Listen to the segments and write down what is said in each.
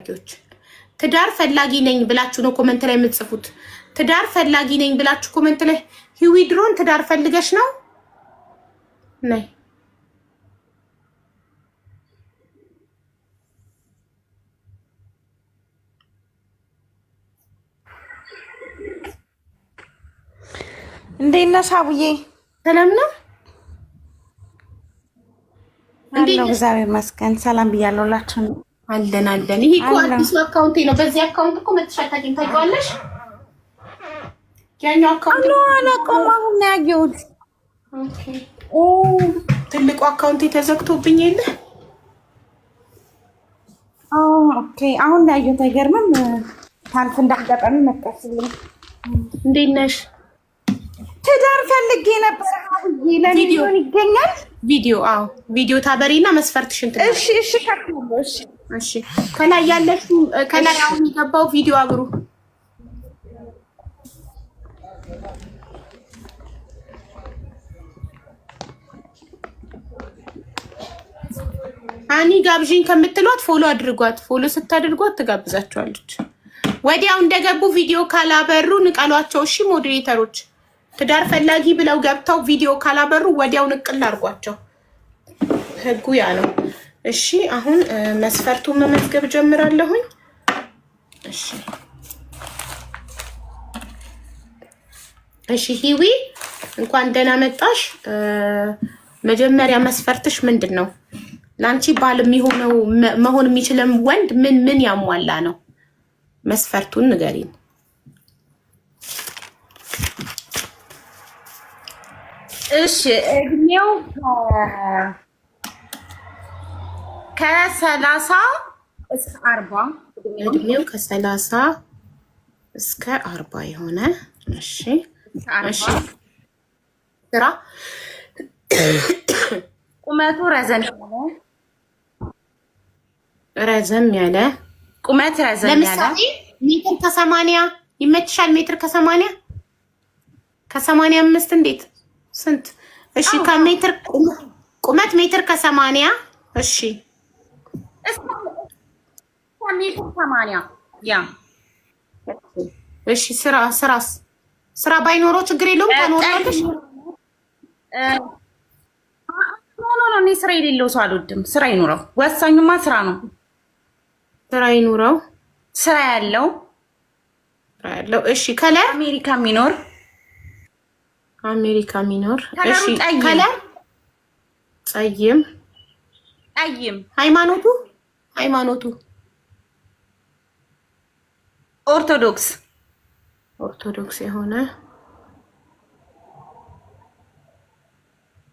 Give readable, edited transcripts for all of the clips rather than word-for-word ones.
ፈላጊዎች ትዳር ፈላጊ ነኝ ብላችሁ ነው comment ላይ የምትጽፉት። ትዳር ፈላጊ ነኝ ብላችሁ comment ላይ። ሂዊ ድሮን ትዳር ፈልገሽ ነው? ነይ። እንዴት ነሽ አቡዬ? ሰላም ነው። አለሁ፣ እግዚአብሔር ይመስገን። ሰላም ብያለሁ ሁላችሁም። አለን አለን። ይሄ እኮ አዲሱ account ኤ ነው። በዚህ account እኮ መጥተሽ አታውቂም። ታውቂዋለሽ? ያኛው account አላውቀውም። አሁን ነው ያየሁት። Okay፣ ትልቁ account ኤ ተዘግቶብኝ የለ። Okay፣ አሁን ነው ያየሁት። አይገርምም? ታልፍ እንዳጋጣሚ መጣችልኝ። እንዴት ነሽ? ትዳር ፈልጌ ነበር አቡዬ። ለሚሊዮን ይገኛል። ቪዲዮ፣ አዎ፣ ቪዲዮ ታበሪና መስፈርትሽን። እሺ፣ ከፍላለሁ። እሺ። እሺ፣ ከላይ ያለሽው፣ ከላይ አሁን የገባው ቪዲዮ አብሩ። አኒ ጋብዥኝ ከምትሏት follow አድርጓት። Follow ስታደርጓት ትጋብዛቸዋለች። ወዲያው እንደገቡ ቪዲዮ ካላበሩ ንቀሏቸው። እሺ moderator ኦች፣ ትዳር ፈላጊ ብለው ገብተው ቪዲዮ ካላበሩ ወዲያው ንቅል አድርጓቸው። ህጉ ያ ነው። እሺ፣ አሁን መስፈርቱን መመዝገብ ጀምራለሁኝ። እሺ እሺ፣ ሂዊ እንኳን ደህና መጣሽ። መጀመሪያ መስፈርትሽ ምንድን ነው? ለአንቺ ባል የሚሆነው፣ መሆን የሚችለው ወንድ ምን ምን ያሟላ ነው? መስፈርቱን ንገሪን። እሺ፣ እድሜው ከ30 እስከ 40። እድሜው ከ30 እስከ 40 የሆነ፣ እሺ። ስራ? ቁመቱ ረዘም ያለ። ረዘም ያለ። ቁመት ረዘም ያለ። ለምሳሌ ሜትር ከ80 ይመችሻል? ሜትር ከ80፣ ከ85 እንዴት ስንት? እሺ፣ ከሜትር ቁመት ሜትር ከ80፣ እሺ። ሜትር 80፣ yeah። እሺ፣ ስራስ? ስራ ባይኖረው ችግር የለውም፣ ታኖራለሽ? No, no, እኔ ስራ የሌለው ሰው አልወድም። ስራ ይኑረው። ወሳኙማ ስራ ነው። ስራ ይኑረው። ስራ ያለው። ስራ ያለው፣ እሺ። Color? አሜሪካ የሚኖር። አሜሪካ የሚኖር። እሺ። ከለሩ ጠይም። Color ጠይም። ጠይም። ሃይማኖቱ? ኦርቶዶክስ። ኦርቶዶክስ የሆነ፣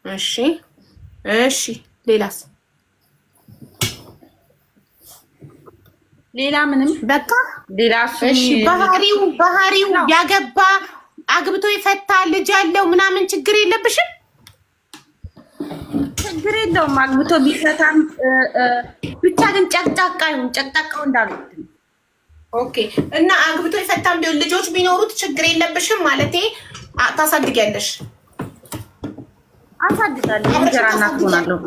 እሺ። ሌላስ? ሌላ ምንም። በቃ። ሌላ። እሺ፣ ባህሪው ያገባ፣ አግብቶ የፈታ፣ ልጅ ያለው ምናምን ችግር የለብሽም? ችግር የለውም። አግብቶ ቢፈታም፣ ብቻ ግን ጨቅጫቃ ይሁን። ጨቅጫቃው እንዳልወድም። Okay፣ እና አግብቶ የፈታም ቢሆን ልጆች ቢኖሩት ችግር የለብሽም? ማለቴ ታሳድጊያለሽ? አሳድጋለሁ። እንጀራ እናት ሆናለሁ።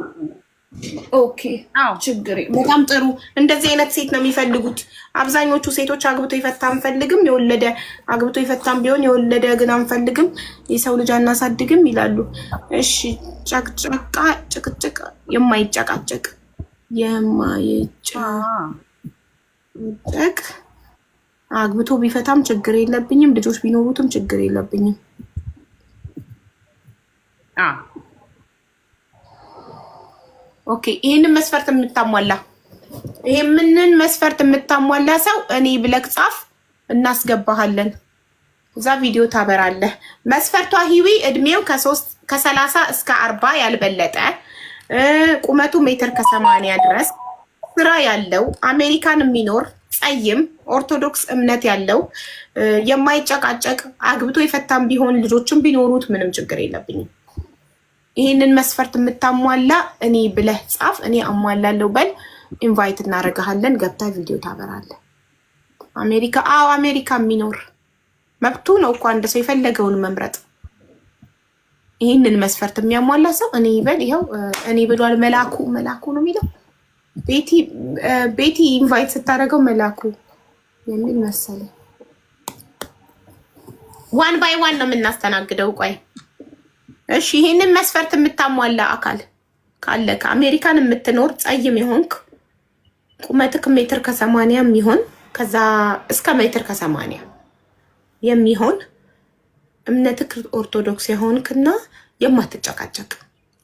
Okay፣ ችግር በጣም ጥሩ። እንደዚህ አይነት ሴት ነው የሚፈልጉት አብዛኞቹ ሴቶች። አግብቶ የፈታ አንፈልግም፣ የወለደ፣ አግብቶ የፈታም ቢሆን የወለደ ግን አንፈልግም፣ የሰው ልጅ አናሳድግም ይላሉ። እሺ፣ ጨቅጫቃ፣ ጭቅጭቅ የማይጨቃጨቅ፣ የማይጨቃጨቅ፣ አግብቶ ቢፈታም ችግር የለብኝም፣ ልጆች ቢኖሩትም ችግር የለብኝም። Okay፣ ይሄንን መስፈርት የምታሟላ ሰው እኔ ብለክ ጻፍ፣ እናስገባሃለን። እዛ ቪዲዮ ታበራለህ። መስፈርቷ ሂዊ እድሜው ከ30 እስከ 40 ያልበለጠ፣ ቁመቱ ሜትር ከ80 ድረስ፣ ስራ ያለው፣ አሜሪካን የሚኖር፣ ጸይም፣ ኦርቶዶክስ እምነት ያለው፣ የማይጨቃጨቅ፣ አግብቶ የፈታም ቢሆን ልጆችም ቢኖሩት ምንም ችግር የለብኝም። ይህንን መስፈርት የምታሟላ እኔ ብለህ ጻፍ፣ እኔ አሟላለሁ በል። Invite እናደርግሃለን። ገብታ ቪዲዮ ታበራለህ። አሜሪካ፣ አዎ፣ አሜሪካ የሚኖር። መብቱ ነው እኮ አንድ ሰው የፈለገውን መምረጥ። ይህንን መስፈርት የሚያሟላ ሰው እኔ ይበል። ይኸው እኔ ብሏል። መላኩ፣ መላኩ ነው የሚለው። ቤቲ ቤቲ invite ስታደርገው መላኩ የሚል መሰለኝ። One by one ነው የምናስተናግደው። ቆይ እሺ፣ ይህንን መስፈርት የምታሟላ አካል ካለ ከአሜሪካን የምትኖር፣ ጸይም የሆንክ፣ ቁመትክ 1.80 ሜትር የሚሆን፣ ከዛ እስከ 1.80 ሜትር የሚሆን፣ እምነትክ ኦርቶዶክስ የሆንክና የማትጨቃጨቅ።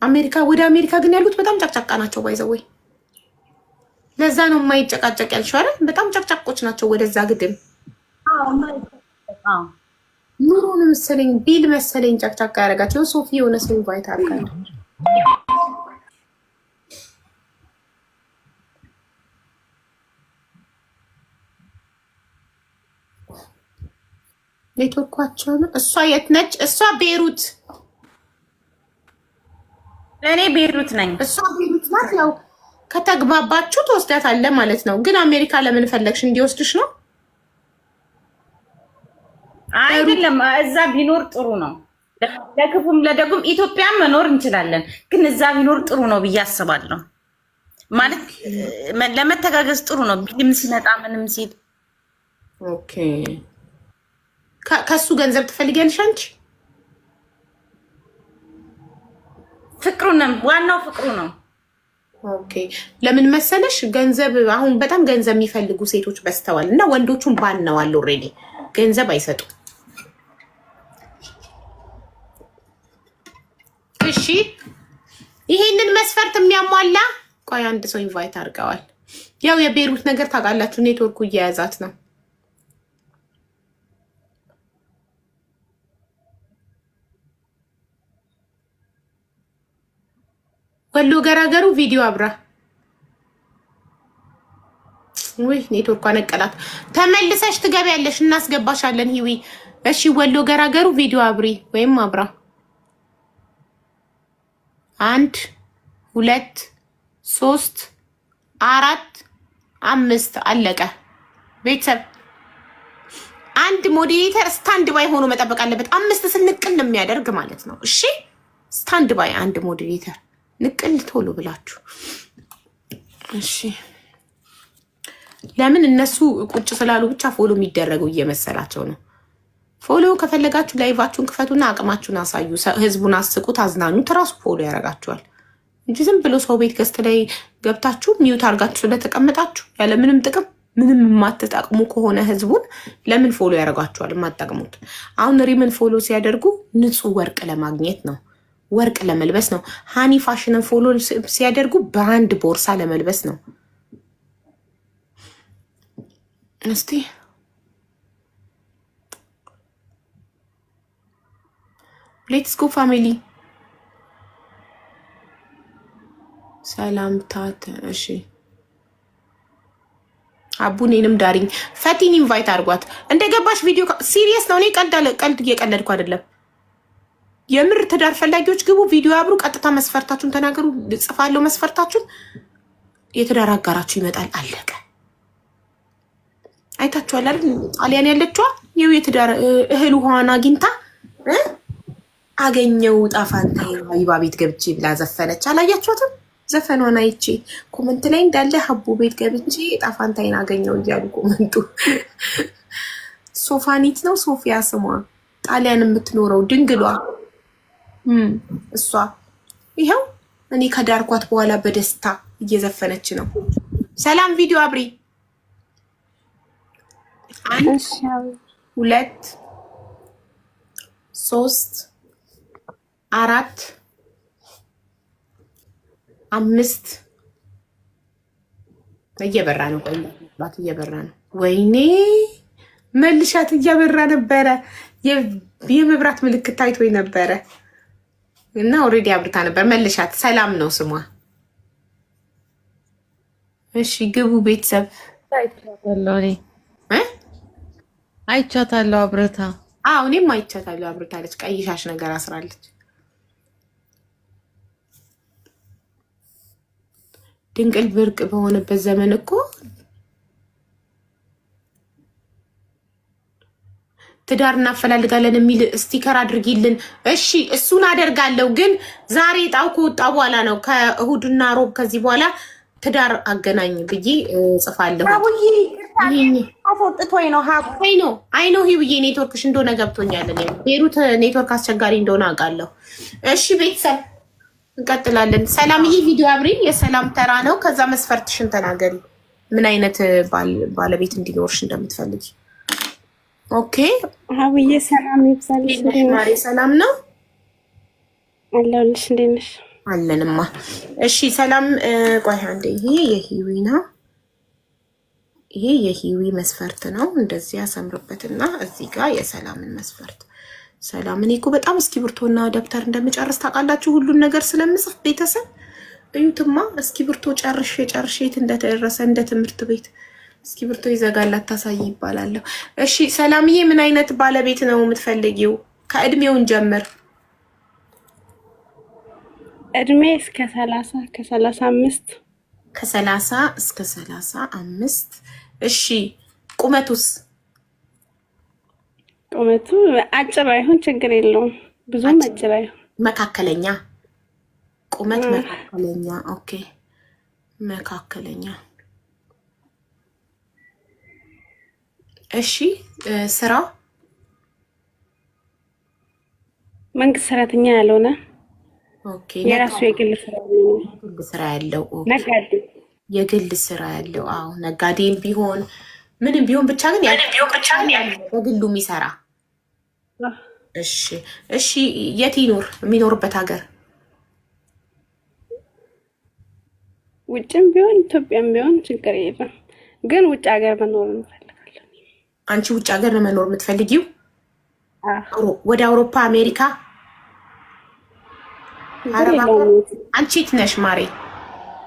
አሜሪካ፣ ወደ አሜሪካ ግን ያሉት በጣም ጨቅጫቃ ናቸው። By the way ለዛ ነው የማይጨቃጨቅ ያልሽው አይደል? በጣም ጨቅጫቆች ናቸው። ወደዛ ግድም ኑሮን መሰለኝ፣ bill መሰለኝ ጨቅጫቃ ያደረጋቸው። ሶፊ የሆነ ሰው invite አድርጋለሁ። ኔትወርኳቸው ነው። እሷ የት ነች? እሷ ቤሩት። እኔ ቤሩት ነኝ። እሷ ቤሩት ናት። ያው ከተግባባችሁ ትወስዳታለህ ማለት ነው። ግን አሜሪካ ለምን ፈለግሽ? እንዲወስድሽ ነው? አይደለም፣ እዛ ቢኖር ጥሩ ነው። ለክፉም ለደጉም ኢትዮጵያ መኖር እንችላለን፣ ግን እዛ ቢኖር ጥሩ ነው ብዬ አስባለሁ። ማለት ለመተጋገዝ ጥሩ ነው። Bill ም ሲመጣ ምንም ሲል። Okay፣ ከሱ ገንዘብ ትፈልጊያለሽ አንቺ? ፍቅሩ ነው ዋናው፣ ፍቅሩ ነው። Okay፣ ለምን መሰለሽ፣ ገንዘብ አሁን በጣም ገንዘብ የሚፈልጉ ሴቶች በዝተዋል እና ወንዶቹን ባነዋል። Already ገንዘብ አይሰጡም። እሺ፣ ይሄንን መስፈርት የሚያሟላ፣ ቆይ አንድ ሰው invite አድርገዋል። ያው የቤሩት ነገር ታውቃላችሁ፣ ኔትወርኩ እየያዛት ነው። ወሎ ገራገሩ ቪዲዮ አብራ። ውይ ኔትወርኳ ነቀላት። ተመልሰሽ ትገቢያለሽ፣ እናስገባሻለን። ሂዊ እሺ፣ ወሎ ገራገሩ ቪዲዮ አብሪ ወይም አብራ። አንድ፣ ሁለት፣ ሶስት፣ አራት፣ አምስት፣ አለቀ። ቤተሰብ፣ አንድ moderator stand by ሆኖ መጠበቅ አለበት። አምስት ስል ንቅል የሚያደርግ ማለት ነው። እሺ፣ stand by አንድ moderator ንቅል ቶሎ ብላችሁ። እሺ፣ ለምን እነሱ ቁጭ ስላሉ ብቻ follow የሚደረገው እየመሰላቸው ነው። Follow ከፈለጋችሁ live ኣችሁን ክፈቱና አቅማችሁን አሳዩ። ህዝቡን አስቁት፣ አዝናኑት። ራሱ follow ያደርጋችኋል እንጂ ዝም ብሎ ሰው ቤት guest ላይ ገብታችሁ mute አድርጋችሁ ስለተቀመጣችሁ ያለ ምንም ጥቅም፣ ምንም የማትጠቅሙ ከሆነ ህዝቡን ለምን follow ያደርጋችኋል? የማትጠቅሙት። አሁን ሪምን follow ሲያደርጉ ንጹህ ወርቅ ለማግኘት ነው፣ ወርቅ ለመልበስ ነው። ሃኒ ፋሽንን follow ሲያደርጉ brand ቦርሳ ለመልበስ ነው። እስቲ let's go family። ሰላምታት እሺ፣ አቡ እኔንም ዳሪኝ። ፈቲን invite አድርጓት። እንደገባሽ ቪዲዮ፣ serious ነው። እኔ ቀልድ እየቀለድኩ አይደለም። የምር ትዳር ፈላጊዎች ግቡ፣ ቪዲዮ አብሩ፣ ቀጥታ መስፈርታችሁን ተናገሩ። ጽፋለሁ መስፈርታችሁን። የትዳር አጋራችሁ ይመጣል። አለቀ። አይታችኋል አይደል? ጣሊያን ያለችዋ ይኸው የትዳር እህል ውሃዋን አግኝታ አገኘው ጣፋንታ ሀቢባ ቤት ገብቼ ብላ ዘፈነች። አላያችኋትም? ዘፈኗን አይቼ comment ላይ እንዳለ ሀቡ ቤት ገብቼ ጣፋንታይን አገኘው እያሉ comment ኡ። ሶፋኒት ነው ሶፊያ ስሟ፣ ጣሊያን የምትኖረው ድንግሏ እሷ ይኸው እኔ ከዳርኳት በኋላ በደስታ እየዘፈነች ነው። ሰላም፣ ቪዲዮ አብሪ። አንድ፣ ሁለት፣ ሶስት፣ አራት፣ አምስት። እየበራ ነው። ቆይ ባት እየበራ ነው። ወይኔ መልሻት፣ እያበራ ነበረ። የመብራት ምልክት ታይቶ ነበረ እና already አብርታ ነበር። መልሻት። ሰላም ነው ስሟ። እሺ ግቡ ቤተሰብ። አይቻታለሁ አብረታ። አዎ፣ እኔም አይቻታለሁ አብርታለች። ቀይ ሻሽ ነገር አስራለች። ድንቅል ብርቅ በሆነበት ዘመን እኮ ትዳር እናፈላልጋለን የሚል sticker አድርጊልን። እሺ፣ እሱን አደርጋለሁ፣ ግን ዛሬ እጣው ከወጣ በኋላ ነው። ከእሁድና ሮብ ከዚህ በኋላ ትዳር አገናኝ ብዬ ጽፋለሁ። አቡዬ አስወጥቶኝ ነው። ሀቡ አይኖ አይኖ ሂውዬ ኔትወርክሽ እንደሆነ ገብቶኛል። እኔ ቤሩት ኔትወርክ አስቸጋሪ እንደሆነ አውቃለሁ። እሺ ቤተሰብ እንቀጥላለን። ሰላምዬ ቪዲዮ አብሪ፣ የሰላም ተራ ነው። ከዛ መስፈርትሽን ተናገሪ፣ ምን አይነት ባለቤት እንዲኖርሽ እንደምትፈልጊ። Okay አብዬ ሰላም ይብዛልሽ። ማሬ ሰላም ነው አለሁልሽ። እንዴት ነሽ? አለንማ። እሺ ሰላም፣ ቆይ አንዴ። ይሄ የሂዊ ነው። ይሄ የሂዊ መስፈርት ነው። እንደዚህ ያሰምርበትና እዚህ ጋር የሰላምን መስፈርት። ሰላም፣ እኔ እኮ በጣም እስክሪብቶና ደብተር እንደምጨርስ ታውቃላችሁ። ሁሉን ነገር ስለምጽፍ ቤተሰብ እዩትማ። እስክሪብቶ ጨርሼ ጨርሼ የት እንደተደረሰ እንደ ትምህርት ቤት እስክሪብቶ ይዘጋል አታሳይ ይባላለሁ። እሺ ሰላምዬ፣ ምን አይነት ባለቤት ነው የምትፈልጊው? ከእድሜውን ጀምር። እድሜ እስከ 30 ከ35። ከ30 እስከ 35። እሺ ቁመቱስ? ቁመቱ አጭር አይሁን ችግር የለውም። ብዙም አጭር አይሁን። መካከለኛ ቁመት፣ መካከለኛ። Okay መካከለኛ። እሺ ስራ? መንግስት ሰራተኛ ያልሆነ፣ Okay የራሱ የግል ስራ ያለው። የግል ስራ ያለው። ነጋዴ። የግል ስራ ያለው። አዎ ነጋዴም ቢሆን ምንም ቢሆን ብቻ ግን በግሉ የሚሰራ። እሺ እሺ። የት ይኖር? የሚኖርበት ሀገር? ውጭም ቢሆን ኢትዮጵያም ቢሆን ችግር የለም፣ ግን ውጭ ሀገር መኖር እንፈልጋለን። አንቺ ውጭ ሀገር ነው መኖር የምትፈልጊው? ወደ አውሮፓ፣ አሜሪካ፣ አረብ ሀገር? አንቺ የት ነሽ ማሬ?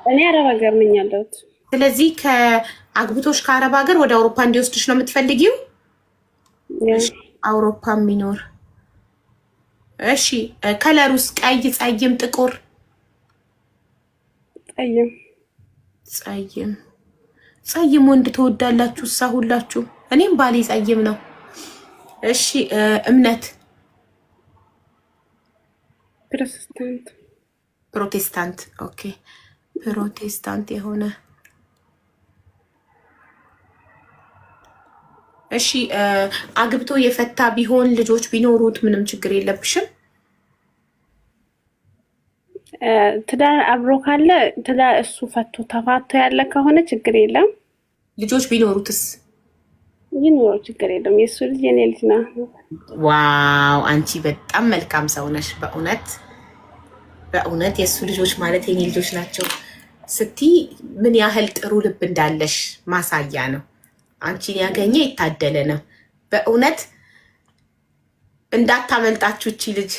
እኔ አረብ ሀገር ነኝ ያለሁት። ስለዚህ ከአግብቶሽ ከአረብ ሀገር ወደ አውሮፓ እንዲወስድሽ ነው የምትፈልጊው? አውሮፓ የሚኖር። እሺ color ኡስ? ቀይ፣ ጸይም፣ ጥቁር? ጠይም። ጸይም። ጸይም ወንድ ትወዳላችሁ እሳ ሁላችሁ? እኔም ባሌ ጸይም ነው። እሺ እምነት? ፕሮቴስታንት። ፕሮቴስታንት። Okay ፕሮቴስታንት የሆነ። እሺ አግብቶ የፈታ ቢሆን ልጆች ቢኖሩት ምንም ችግር የለብሽም? ትዳር አብሮ ካለ፣ ትዳር እሱ ፈቶ ተፋቶ ያለ ከሆነ ችግር የለም። ልጆች ቢኖሩትስ? ይኑረው፣ ችግር የለም። የእሱ ልጅ የኔ ልጅ ነው። Wow አንቺ በጣም መልካም ሰው ነሽ። በእውነት በእውነት የእሱ ልጆች ማለት የኔ ልጆች ናቸው ስትይ ምን ያህል ጥሩ ልብ እንዳለሽ ማሳያ ነው። አንቺን ያገኘ የታደለ ነው። በእውነት እንዳታመልጣችሁ እቺ ልጅ።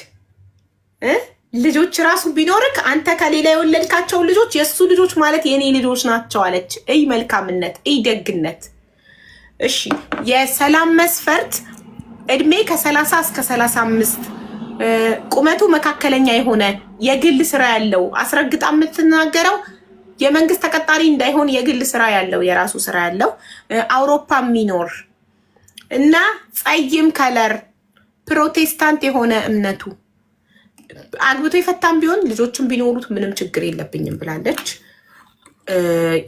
ልጆች ራሱ ቢኖርክ አንተ ከሌላ የወለድካቸው ልጆች የእሱ ልጆች ማለት የኔ ልጆች ናቸው አለች። እይ መልካምነት፣ እይ ደግነት። እሺ የሰላም መስፈርት እድሜ ከ30 እስከ 35፣ ቁመቱ መካከለኛ የሆነ፣ የግል ስራ ያለው፣ አስረግጣ የምትናገረው የመንግስት ተቀጣሪ እንዳይሆን፣ የግል ስራ ያለው፣ የራሱ ስራ ያለው፣ አውሮፓ የሚኖር እና ጸይም color፣ ፕሮቴስታንት የሆነ እምነቱ፣ አግብቶ የፈታም ቢሆን ልጆችም ቢኖሩት ምንም ችግር የለብኝም ብላለች።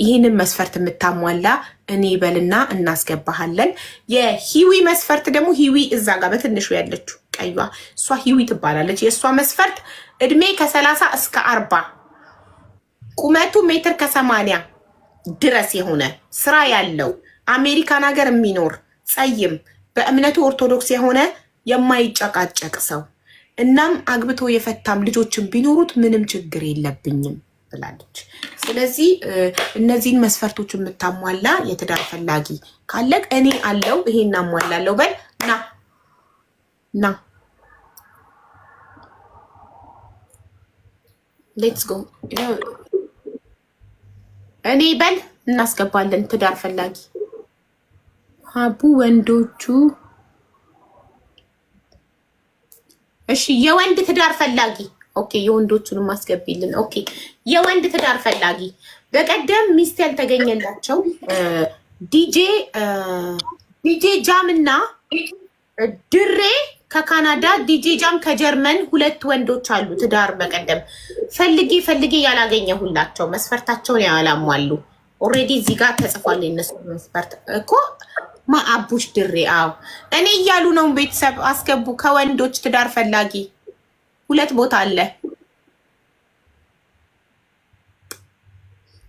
ይህንን መስፈርት የምታሟላ እኔ በልና እናስገባሃለን። የሂዊ መስፈርት ደግሞ፣ ሂዊ እዛ ጋር በትንሹ ያለችው ቀዩዋ እሷ ሂዊ ትባላለች። የእሷ መስፈርት እድሜ ከ30 እስከ 40፣ ቁመቱ ሜትር ከ80 ድረስ የሆነ፣ ስራ ያለው፣ አሜሪካን ሀገር የሚኖር፣ ጸይም፣ በእምነቱ ኦርቶዶክስ የሆነ፣ የማይጨቃጨቅ ሰው፣ እናም አግብቶ የፈታም ልጆችን ቢኖሩት ምንም ችግር የለብኝም ብላለች። ስለዚህ እነዚህን መስፈርቶች የምታሟላ የትዳር ፈላጊ ካለቅ እኔ አለው ይሄን አሟላለሁ በል ና ና let's go እኔ በል እናስገባለን። ትዳር ፈላጊ ሀቡ ወንዶቹ። እሺ የወንድ ትዳር ፈላጊ። Okay የወንዶቹንም አስገቢልን። Okay የወንድ ትዳር ፈላጊ፣ በቀደም ሚስት ያልተገኘላቸው ዲጄ ጃም እና ድሬ ከካናዳ፣ ዲጄ ጃም ከጀርመን፣ ሁለት ወንዶች አሉ። ትዳር በቀደም ፈልጌ ፈልጌ ያላገኘሁላቸው መስፈርታቸውን ያላሟሉ። Already እዚህ ጋር ተጽፏል የነሱ መስፈርት እኮ። ማአቡሽ ድሬ፣ አዎ እኔ እያሉ ነው። ቤተሰብ አስገቡ። ከወንዶች ትዳር ፈላጊ ሁለት ቦታ አለ።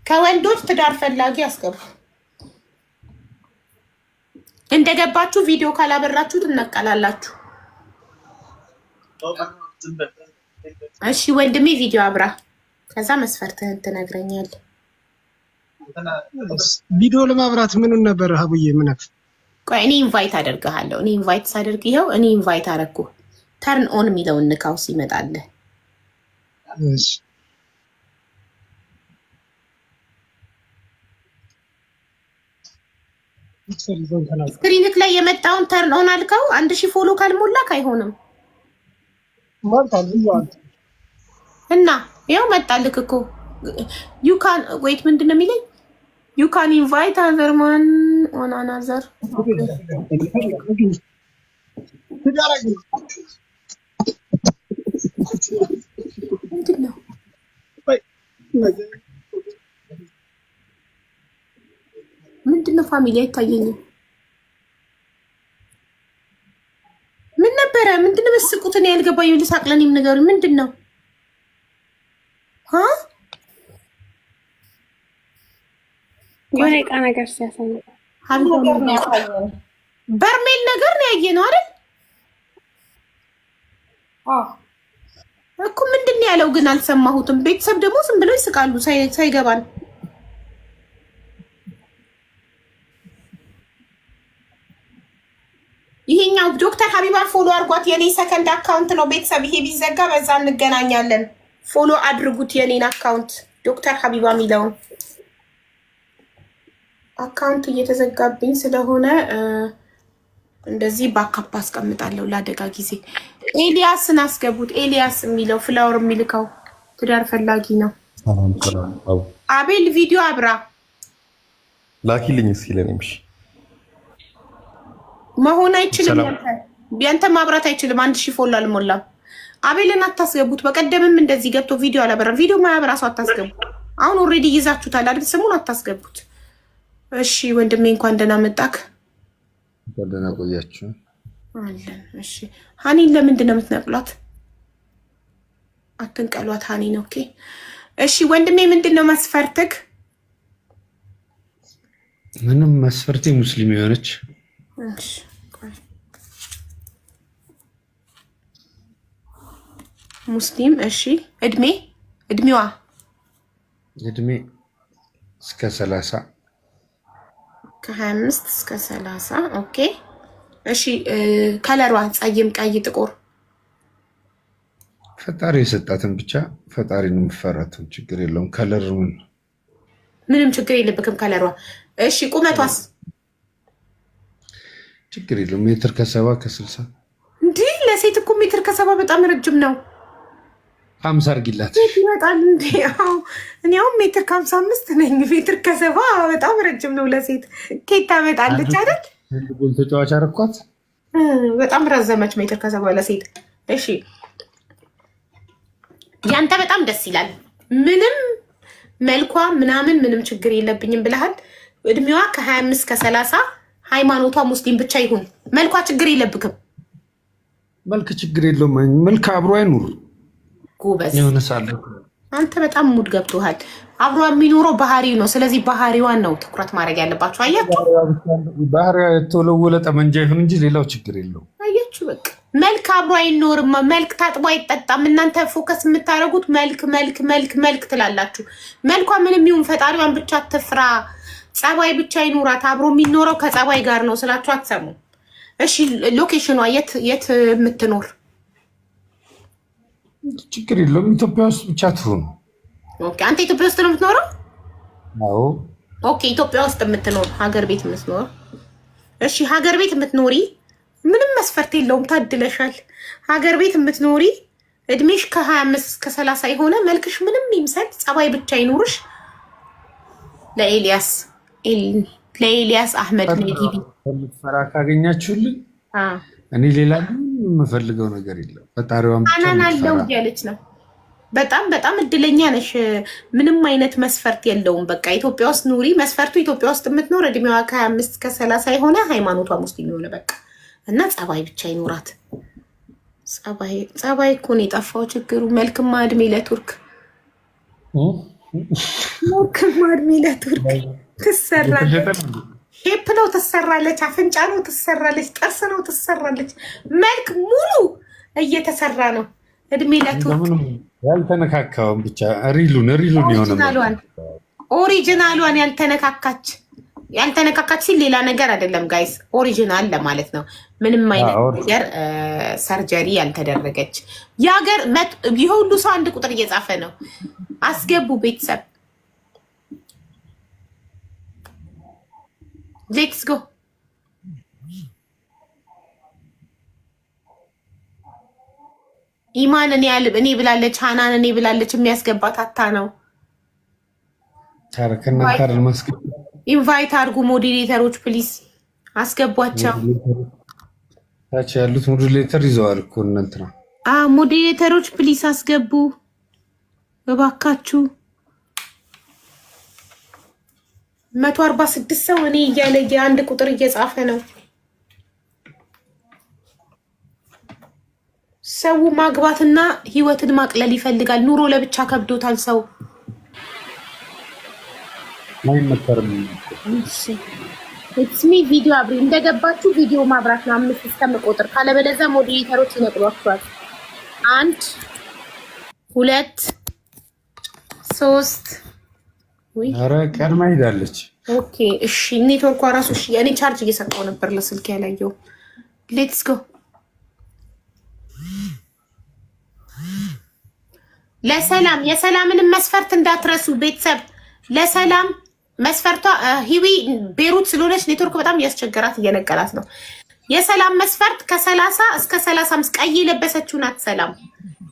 ከወንዶች ትዳር ፈላጊ አስገቡ። እንደገባችሁ ቪዲዮ ካላበራችሁ ትነቀላላችሁ። እሺ ወንድሜ ቪዲዮ አብራ፣ ከዛ መስፈርትህን ትነግረኛለህ። ቪዲዮ ለማብራት ምኑን ነበር ሀቡዬ? ምነት ቆይ እኔ invite አደርግሃለሁ። እኔ invite ሳደርግ ይኸው እኔ invite አደረኩ። Turn on የሚለውን ንካው ሲመጣልህ። እሺ። Screen ክ ላይ የመጣውን turn on አልከው። 1000 follow ካልሞላክ አይሆንም። ሞልቷል ብዬዋለሁ። እና ይኸው መጣልክ እኮ። You can wait፣ ምንድን ነው የሚለኝ? You can invite other man on another። ምንድን ነው? ምንድን ነው? Family አይታየኝም። ምን ነበረ? ምንድን ነው መስቁት? እኔ ያልገባኝ ልሳቅ። ለእኔም ንገሩኝ። ምንድን ነው? ሀ? የሆነ ዕቃ ነገር ሲያሳይ። ነገር ነው ያሳየን። በርሜል ነገር ነው ያየ ነው አይደል? አዎ። እኮ ምንድን ነው ያለው ግን አልሰማሁትም። ቤተሰብ ደግሞ ዝም ብለው ይስቃሉ ሳይገባን። ይሄኛው ዶክተር ሀቢባን follow አድርጓት። የኔ second account ነው ቤተሰብ። ይሄ ቢዘጋ በዛ እንገናኛለን። Follow አድርጉት የኔን account፣ ዶክተር ሀቢባ የሚለውን account። እየተዘጋብኝ ስለሆነ እንደዚህ backup አስቀምጣለሁ ለአደጋ ጊዜ። ኤልያስን አስገቡት። ኤልያስ የሚለው flower የሚልከው ትዳር ፈላጊ ነው። ሰላም ሰላም። አቡ። አቤል ቪዲዮ አብራ። ላኪልኝ እስኪ ለእኔም። እሺ። መሆን አይችልም። ሰላም። ያንተ ማብራት አይችልም። 1000 follow አልሞላም። አቤልን አታስገቡት። በቀደምም እንደዚህ ገብቶ ቪዲዮ አላበራም። ቪዲዮ ማያበራ ሰው አታስገቡት። አሁን already ይዛችሁታል አይደል? ስሙን አታስገቡት። እሺ ወንድሜ እንኳን ደህና መጣክ። እንኳን ደህና ቆያችሁ። አለን። እሺ ሀኒን ለምንድን ነው የምትነቅሏት? አትንቀሏት ሀኒን። Okay እሺ ወንድሜ ምንድን ነው መስፈርትክ? ምንም መስፈርቴ ሙስሊም የሆነች። እሺ ቆይ። ሙስሊም፣ እሺ። እድሜ፣ እድሜዋ? እድሜ እስከ 30። ከ25 እስከ 30፣ okay እሺ። Color ዋ ጸይም፣ ቀይ፣ ጥቁር? ፈጣሪ የሰጣትን ብቻ፣ ፈጣሪ ነው የምፈራትን፣ ችግር የለውም። Color ኡን ምንም ችግር የለብክም color ዋ። እሺ ቁመቷስ? ችግር የለውም። ሜትር ከ70 ከ60። እንዲህ ለሴት እኮ ሜትር ከ70 በጣም ረጅም ነው። 50 አድርጊላት። ይመጣል እንዴ? አዎ፣ እኔ አሁን ሜትር ከ55 ነኝ። ሜትር ከ70 በጣም ረጅም ነው ለሴት። ኬት ታመጣለች አይደል? ጎል ተጫዋች አረኳት። በጣም ረዘመች ሜትር ከ70 ለሴት። እሺ ያንተ በጣም ደስ ይላል። ምንም መልኳ ምናምን ምንም ችግር የለብኝም ብለሃል። እድሜዋ ከ25 ከ30፣ ሃይማኖቷ ሙስሊም ብቻ ይሁን። መልኳ ችግር የለብክም። መልክ ችግር የለውም። መልክ አብሮ አይኑር። ጎበዝ። የሆነ ሳለ አንተ በጣም mood ገብቶሃል። አብሮ የሚኖረው ባህሪው ነው። ስለዚህ ባህሪዋን ነው ትኩረት ማድረግ ያለባቸው። አያችሁ፣ ባህሪዋ የተወለወለ ጠመንጃ ይሁን እንጂ ሌላው ችግር የለውም። አያችሁ፣ በቃ መልክ አብሮ አይኖርም። መልክ ታጥቦ አይጠጣም። እናንተ focus የምታደርጉት መልክ መልክ መልክ መልክ ትላላችሁ። መልኳ ምንም ይሁን ፈጣሪዋን ብቻ ትፍራ፣ ጸባይ ብቻ ይኑራት። አብሮ የሚኖረው ከጸባይ ጋር ነው ስላችሁ አትሰሙም። እሺ location ኗ የት የት የምትኖር? ችግር የለውም። ኢትዮጵያ ውስጥ ብቻ ትሁን። Okay፣ አንተ ኢትዮጵያ ውስጥ ነው የምትኖረው? አዎ። Okay፣ ኢትዮጵያ ውስጥ የምትኖር፣ ሀገር ቤት የምትኖር። እሺ ሀገር ቤት የምትኖሪ፣ ምንም መስፈርት የለውም፣ ታድለሻል። ሀገር ቤት የምትኖሪ፣ እድሜሽ ከ25 እስከ 30 የሆነ፣ መልክሽ ምንም ይምሰል ጸባይ ብቻ ይኑርሽ። ለኤልያስ አህመድ ጊቢ ከምትፈራ ካገኛችሁልን እኔ ሌላ ምንም የምፈልገው ነገር የለም። ፈጣሪዋን ብቻ አናን አለው የምትፈራ። እያለች ነው። በጣም በጣም እድለኛ ነሽ። ምንም አይነት መስፈርት የለውም። በቃ ኢትዮጵያ ውስጥ ኑሪ። መስፈርቱ ኢትዮጵያ ውስጥ የምትኖር፣ እድሜዋ ከ25 ከ30 የሆነ፣ ሃይማኖቷ ሙስሊም የሆነ፣ በቃ እና ጸባይ ብቻ ይኖራት። ጸባይ ጸባይ እኮ ነው የጠፋው ችግሩ። መልክማ እድሜ ለቱርክ፣ መልክማ እድሜ ለቱርክ ትሰራለች። Shape ነው ትሰራለች፣ አፍንጫ ነው ትሰራለች፣ ጥርስ ነው ትሰራለች። መልክ ሙሉ እየተሰራ ነው። እድሜ ለቱርክ። ምንም ያልተነካካውን ብቻ real ኡን real ኡን የሆነ Original ኧን original ኧን፣ ያልተነካካች። ያልተነካካች ሲል ሌላ ነገር አይደለም guys፣ original ለማለት ነው። ምንም አይነት ነገር surgery ያልተደረገች። የሀገር ይህ ሁሉ ሰው አንድ ቁጥር እየጻፈ ነው። አስገቡ ቤተሰብ፣ let's go። ኢማን እኔ ያል እኔ ብላለች፣ ሃናን እኔ ብላለች። የሚያስገባት አታ ነው። ከእናንተ አይደል ማስገባት? Invite አድርጉ moderator ኦች please፣ አስገቧቸው። ታች ያሉት moderator ይዘዋል እኮ እነ እንትና። Moderator ኦች please አስገቡ እባካችሁ። 146 ሰው እኔ እያለ የአንድ ቁጥር እየጻፈ ነው። ሰው ማግባትና ህይወትን ማቅለል ይፈልጋል። ኑሮ ለብቻ ከብዶታል ሰው። አይመከርም። It's me። ቪዲዮ አብሪ። እንደገባችሁ ቪዲዮ ማብራት ነው አምስት እስከምቆጥር፣ ካለበለዚያ moderator ኦች ይነቅሏችኋል። አንድ፣ ሁለት፣ ሶስት። ውይ! ኧረ ቀድማ ሄዳለች። Okay እሺ፣ ኔትወርኳ ራሱ እሺ። እኔ charge እየሰጠው ነበር ለስልክ ያላየው። Let's go። ለሰላም የሰላምንም መስፈርት እንዳትረሱ ቤተሰብ። ለሰላም መስፈርቷ፣ ሂዊ ቤሩት ስለሆነች ኔትወርክ በጣም እያስቸገራት እየነቀላት ነው። የሰላም መስፈርት ከ30 እስከ 35፣ ቀይ የለበሰችው ናት ሰላም።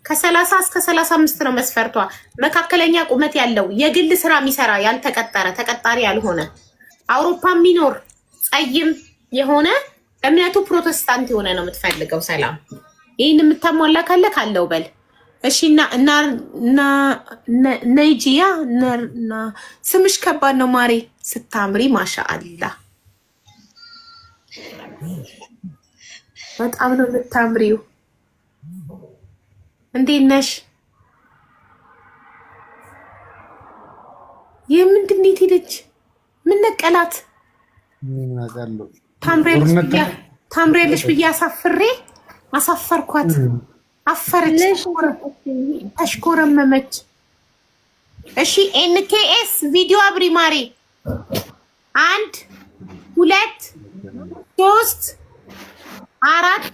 ከ30 እስከ 35 ነው መስፈርቷ። መካከለኛ ቁመት ያለው፣ የግል ስራ የሚሰራ፣ ያልተቀጠረ፣ ተቀጣሪ ያልሆነ፣ አውሮፓ የሚኖር፣ ጸይም የሆነ፣ እምነቱ ፕሮቴስታንት የሆነ ነው የምትፈልገው ሰላም። ይህን የምታሟላ ካለ ካለው በል። እሺ እና ነይጂያ፣ ስምሽ ከባድ ነው ማሬ። ስታምሪ ማሻአላ፣ በጣም ነው የምታምሪው። እንዴት ነሽ? ይህ ምንድን የት ሄደች? ምን ነቀላት? ምን አውቃለሁ። ታምሪያለሽ ብዬ አሳፍሬ አሳፈርኳት። አፈረች፣ ተሽኮረመመች። እሺ ኤንኬኤስ ቪዲዮ አብሪ ማሬ። አንድ፣ ሁለት፣ ሶስት፣ አራት፣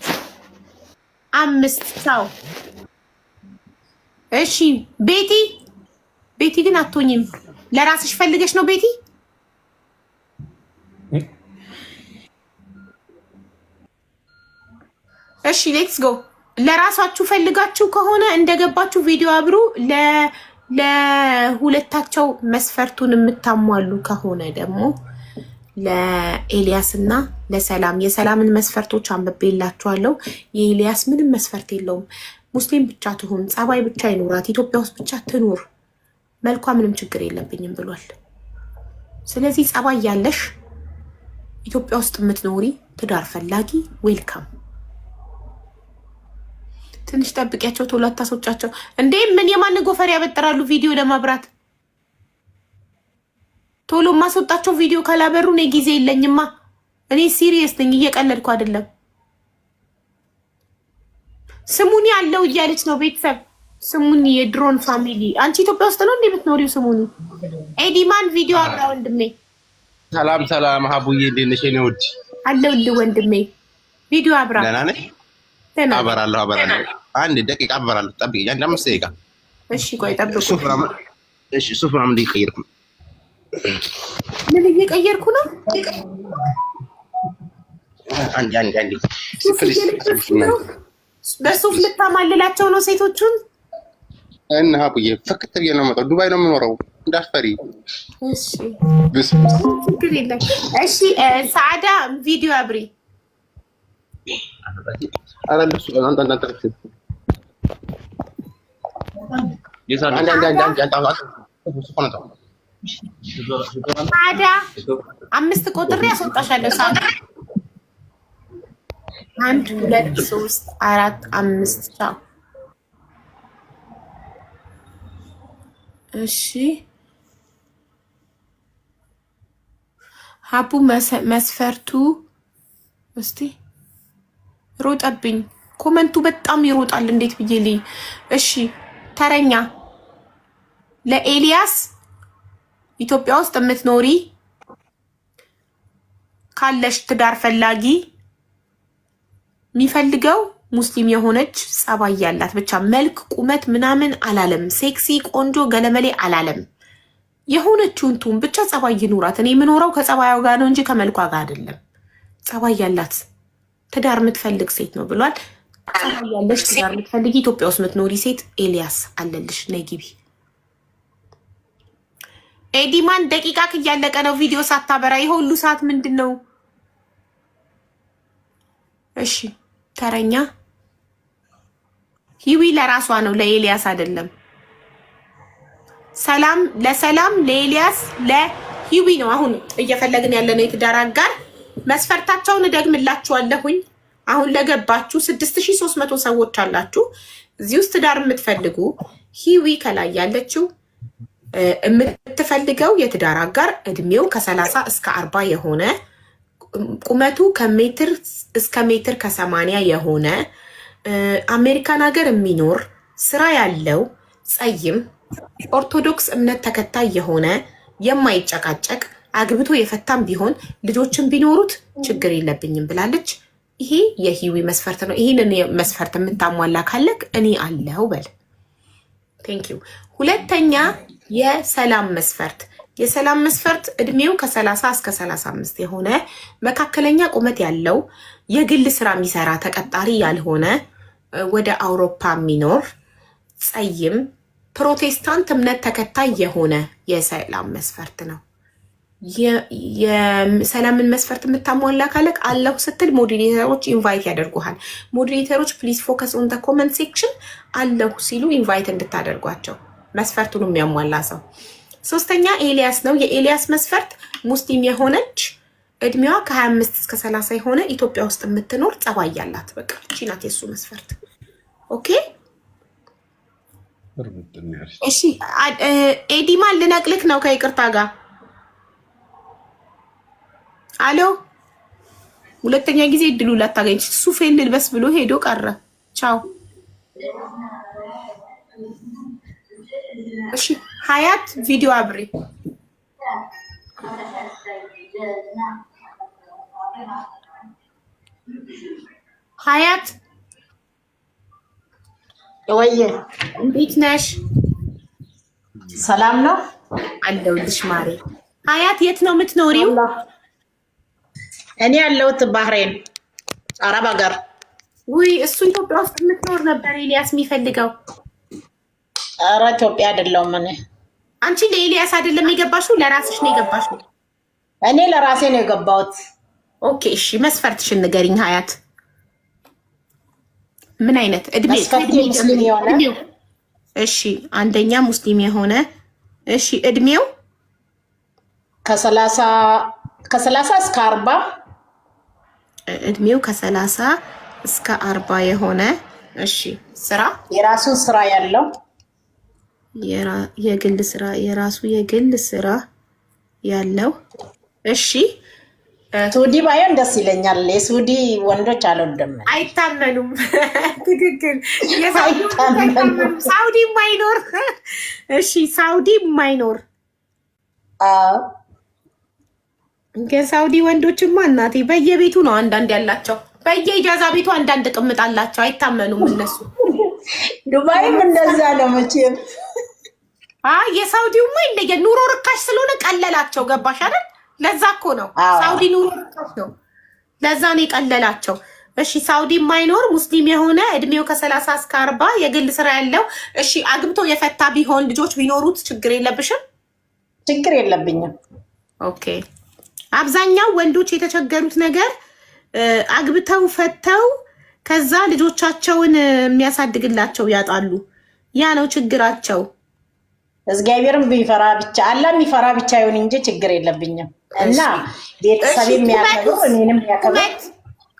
አምስት። ቻው። እሺ ቤቲ፣ ቤቲ ግን አትሆኝም። ለራስሽ ፈልገሽ ነው ቤቲ? እሺ let's go። ለራሳችሁ ፈልጋችሁ ከሆነ እንደገባችሁ ቪዲዮ አብሩ። ለሁለታቸው መስፈርቱን የምታሟሉ ከሆነ ደግሞ ለኤልያስ እና ለሰላም፣ የሰላምን መስፈርቶች አንብቤላችኋለሁ። የኤልያስ ምንም መስፈርት የለውም። ሙስሊም ብቻ ትሁን፣ ጸባይ ብቻ ይኖራት፣ ኢትዮጵያ ውስጥ ብቻ ትኑር፣ መልኳ ምንም ችግር የለብኝም ብሏል። ስለዚህ ጸባይ ያለሽ፣ ኢትዮጵያ ውስጥ የምትኖሪ ትዳር ፈላጊ welcome። ትንሽ ጠብቂያቸው፣ ቶሎ አታስወጫቸው። እንዴ ምን የማን ጎፈር ያበጥራሉ ቪዲዮ ለማብራት? ቶሎ ማስወጣቸው ቪዲዮ ካላበሩ። እኔ ጊዜ የለኝማ። እኔ serious ነኝ፣ እየቀለድኩ አይደለም። ስሙኒ አለው እያለች ነው ቤተሰብ። ስሙኒ የድሮን family። አንቺ ኢትዮጵያ ውስጥ ነው እንዴ የምትኖሪው? ስሙኒ ኤዲማን ቪዲዮ አብራ ወንድሜ። ሰላም ሰላም፣ ሀቡዬ እንዴት ነሽ የኔ ውድ? አለሁልህ ወንድሜ። ቪዲዮ አብራ። ደህና ነሽ? ደህና። አበራለሁ አበራለሁ። አንድ ደቂቃ አበራለሁ። ጠብቂኝ፣ አንድ 5 ደቂቃ። እሺ ቆይ ጠብቁ። ሱፍ ምናምን፣ እሺ ሱፍ ምናምን እየቀየርኩ ነው። ምን እየቀየርኩ ነው? አንድ አንድ አንድ ሱፍ Please። እየለበስኩ ነው። በሱፍ ልታማልላቸው ነው ሴቶቹን? እና ሀቡዬ ፍክት ብዬ ነው የምመጣው። ዱባይ ነው የምኖረው፣ እንዳትፈሪ። እሺ። ብስ ችግር የለም። እሺ ሰዓዳ ቪዲዮ አብሪ። ኧረ ልብሱ አንተ አንተ አንተ አንድ አንድ አንድ አንድ አንድ አንተ ታዲያ አምስት ቆጥሬ ያስወጣሻለሁ። ሳዳ አንድ፣ ሁለት፣ ሶስት፣ አራት፣ አምስት። ቻው። እሺ ሀቡ መስፈርቱ እስቲ ሮጠብኝ። Comment ኡ በጣም ይሮጣል። እንዴት ብዬ ልይ? እሺ ተረኛ ለኤልያስ፣ ኢትዮጵያ ውስጥ የምትኖሪ ካለሽ ትዳር ፈላጊ፣ የሚፈልገው ሙስሊም የሆነች፣ ጸባይ ያላት ብቻ። መልክ ቁመት ምናምን አላለም። Sexy ቆንጆ ገለመሌ አላለም። የሆነችውን ቱን ብቻ ጸባይ ይኑራት። እኔ የምኖረው ከጸባዩ ጋር ነው እንጂ ከመልኳ ጋር አይደለም። ጸባይ ያላት ትዳር የምትፈልግ ሴት ነው ብሏል። ጸባይ ያለሽ፣ ትዳር የምትፈልጊ፣ ኢትዮጵያ ውስጥ የምትኖሪ ሴት ኤልያስ አለልሽ። ነይ ግቢ። ኤዲማን ደቂቃ እያለቀ ነው። ቪዲዮ ሳታበራ የሁሉ ሰዓት ምንድን ነው? እሺ ተረኛ ሂዊ ለራሷ ነው፣ ለኤልያስ አይደለም። ሰላም ለሰላም፣ ለኤልያስ፣ ለሂዊ ነው አሁን እየፈለግን ያለነው የትዳር አጋር። መስፈርታቸውን እደግምላችኋለሁኝ። አሁን ለገባችሁ 6300 ሰዎች አላችሁ እዚህ ውስጥ ትዳር የምትፈልጉ። ሂዊ ከላይ ያለችው የምትፈልገው የትዳር አጋር እድሜው ከ30 እስከ 40 የሆነ፣ ቁመቱ ከሜትር እስከ ሜትር ከ80 የሆነ፣ አሜሪካን ሀገር የሚኖር፣ ስራ ያለው፣ ጸይም፣ ኦርቶዶክስ እምነት ተከታይ የሆነ፣ የማይጨቃጨቅ፣ አግብቶ የፈታም ቢሆን ልጆችን ቢኖሩት ችግር የለብኝም ብላለች። ይሄ የሂዊ መስፈርት ነው። ይህንን መስፈርት የምታሟላ ካለክ እኔ አለሁ በል። Thank you። ሁለተኛ የሰላም መስፈርት። የሰላም መስፈርት እድሜው ከ30 እስከ 35 የሆነ፣ መካከለኛ ቁመት ያለው፣ የግል ስራ የሚሰራ፣ ተቀጣሪ ያልሆነ፣ ወደ አውሮፓ የሚኖር፣ ጸይም፣ ፕሮቴስታንት እምነት ተከታይ የሆነ የሰላም መስፈርት ነው። የሰላምን መስፈርት የምታሟላ ካለክ አለሁ ስትል moderator ኦች invite ያደርጉሃል። Moderator ኦች, please focus on comment section። አለሁ ሲሉ invite እንድታደርጓቸው መስፈርቱን የሚያሟላ ሰው። ሶስተኛ ኤልያስ ነው። የኤልያስ መስፈርት ሙስሊም የሆነች፣ እድሜዋ ከ25 እስከ 30 የሆነ፣ ኢትዮጵያ ውስጥ የምትኖር፣ ጸባይ ያላት። በቃ እቺ ናት የሱ መስፈርት። Okay፣ እሺ ኤዲማን ልነቅልክ ነው ከይቅርታ ጋር። አሎ፣ ሁለተኛ ጊዜ እድሉ ላታገኝ። ሱፌን ልልበስ ብሎ ሄዶ ቀረ። ቻው። እሺ ሀያት ቪዲዮ አብሪ። ሀያት። ወየ። እንዴት ነሽ? ሰላም ነው። አለሁልሽ ማሬ። ሀያት፣ የት ነው የምትኖሪው? እኔ ያለሁት ባህሬን፣ አረብ ሀገር። ውይ፣ እሱ ኢትዮጵያ ውስጥ የምትኖር ነበር ኤልያስ የሚፈልገው። ኧረ ኢትዮጵያ አይደለሁም እኔ። አንቺ ለኤልያስ አይደለም የገባሽው፣ ለራስሽ ነው የገባሽው። እኔ ለራሴ ነው የገባሁት። Okay እሺ፣ መስፈርትሽን ንገሪኝ ሀያት። ምን አይነት እድሜ? መስፈርቴ ሙስሊም የሆነ። እሺ፣ አንደኛ ሙስሊም የሆነ። እሺ፣ እድሜው? ከ30 እስከ 40። እድሜው ከ30 እስከ 40 የሆነ። እሺ፣ ስራ? የራሱን ስራ ያለው። የግል ስራ፣ የራሱ የግል ስራ ያለው። እሺ። ሱዲ ባይሆን ደስ ይለኛል። የሱዲ ወንዶች አልወድም። አይታመኑም። ትክክል። የሳውዲ አይታመኑም። ሳውዲ የማይኖር። እሺ፣ ሳውዲ የማይኖር። አዎ። የሳውዲ ወንዶችማ እናቴ በየቤቱ ነው አንዳንድ ያላቸው። በየኢጃዛ ቤቱ አንዳንድ ቅምጥ አላቸው። አይታመኑም እነሱ። ዱባይም እንደዛ ነው መቼም። አይ፣ የሳውዲውማ ይለያል። ኑሮ ርካሽ ስለሆነ ቀለላቸው። ገባሽ አይደል? ለዛ እኮ ነው። ሳውዲ ኑሮ ርካሽ ነው። ለዛ ነው የቀለላቸው። እሺ፣ ሳውዲ የማይኖር፣ ሙስሊም የሆነ፣ እድሜው ከ30 እስከ 40፣ የግል ስራ ያለው። እሺ፣ አግብቶ የፈታ ቢሆን፣ ልጆች ቢኖሩት ችግር የለብሽም? ችግር የለብኝም። Okay። አብዛኛው ወንዶች የተቸገሩት ነገር አግብተው ፈተው ከዛ ልጆቻቸውን የሚያሳድግላቸው ያጣሉ። ያ ነው ችግራቸው። እግዚአብሔርን ቢፈራ ብቻ፣ አላህ የሚፈራ ብቻ ይሁን እንጂ ችግር የለብኝም። እና ቤተሰብ እሺ፣ የሚያከብር ቁመቱስ? እኔንም የሚያከብር። ቁመት፣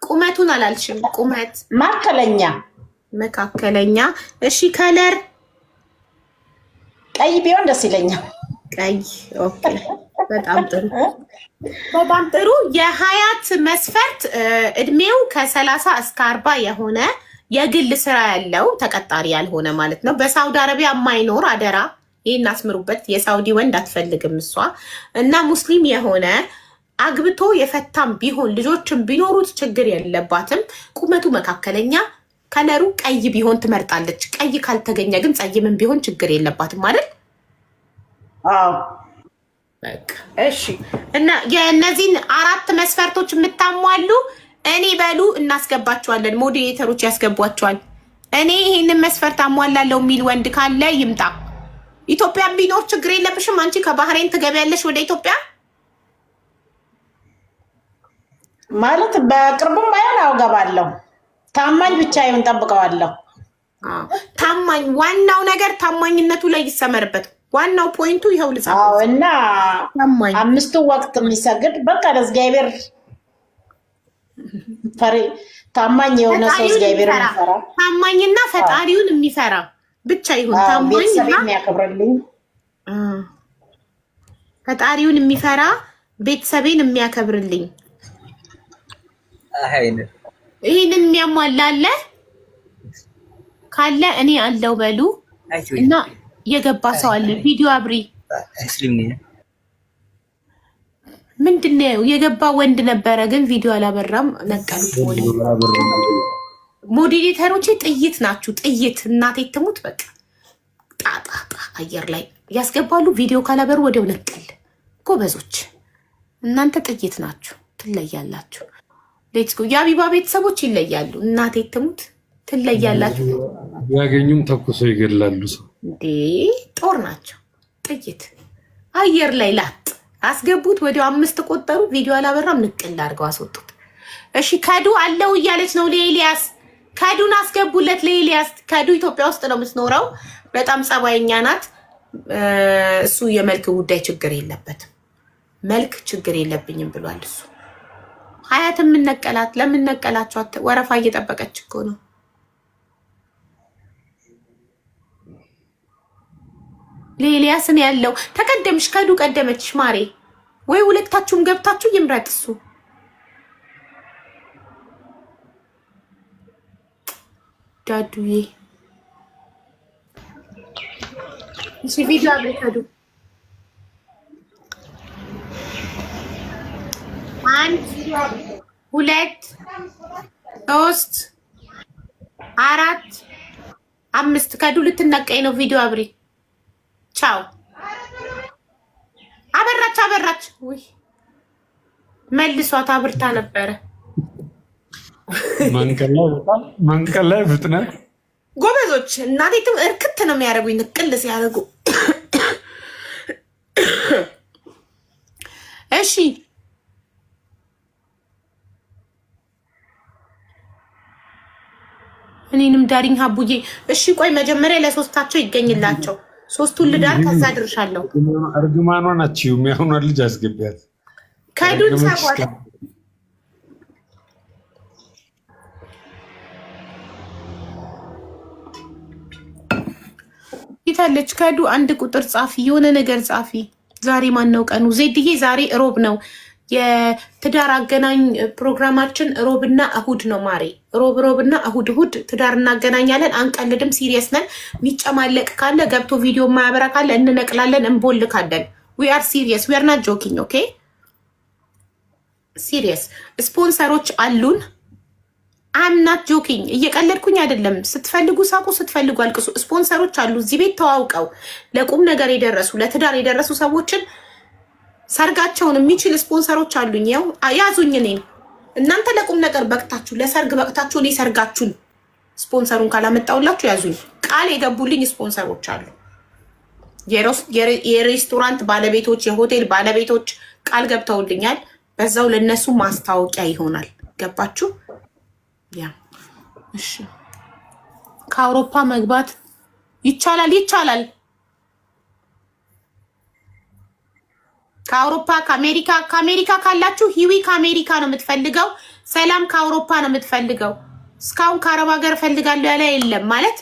ቁመቱን አላልሽም። ቁመት? መካከለኛ። መካከለኛ። እሺ፣ color? ቀይ ቢሆን ደስ ይለኛል። ቀይ። Okay፣ በጣም ጥሩ፣ በጣም ጥሩ። የሀያት መስፈርት እድሜው ከ30 እስከ 40 የሆነ፣ የግል ስራ ያለው፣ ተቀጣሪ ያልሆነ ማለት ነው። በሳውዲ አረቢያ የማይኖር፣ አደራ ይህን አስምሩበት። የሳውዲ ወንድ አትፈልግም እሷ። እና ሙስሊም የሆነ፣ አግብቶ የፈታም ቢሆን ልጆችም ቢኖሩት ችግር የለባትም። ቁመቱ መካከለኛ፣ color ኡ ቀይ ቢሆን ትመርጣለች። ቀይ ካልተገኘ ግን ጸይምም ቢሆን ችግር የለባትም አይደል? አዎ። በቃ እሺ። እና የእነዚህን አራት መስፈርቶች የምታሟሉ እኔ በሉ፣ እናስገባቸዋለን። Moderator ኦች ያስገቧቸዋል። እኔ ይህንን መስፈርት አሟላለሁ የሚል ወንድ ካለ ይምጣ። ኢትዮጵያ ቢኖር ችግር የለብሽም። አንቺ ከባህሬን ትገቢያለሽ ወደ ኢትዮጵያ? ማለት በቅርቡም ባይሆን አዎ እገባለሁ። ታማኝ ብቻ ይሁን፣ ጠብቀዋለሁ። አዎ፣ ታማኝ። ዋናው ነገር ታማኝነቱ ላይ ይሰመርበት። ዋናው point ኡ ይኸው ልጻፍ። አዎ፣ እና ታማኝ። አምስቱ ወቅት የሚሰግድ፣ በቃ ለእግዚአብሔር ፈሪ፣ ታማኝ የሆነ ሰው፣ ፈጣሪውን እግዚአብሔር የሚፈራ። የሚፈራ። ታማኝና ፈጣሪውን የሚፈራ ብቻ ይሁን። አዎ፣ ታማኝና ቤተሰብ የሚያከብርልኝ። ፈጣሪውን የሚፈራ፣ ቤተሰቤን የሚያከብርልኝ፣ ይህንን የሚያሟላ አለ? ካለ እኔ አለው በሉ። እና የገባ ሰው አለ። ቪዲዮ አብሪ። ምንድነው? የገባ ወንድ ነበረ፣ ግን ቪዲዮ አላበራም። ነቀሉት። Moderator ኦቼ ጥይት ናችሁ፣ ጥይት። እናቴ ትሙት። በቃ ጣጣጣ አየር ላይ ያስገባሉ። ቪዲዮ ካላበሩ ወዲያው ነቀል። ጎበዞች፣ እናንተ ጥይት ናችሁ፣ ትለያላችሁ። Let's go። የአቢባ ቤተሰቦች ይለያሉ። እናቴ ትሙት፣ ትለያላችሁ። ቢያገኙም ተኩሰው ይገድላሉ ሰው። እንዴ፣ ጦር ናቸው። ጥይት አየር ላይ ላጥ አስገቡት። ወዲያው አምስት ቆጠሩ። ቪዲዮ አላበራም፣ ንቅል አድርገው አስወጡት። እሺ፣ ከዱ አለው እያለች ነው ለኤልያስ። ከዱን አስገቡለት ለኤልያስ። ከዱ ኢትዮጵያ ውስጥ ነው የምትኖረው። በጣም ጸባይኛ ናት። እሱ የመልክ ጉዳይ ችግር የለበትም። መልክ ችግር የለብኝም ብሏል እሱ። ሀያት የምነቀላት ለምን ነቀላችኋት? ወረፋ እየጠበቀች እኮ ነው። ለኤልያስን ያለው ተቀደምሽ፣ ከዱ ቀደመችሽ ማሬ። ወይ ሁለታችሁም ገብታችሁ ይምረጥ እሱ። ዳዱዬ፣ እሺ፣ ቪዲዮ አብሬ ከዱ። አንድ፣ ሁለት፣ ሶስት፣ አራት፣ አምስት። ከዱ ልትነቀኝ ነው። ቪዲዮ አብሪ። ቻው። አበራች፣ አበራች። ውይ፣ መልሷት፣ አብርታ ነበረ። መንቀል ላይ በጣም መንቀል ላይ ፍጥነት። ጎበዞች፣ እናቴትም እርክት ነው የሚያደርጉኝ ንቅል ሲያደርጉ። እሺ፣ እኔንም ዳሪኝ ሀቡዬ። እሺ፣ ቆይ መጀመሪያ ለሶስታቸው ይገኝላቸው። ሶስቱን ልዳር፣ ከዛ ድርሻለሁ። እርግማኗን አትችይውም። የአሁኗን ልጅ አስገቢያት። ከዱን ረገመች። ሰቧት። የታለች ከዱ? አንድ ቁጥር ጻፊ፣ የሆነ ነገር ጻፊ። ዛሬ ማን ነው ቀኑ? ዜድዬ፣ ዛሬ እሮብ ነው። የትዳር አገናኝ ፕሮግራማችን ሮብና እሁድ ነው ማሬ። ሮብ ሮብና እሁድ እሁድ ትዳር እናገናኛለን። አንቀልድም፣ serious ነን። የሚጨማለቅ ካለ፣ ገብቶ ቪዲዮ ማያበራ ካለ እንነቅላለን፣ እንቦልካለን። We are serious, we are not joking, okay? Serious። ስፖንሰሮች አሉን። I'm not joking፣ እየቀለድኩኝ አይደለም። ስትፈልጉ ሳቁ፣ ስትፈልጉ አልቅሱ። ስፖንሰሮች አሉ እዚህ ቤት ተዋውቀው ለቁም ነገር የደረሱ፣ ለትዳር የደረሱ ሰዎችን ሰርጋቸውን የሚችል ስፖንሰሮች አሉኝ። ያው ያዙኝ። እኔን እናንተ ለቁም ነገር በቅታችሁ፣ ለሰርግ በቅታችሁ እኔ ሰርጋችሁን ስፖንሰሩን ካላመጣሁላችሁ ያዙኝ። ቃል የገቡልኝ ስፖንሰሮች አሉ። የሬስቶራንት ባለቤቶች፣ የሆቴል ባለቤቶች ቃል ገብተውልኛል። በዛው ለእነሱ ማስታወቂያ ይሆናል። ገባችሁ? Yeah እሺ። ከአውሮፓ መግባት ይቻላል፣ ይቻላል። ከአውሮፓ ከአሜሪካ፣ ከአሜሪካ ካላችሁ ሂዊ ከአሜሪካ ነው የምትፈልገው። ሰላም ከአውሮፓ ነው የምትፈልገው። እስካሁን ከአረብ ሀገር እፈልጋለሁ ያለ የለም። ማለት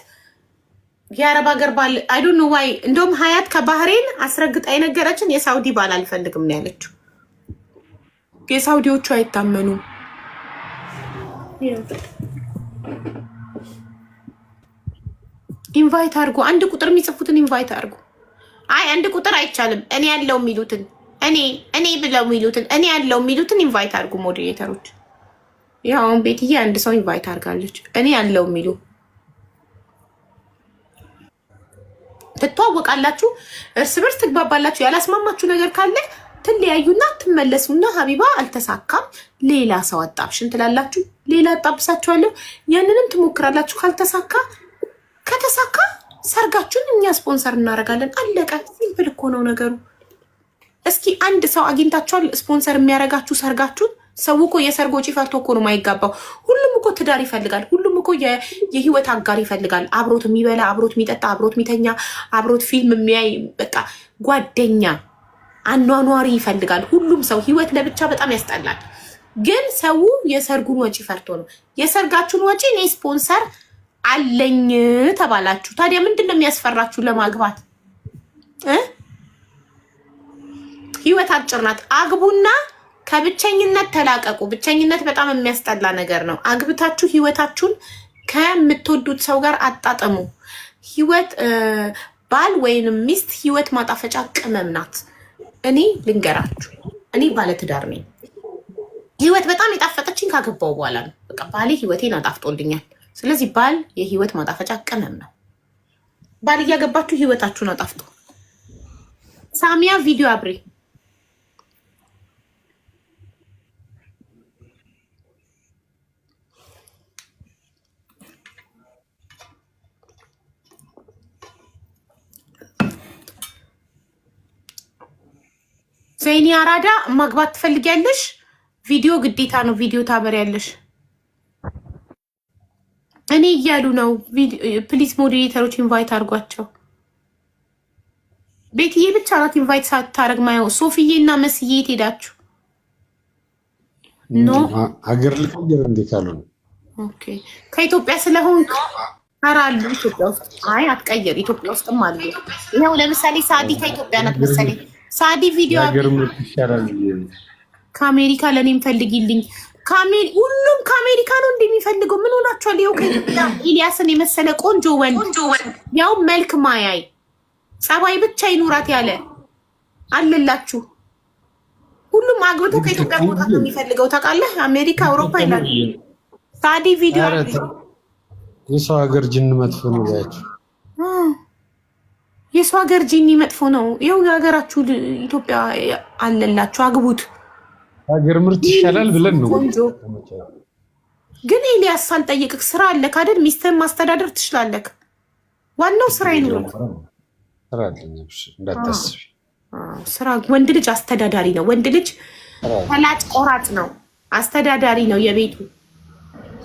የአረብ ሀገር ባል I don't know why። እንደውም ሀያት ከባህሬን አስረግጣ የነገረችን የሳውዲ ባል አልፈልግም ነው ያለችው። የሳውዲዎቹ አይታመኑም። Invite አድርጉ። አንድ ቁጥር የሚጽፉትን invite አድርጉ። አይ አንድ ቁጥር አይቻልም። እኔ ያለው የሚሉትን፣ እኔ እኔ ብለው የሚሉትን፣ እኔ ያለው የሚሉትን invite አድርጉ moderator ኦች። ያው አሁን ቤትዬ አንድ ሰው invite አድርጋለች። እኔ ያለው የሚሉ ትተዋወቃላችሁ፣ እርስ በርስ ትግባባላችሁ። ያላስማማችሁ ነገር ካለ ትለያዩና ትመለሱና ሀቢባ አልተሳካም፣ ሌላ ሰው አጣብሽን ትላላችሁ። ሌላ አጣብሳችኋለሁ። ያንንም ትሞክራላችሁ። ካልተሳካ፣ ከተሳካ ሰርጋችሁን እኛ ስፖንሰር እናደርጋለን። አለቀ። Simple እኮ ነው ነገሩ። እስኪ አንድ ሰው አግኝታችኋል ስፖንሰር የሚያደርጋችሁ ሰርጋችሁን? ሰው እኮ የሰርግ ወጪ ፈርቶ እኮ ነው የማይጋባው። ሁሉም እኮ ትዳር ይፈልጋል። ሁሉም እኮ የህይወት አጋር ይፈልጋል። አብሮት የሚበላ፣ አብሮት የሚጠጣ፣ አብሮት የሚተኛ፣ አብሮት ፊልም የሚያይ፣ በቃ ጓደኛ፣ አኗኗሪ ይፈልጋል። ሁሉም ሰው ህይወት ለብቻ በጣም ያስጠላል። ግን ሰው የሰርጉን ወጪ ፈርቶ ነው። የሰርጋችሁን ወጪ እኔ ስፖንሰር አለኝ ተባላችሁ። ታዲያ ምንድን ነው የሚያስፈራችሁ ለማግባት እ? ህይወት አጭር ናት። አግቡና ከብቸኝነት ተላቀቁ። ብቸኝነት በጣም የሚያስጠላ ነገር ነው። አግብታችሁ ህይወታችሁን ከምትወዱት ሰው ጋር አጣጥሙ። ህይወት ባል ወይንም ሚስት ህይወት ማጣፈጫ ቅመም ናት። እኔ ልንገራችሁ፣ እኔ ባለትዳር ነኝ። ህይወት በጣም የጣፈጠችኝ ካገባው በኋላ ነው። በቃ ባሌ ህይወቴን አጣፍጦልኛል። ስለዚህ ባል የህይወት ማጣፈጫ ቅመም ነው። ባል እያገባችሁ ህይወታችሁን አጣፍጡ። ሳሚያ ቪዲዮ አብሪ። ዘይኒ አራዳ ማግባት ትፈልጊያለሽ? ቪዲዮ ግዴታ ነው። ቪዲዮ ታበሪያለሽ። እኔ እያሉ ነው። Please moderator ኦች invite አድርጓቸው። ቤትዬ ብቻ ናት invite ሳታረግ ማየው። ሶፍዬ እና መስዬ የት ሄዳችሁ? No. ሀገር ልቀይር እንዴ ካልሆነ። Okay፣ ከኢትዮጵያ ስለሆንክ ኧረ አሉ ኢትዮጵያ ውስጥ። አይ አትቀይር፣ ኢትዮጵያ ውስጥም አሉ። ይኸው ለምሳሌ ሳዲ ከኢትዮጵያ ናት መሰለኝ። ሳዲ ቪዲዮ የሀገር ምርት ይሻላል ብዬ ነው። ከአሜሪካ ለእኔም ፈልጊልኝ። ሁሉም ከአሜሪካ ነው እንደሚፈልገው። ምን ሆናችኋል? ይኸው ከኢትዮጵያ ኤልያስን የመሰለ ቆንጆ ወንድ፣ ያው መልክ ማያይ ጸባይ ብቻ ይኑራት ያለ አለላችሁ። ሁሉም አግብቶ ከኢትዮጵያ መውጣት ነው የሚፈልገው። ታውቃለህ? አሜሪካ፣ አውሮፓ ይላል። ሳዲ ቪዲዮ ኧረ ተው፣ የሰው ሀገር ጅን መጥፎ ነው ያቸው። የሰው ሀገር ጂኒ መጥፎ ነው። ይኸው የሀገራችሁ ኢትዮጵያ አለላችሁ፣ አግቡት። ሀገር ምርት ይሻላል ብለን ነው። ቆንጆ ግን ኤልያስ ሳልጠይቅህ ስራ አለክ አይደል? ሚስትህን ማስተዳደር ትችላለህ። ዋናው ስራ ይኑርህ። ስራ አለኝ፣ እንዳታስቢ። ስራ፣ ወንድ ልጅ አስተዳዳሪ ነው። ወንድ ልጅ ፈላጭ ቆራጭ ነው፣ አስተዳዳሪ ነው የቤቱ።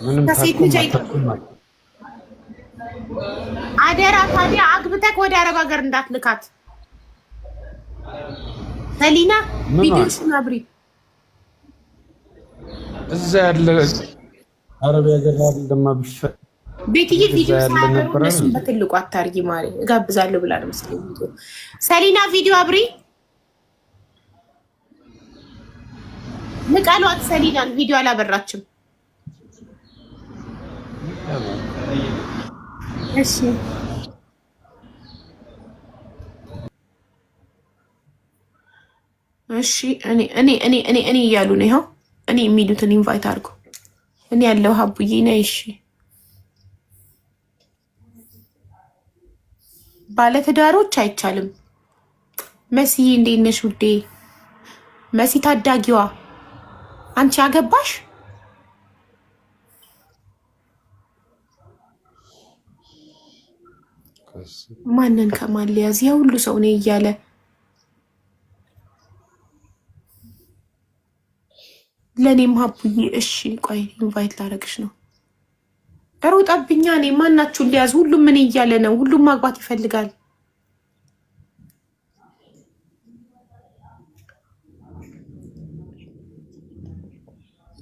ምንም ከሴት ታኩም ልጅ አታኩም። አደራ ታዲያ አግብተህ ወደ አረብ ሀገር እንዳትልካት። ሰሊና ምኗን? ቪዲዮሽን አብሪ። እዛ ያለ አረብ ሀገር ለማ ብፈ ቤትዬ እዛ ቪዲዮ ያለ ሳያበሩ ነበረ። እነሱን በትልቁ አታርጊ ማሪ። እጋብዛለሁ ብላ ነው መሰለኝ ቪዲዮ። ሰሊና ቪዲዮ አብሪ። ንቀሏት ሰሊናን፣ ቪዲዮ አላበራችም። እሺ እሺ፣ እኔ እኔ እኔ እኔ እኔ እያሉ ነው። ይኸው እኔ የሚሉትን invite አድርጎ እኔ ያለው ሀቡዬ ነይ። እሺ ባለትዳሮች አይቻልም። መስዬ እንዴት ነሽ ውዴ? መሲ ታዳጊዋ አንቺ አገባሽ? ማንን ከማን ሊያዝ ያ ሁሉ ሰው እኔ እያለ። ለእኔም ሀቡዬ። እሺ ቆይ invite ላደርግሽ ነው። ሮጠብኛ። እኔ ማናችሁን ሊያዝ? ሁሉም ምን እያለ ነው? ሁሉም ማግባት ይፈልጋል።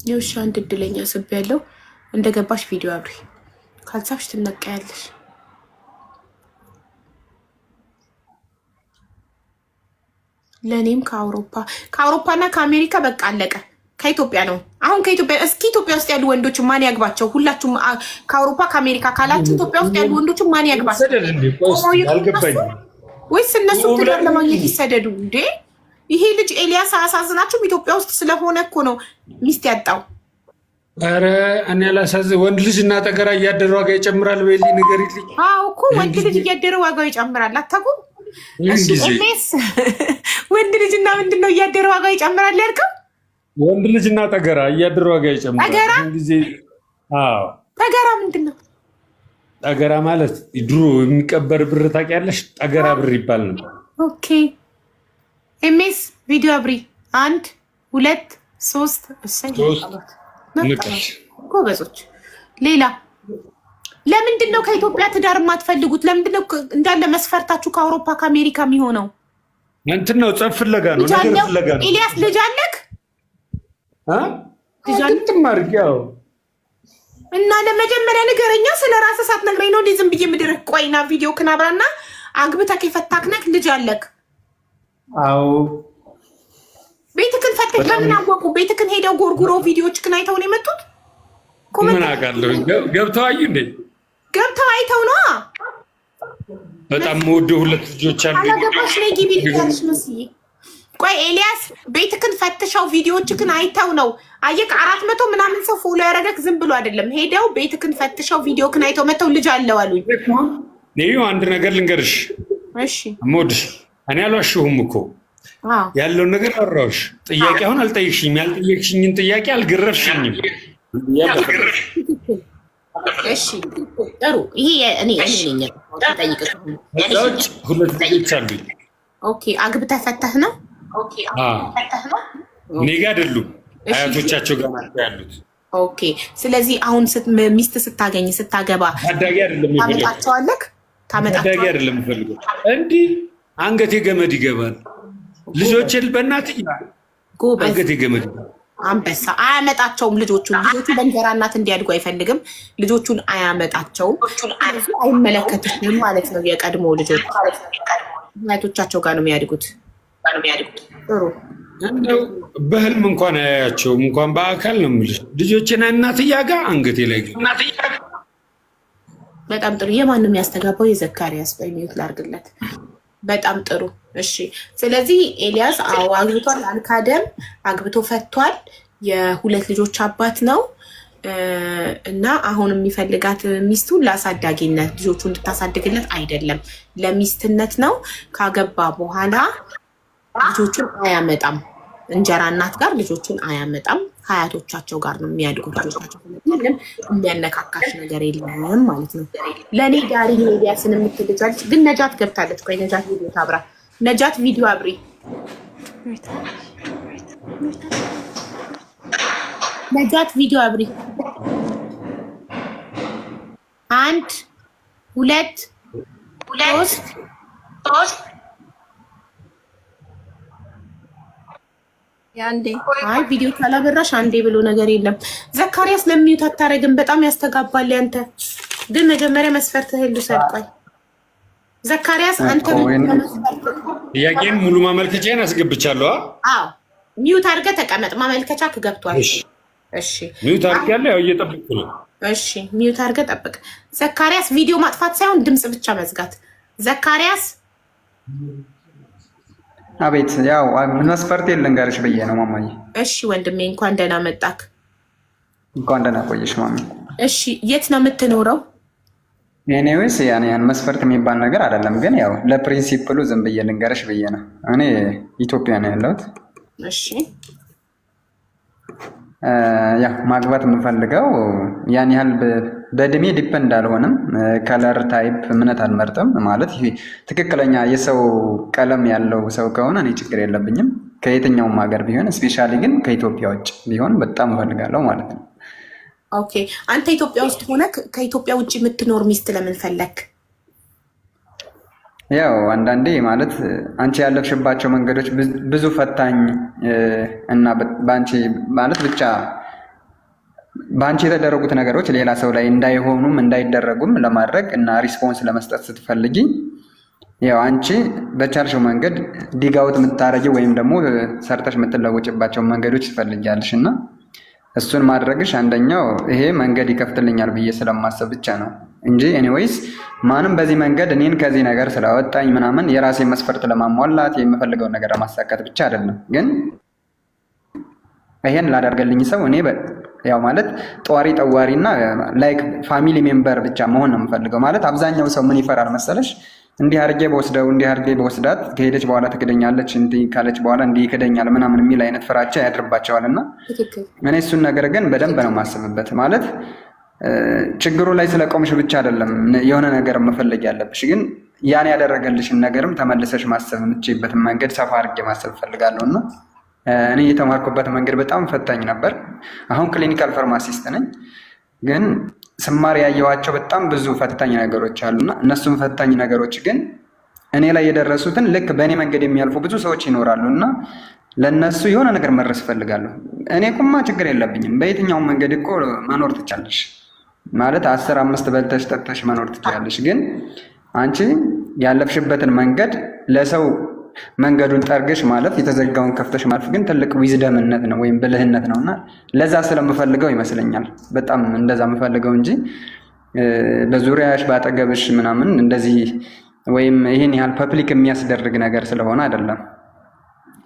የውሻ አንድ እድለኛ ስብ ያለው እንደገባሽ ቪዲዮ አብሪ፣ ካልሳብሽ ትነቀያለሽ። ለእኔም ከአውሮፓና ከአሜሪካ በቃ አለቀ። ከኢትዮጵያ ነው አሁን ከኢትዮጵያ እስኪ ኢትዮጵያ ውስጥ ያሉ ወንዶች ማን ያግባቸው? ሁላችሁም ከአውሮፓ ከአሜሪካ ካላችሁ ኢትዮጵያ ውስጥ ያሉ ወንዶች ማን ያግባቸው? ወይስ እነሱ ትዳር ለማግኘት ይሰደዱ እንዴ? ይሄ ልጅ ኤልያስ አያሳዝናችሁም? ኢትዮጵያ ውስጥ ስለሆነ እኮ ነው ሚስት ያጣው። ኧረ እኔ አላሳዝን። ወንድ ልጅ እና ጠገራ እያደረ ዋጋ ይጨምራል። በይልኝ ንገሪልኝ። አዎ እኮ ወንድ ልጅ እያደረ ዋጋው ይጨምራል። አታውቁም? እኔስ ወንድ ልጅ እና ምንድን ነው እያደረ ዋጋው ይጨምራል ያልከው? ወንድ ልጅ እና ጠገራ እያደረ ዋጋ ይጨምራል። ጠገራ? ጠገራ ምንድን ነው? ጠገራ ማለት ድሮ የሚቀበር ብር ታውቂያለሽ? ጠገራ ብር ይባል ነበር። Okay ኤምኤስ ቪዲዮ አብሪ። 1 2 3 እሰይ ጎበዞች። ሌላ ለምንድን ነው ከኢትዮጵያ ትዳር የማትፈልጉት? ለምንድን ነው እንዳለ መስፈርታችሁ ከአውሮፓ ከአሜሪካ የሚሆነው? እንትን ነው ጸብ ፍለጋ ነው፣ ነገር ፍለጋ ነው። ኤልያስ ልጅ አለክ? እና ለመጀመሪያ ንገረኛ፣ ስለ ራስህ ሳትነግረኝ ነው እንዴ ዝም ብዬ ምድርህ? ቆይና ቪዲዮ ክናብራና አግብተህ የፈታክ ነህ፣ ልጅ አለክ? አዎ። ቤትክን ፈተሽ በምን አወቁ? ቤትክን ሄደው ጎርጉሮ ቪዲዮዎችክን አይተው ነው የመጡት? ምን አውቃለሁ። ገብተው አዩ እንዴ? ገብተው አይተው ነዋ። በጣም የምወደው ሁለት ልጆች አሉ። አላገባሽ ነይ ግቢ ልያለሽ መስዬ። ቆይ ኤልያስ ቤትክን ፈትሸው ቪዲዮዎችክን አይተው ነው። አየህ 400 ምናምን ሰው follow ያደረገክ ዝም ብሎ አይደለም። ሄደው ቤትክን ፈትሸው ቪዲዮክን አይተው መተው ልጅ አለው አሉኝ። ይኸው አንድ ነገር ልንገርሽ። እሺ የምወድሽ እኔ አልዋሸሁም እኮ ያለውን ነገር አወራሁሽ። ጥያቄ አሁን አልጠየቅሽኝም። ያልጠየቅሽኝን ጥያቄ አልገረፍሽኝም። እሺ ጥሩ። ይሄ እኔ እኔ ነኝ ጠይቅሽ። ሁለት ልጆች አሉኝ። Okay አግብተህ ፈተህ ነው? Okay ፈተህ ነው። እኔ ጋር አይደሉም፣ አያቶቻቸው ጋር ናቸው ያሉት። Okay ስለዚህ አሁን ሚስት ስታገኝ ስታገባ ታዳጊ አይደለም ታመጣቸዋለህ? ታዳጊ አይደለም የምፈልገው። እንዲህ አንገቴ ገመድ ይገባል። ልጆችን በእናትዬ አንገቴ ገመድ አንበሳ አያመጣቸውም። ልጆቹን ልጆቹ በእንጀራ እናት እንዲያድጉ አይፈልግም። ልጆቹን አያመጣቸውም። አይመለከትም ማለት ነው። የቀድሞ ልጆች አያቶቻቸው ጋር ነው የሚያድጉት። ጥሩ እንደው በህልም እንኳን አያያቸውም፣ እንኳን በአካል ነው የምልሽ። ልጆችን እናትያ ጋር አንገቴ ላይ በጣም ጥሩ። የማን ነው የሚያስተጋባው? የዘካሪያስ በሚዩት ላርግለት። በጣም ጥሩ እሺ። ስለዚህ ኤልያስ አዎ አግብቷል፣ አልካደም፣ አግብቶ ፈቷል። የሁለት ልጆች አባት ነው እና አሁን የሚፈልጋት ሚስቱን ለአሳዳጊነት ልጆቹ እንድታሳድግለት አይደለም፣ ለሚስትነት ነው። ካገባ በኋላ ልጆቹን አያመጣም። እንጀራ እናት ጋር ልጆቹን አያመጣም። ሀያቶቻቸው ጋር ነው የሚያድጉ ልጆቻቸው። ምንም የሚያነካካሽ ነገር የለም ማለት ነው። ለእኔ ዳሪ ኤልያስን የምትልጃለች ግን ነጃት ገብታለች። ቆይ ነጃት ቪዲዮ ታብራ። ነጃት ቪዲዮ አብሪ። ነጃት ቪዲዮ አብሪ። 1 2 3 አይ ቪዲዮ ካላበራሽ አንዴ ብሎ ነገር የለም። ዘካሪያስ ለ mute አታረግም፣ በጣም ያስተጋባል። ያንተ ግን መጀመሪያ መስፈርትህን ልውሰድ። ቆይ ዘካሪያስ አንተ ጥያቄን ሙሉ ማመልከቻዬን አስገብቻለሁ። አዎ mute አድርገህ ተቀመጥ። ማመልከቻ ገብቷል። እሺ mute አድርጌያለሁ። ያው እየጠበቅኩ ነው። እሺ mute አድርገህ ጠብቅ። ዘካሪያስ ቪዲዮ ማጥፋት ሳይሆን ድምጽ ብቻ መዝጋት። ዘካሪያስ አቤት። ያው መስፈርት ልንገርሽ ብዬ ነው ማማዬ። እሺ ወንድሜ እንኳን ደህና መጣክ። እንኳን ደህና ቆየሽ ማሚ። እሺ የት ነው የምትኖረው? Anyways ያን መስፈርት የሚባል ነገር አይደለም፣ ግን ያው ለ principle ኡ ዝም ብዬ ልንገርሽ ብዬ ነው። እኔ ኢትዮጵያ ነው ያለሁት። እሺ ያው ማግባት የምፈልገው ያን ያህል በእድሜ depend አልሆንም። Color type እምነት አልመርጥም። ማለት ይሄ ትክክለኛ የሰው ቀለም ያለው ሰው ከሆነ እኔ ችግር የለብኝም። ከየትኛውም ሀገር ቢሆን especially ግን ከኢትዮጵያ ውጭ ቢሆን በጣም እፈልጋለሁ ማለት ነው። Okay፣ አንተ ኢትዮጵያ ውስጥ ሆነ ከኢትዮጵያ ውጭ የምትኖር ሚስት ለምን ፈለክ? ያው አንዳንዴ ማለት አንቺ ያለፍሽባቸው መንገዶች ብዙ ፈታኝ እና በአንቺ ማለት ብቻ በአንቺ የተደረጉት ነገሮች ሌላ ሰው ላይ እንዳይሆኑም እንዳይደረጉም ለማድረግ እና response ለመስጠት ስትፈልጊ ያው አንቺ በቻልሽው መንገድ dig out የምታረጊው ወይም ደግሞ ሰርተሽ የምትለወጭባቸው መንገዶች ትፈልጊያለሽ እና እሱን ማድረግሽ አንደኛው ይሄ መንገድ ይከፍትልኛል ብዬ ስለማሰብ ብቻ ነው እንጂ anyways ማንም በዚህ መንገድ እኔን ከዚህ ነገር ስላወጣኝ ምናምን የራሴ መስፈርት ለማሟላት የምፈልገውን ነገር ለማሳካት ብቻ አይደለም። ግን ይሄን ላደርገልኝ ሰው እኔ ያው ማለት ጧሪ ጠዋሪ እና like family member ብቻ መሆን ነው የምፈልገው። ማለት አብዛኛው ሰው ምን ይፈራል መሰለሽ? እንዲህ አድርጌ በወስደው፣ እንዲህ አድርጌ በወስዳት ከሄደች በኋላ ትክደኛለች፣ እንዲህ ካለች በኋላ እንዲህ ይክደኛል ምናምን የሚል አይነት ፍራቻ ያድርባቸዋል። እና እኔ እሱን ነገር ግን በደንብ ነው የማስብበት። ማለት ችግሩ ላይ ስለቆምሽ ብቻ አይደለም የሆነ ነገር መፈለግ ያለብሽ፣ ግን ያን ያደረገልሽን ነገርም ተመልሰሽ ማሰብ የምትችይበትን መንገድ ሰፋ አድርጌ ማሰብ እፈልጋለሁ። እና እኔ የተማርኩበት መንገድ በጣም ፈታኝ ነበር። አሁን clinical pharmacist ነኝ፣ ግን ስማር ያየኋቸው በጣም ብዙ ፈታኝ ነገሮች አሉና እነሱም ፈታኝ ነገሮች ግን እኔ ላይ የደረሱትን ልክ በእኔ መንገድ የሚያልፉ ብዙ ሰዎች ይኖራሉ እና ለእነሱ የሆነ ነገር መድረስ እፈልጋለሁ። እኔ ቁማ ችግር የለብኝም። በየትኛውም መንገድ እኮ መኖር ትቻለሽ። ማለት 10 5 በልተሽ ጠጥተሽ መኖር ትችላለሽ። ግን አንቺ ያለፍሽበትን መንገድ ለሰው መንገዱን ጠርገሽ ማለፍ፣ የተዘጋውን ከፍተሽ ማለፍ ግን ትልቅ wisdom ነት ነው ወይም ብልህነት ነው። እና ለዛ ስለምፈልገው ይመስለኛል በጣም እንደዛ የምፈልገው እንጂ በዙሪያሽ በአጠገብሽ ምናምን እንደዚህ ወይም ይህን ያህል public የሚያስደርግ ነገር ስለሆነ አይደለም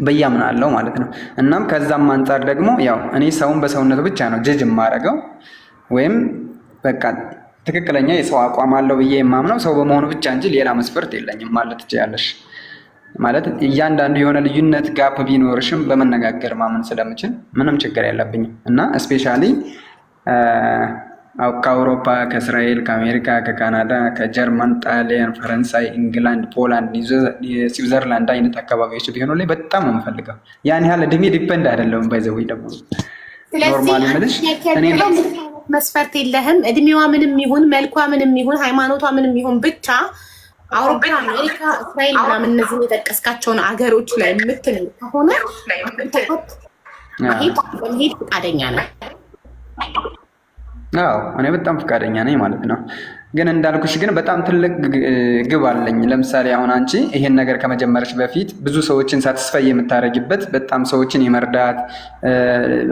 ብዬ አምናለሁ ማለት ነው። እናም ከዛም አንጻር ደግሞ ያው እኔ ሰውን በሰውነቱ ብቻ ነው ጀጅ የማደርገው ወይም በቃ ትክክለኛ የሰው አቋም አለው ብዬ የማምነው ሰው በመሆኑ ብቻ እንጂ ሌላ መስፈርት የለኝም ማለት ትችያለሽ። ማለት እያንዳንዱ የሆነ ልዩነት gap ቢኖርሽም በመነጋገር ማመን ስለምችል ምንም ችግር የለብኝም። እና especially ከአውሮፓ፣ ከእስራኤል፣ ከአሜሪካ፣ ከካናዳ፣ ከጀርመን፣ ጣሊያን፣ ፈረንሳይ፣ ኢንግላንድ፣ ፖላንድ፣ ስዊዘርላንድ አይነት አካባቢዎች ቢሆኑ ላይ በጣም ነው የምፈልገው። ያን ያህል እድሜ depend አይደለም። By the way ደግሞ normally የምልሽ እኔ መስፈርት የለህም። እድሜዋ ምንም ይሁን፣ መልኳ ምንም ይሁን፣ ሃይማኖቷ ምንም ይሁን፣ ብቻ አውሮፓ፣ አሜሪካ፣ እስራኤል ምናምን እነዚህን የጠቀስካቸውን አገሮች ላይ የምትኖር ከሆነ መሄድ ፈቃደኛ ነው። አዎ፣ እኔ በጣም ፈቃደኛ ነኝ ማለት ነው። ግን እንዳልኩሽ ግን በጣም ትልቅ ግብ አለኝ። ለምሳሌ አሁን አንቺ ይሄን ነገር ከመጀመርሽ በፊት ብዙ ሰዎችን satisfy የምታደርጊበት፣ በጣም ሰዎችን የመርዳት፣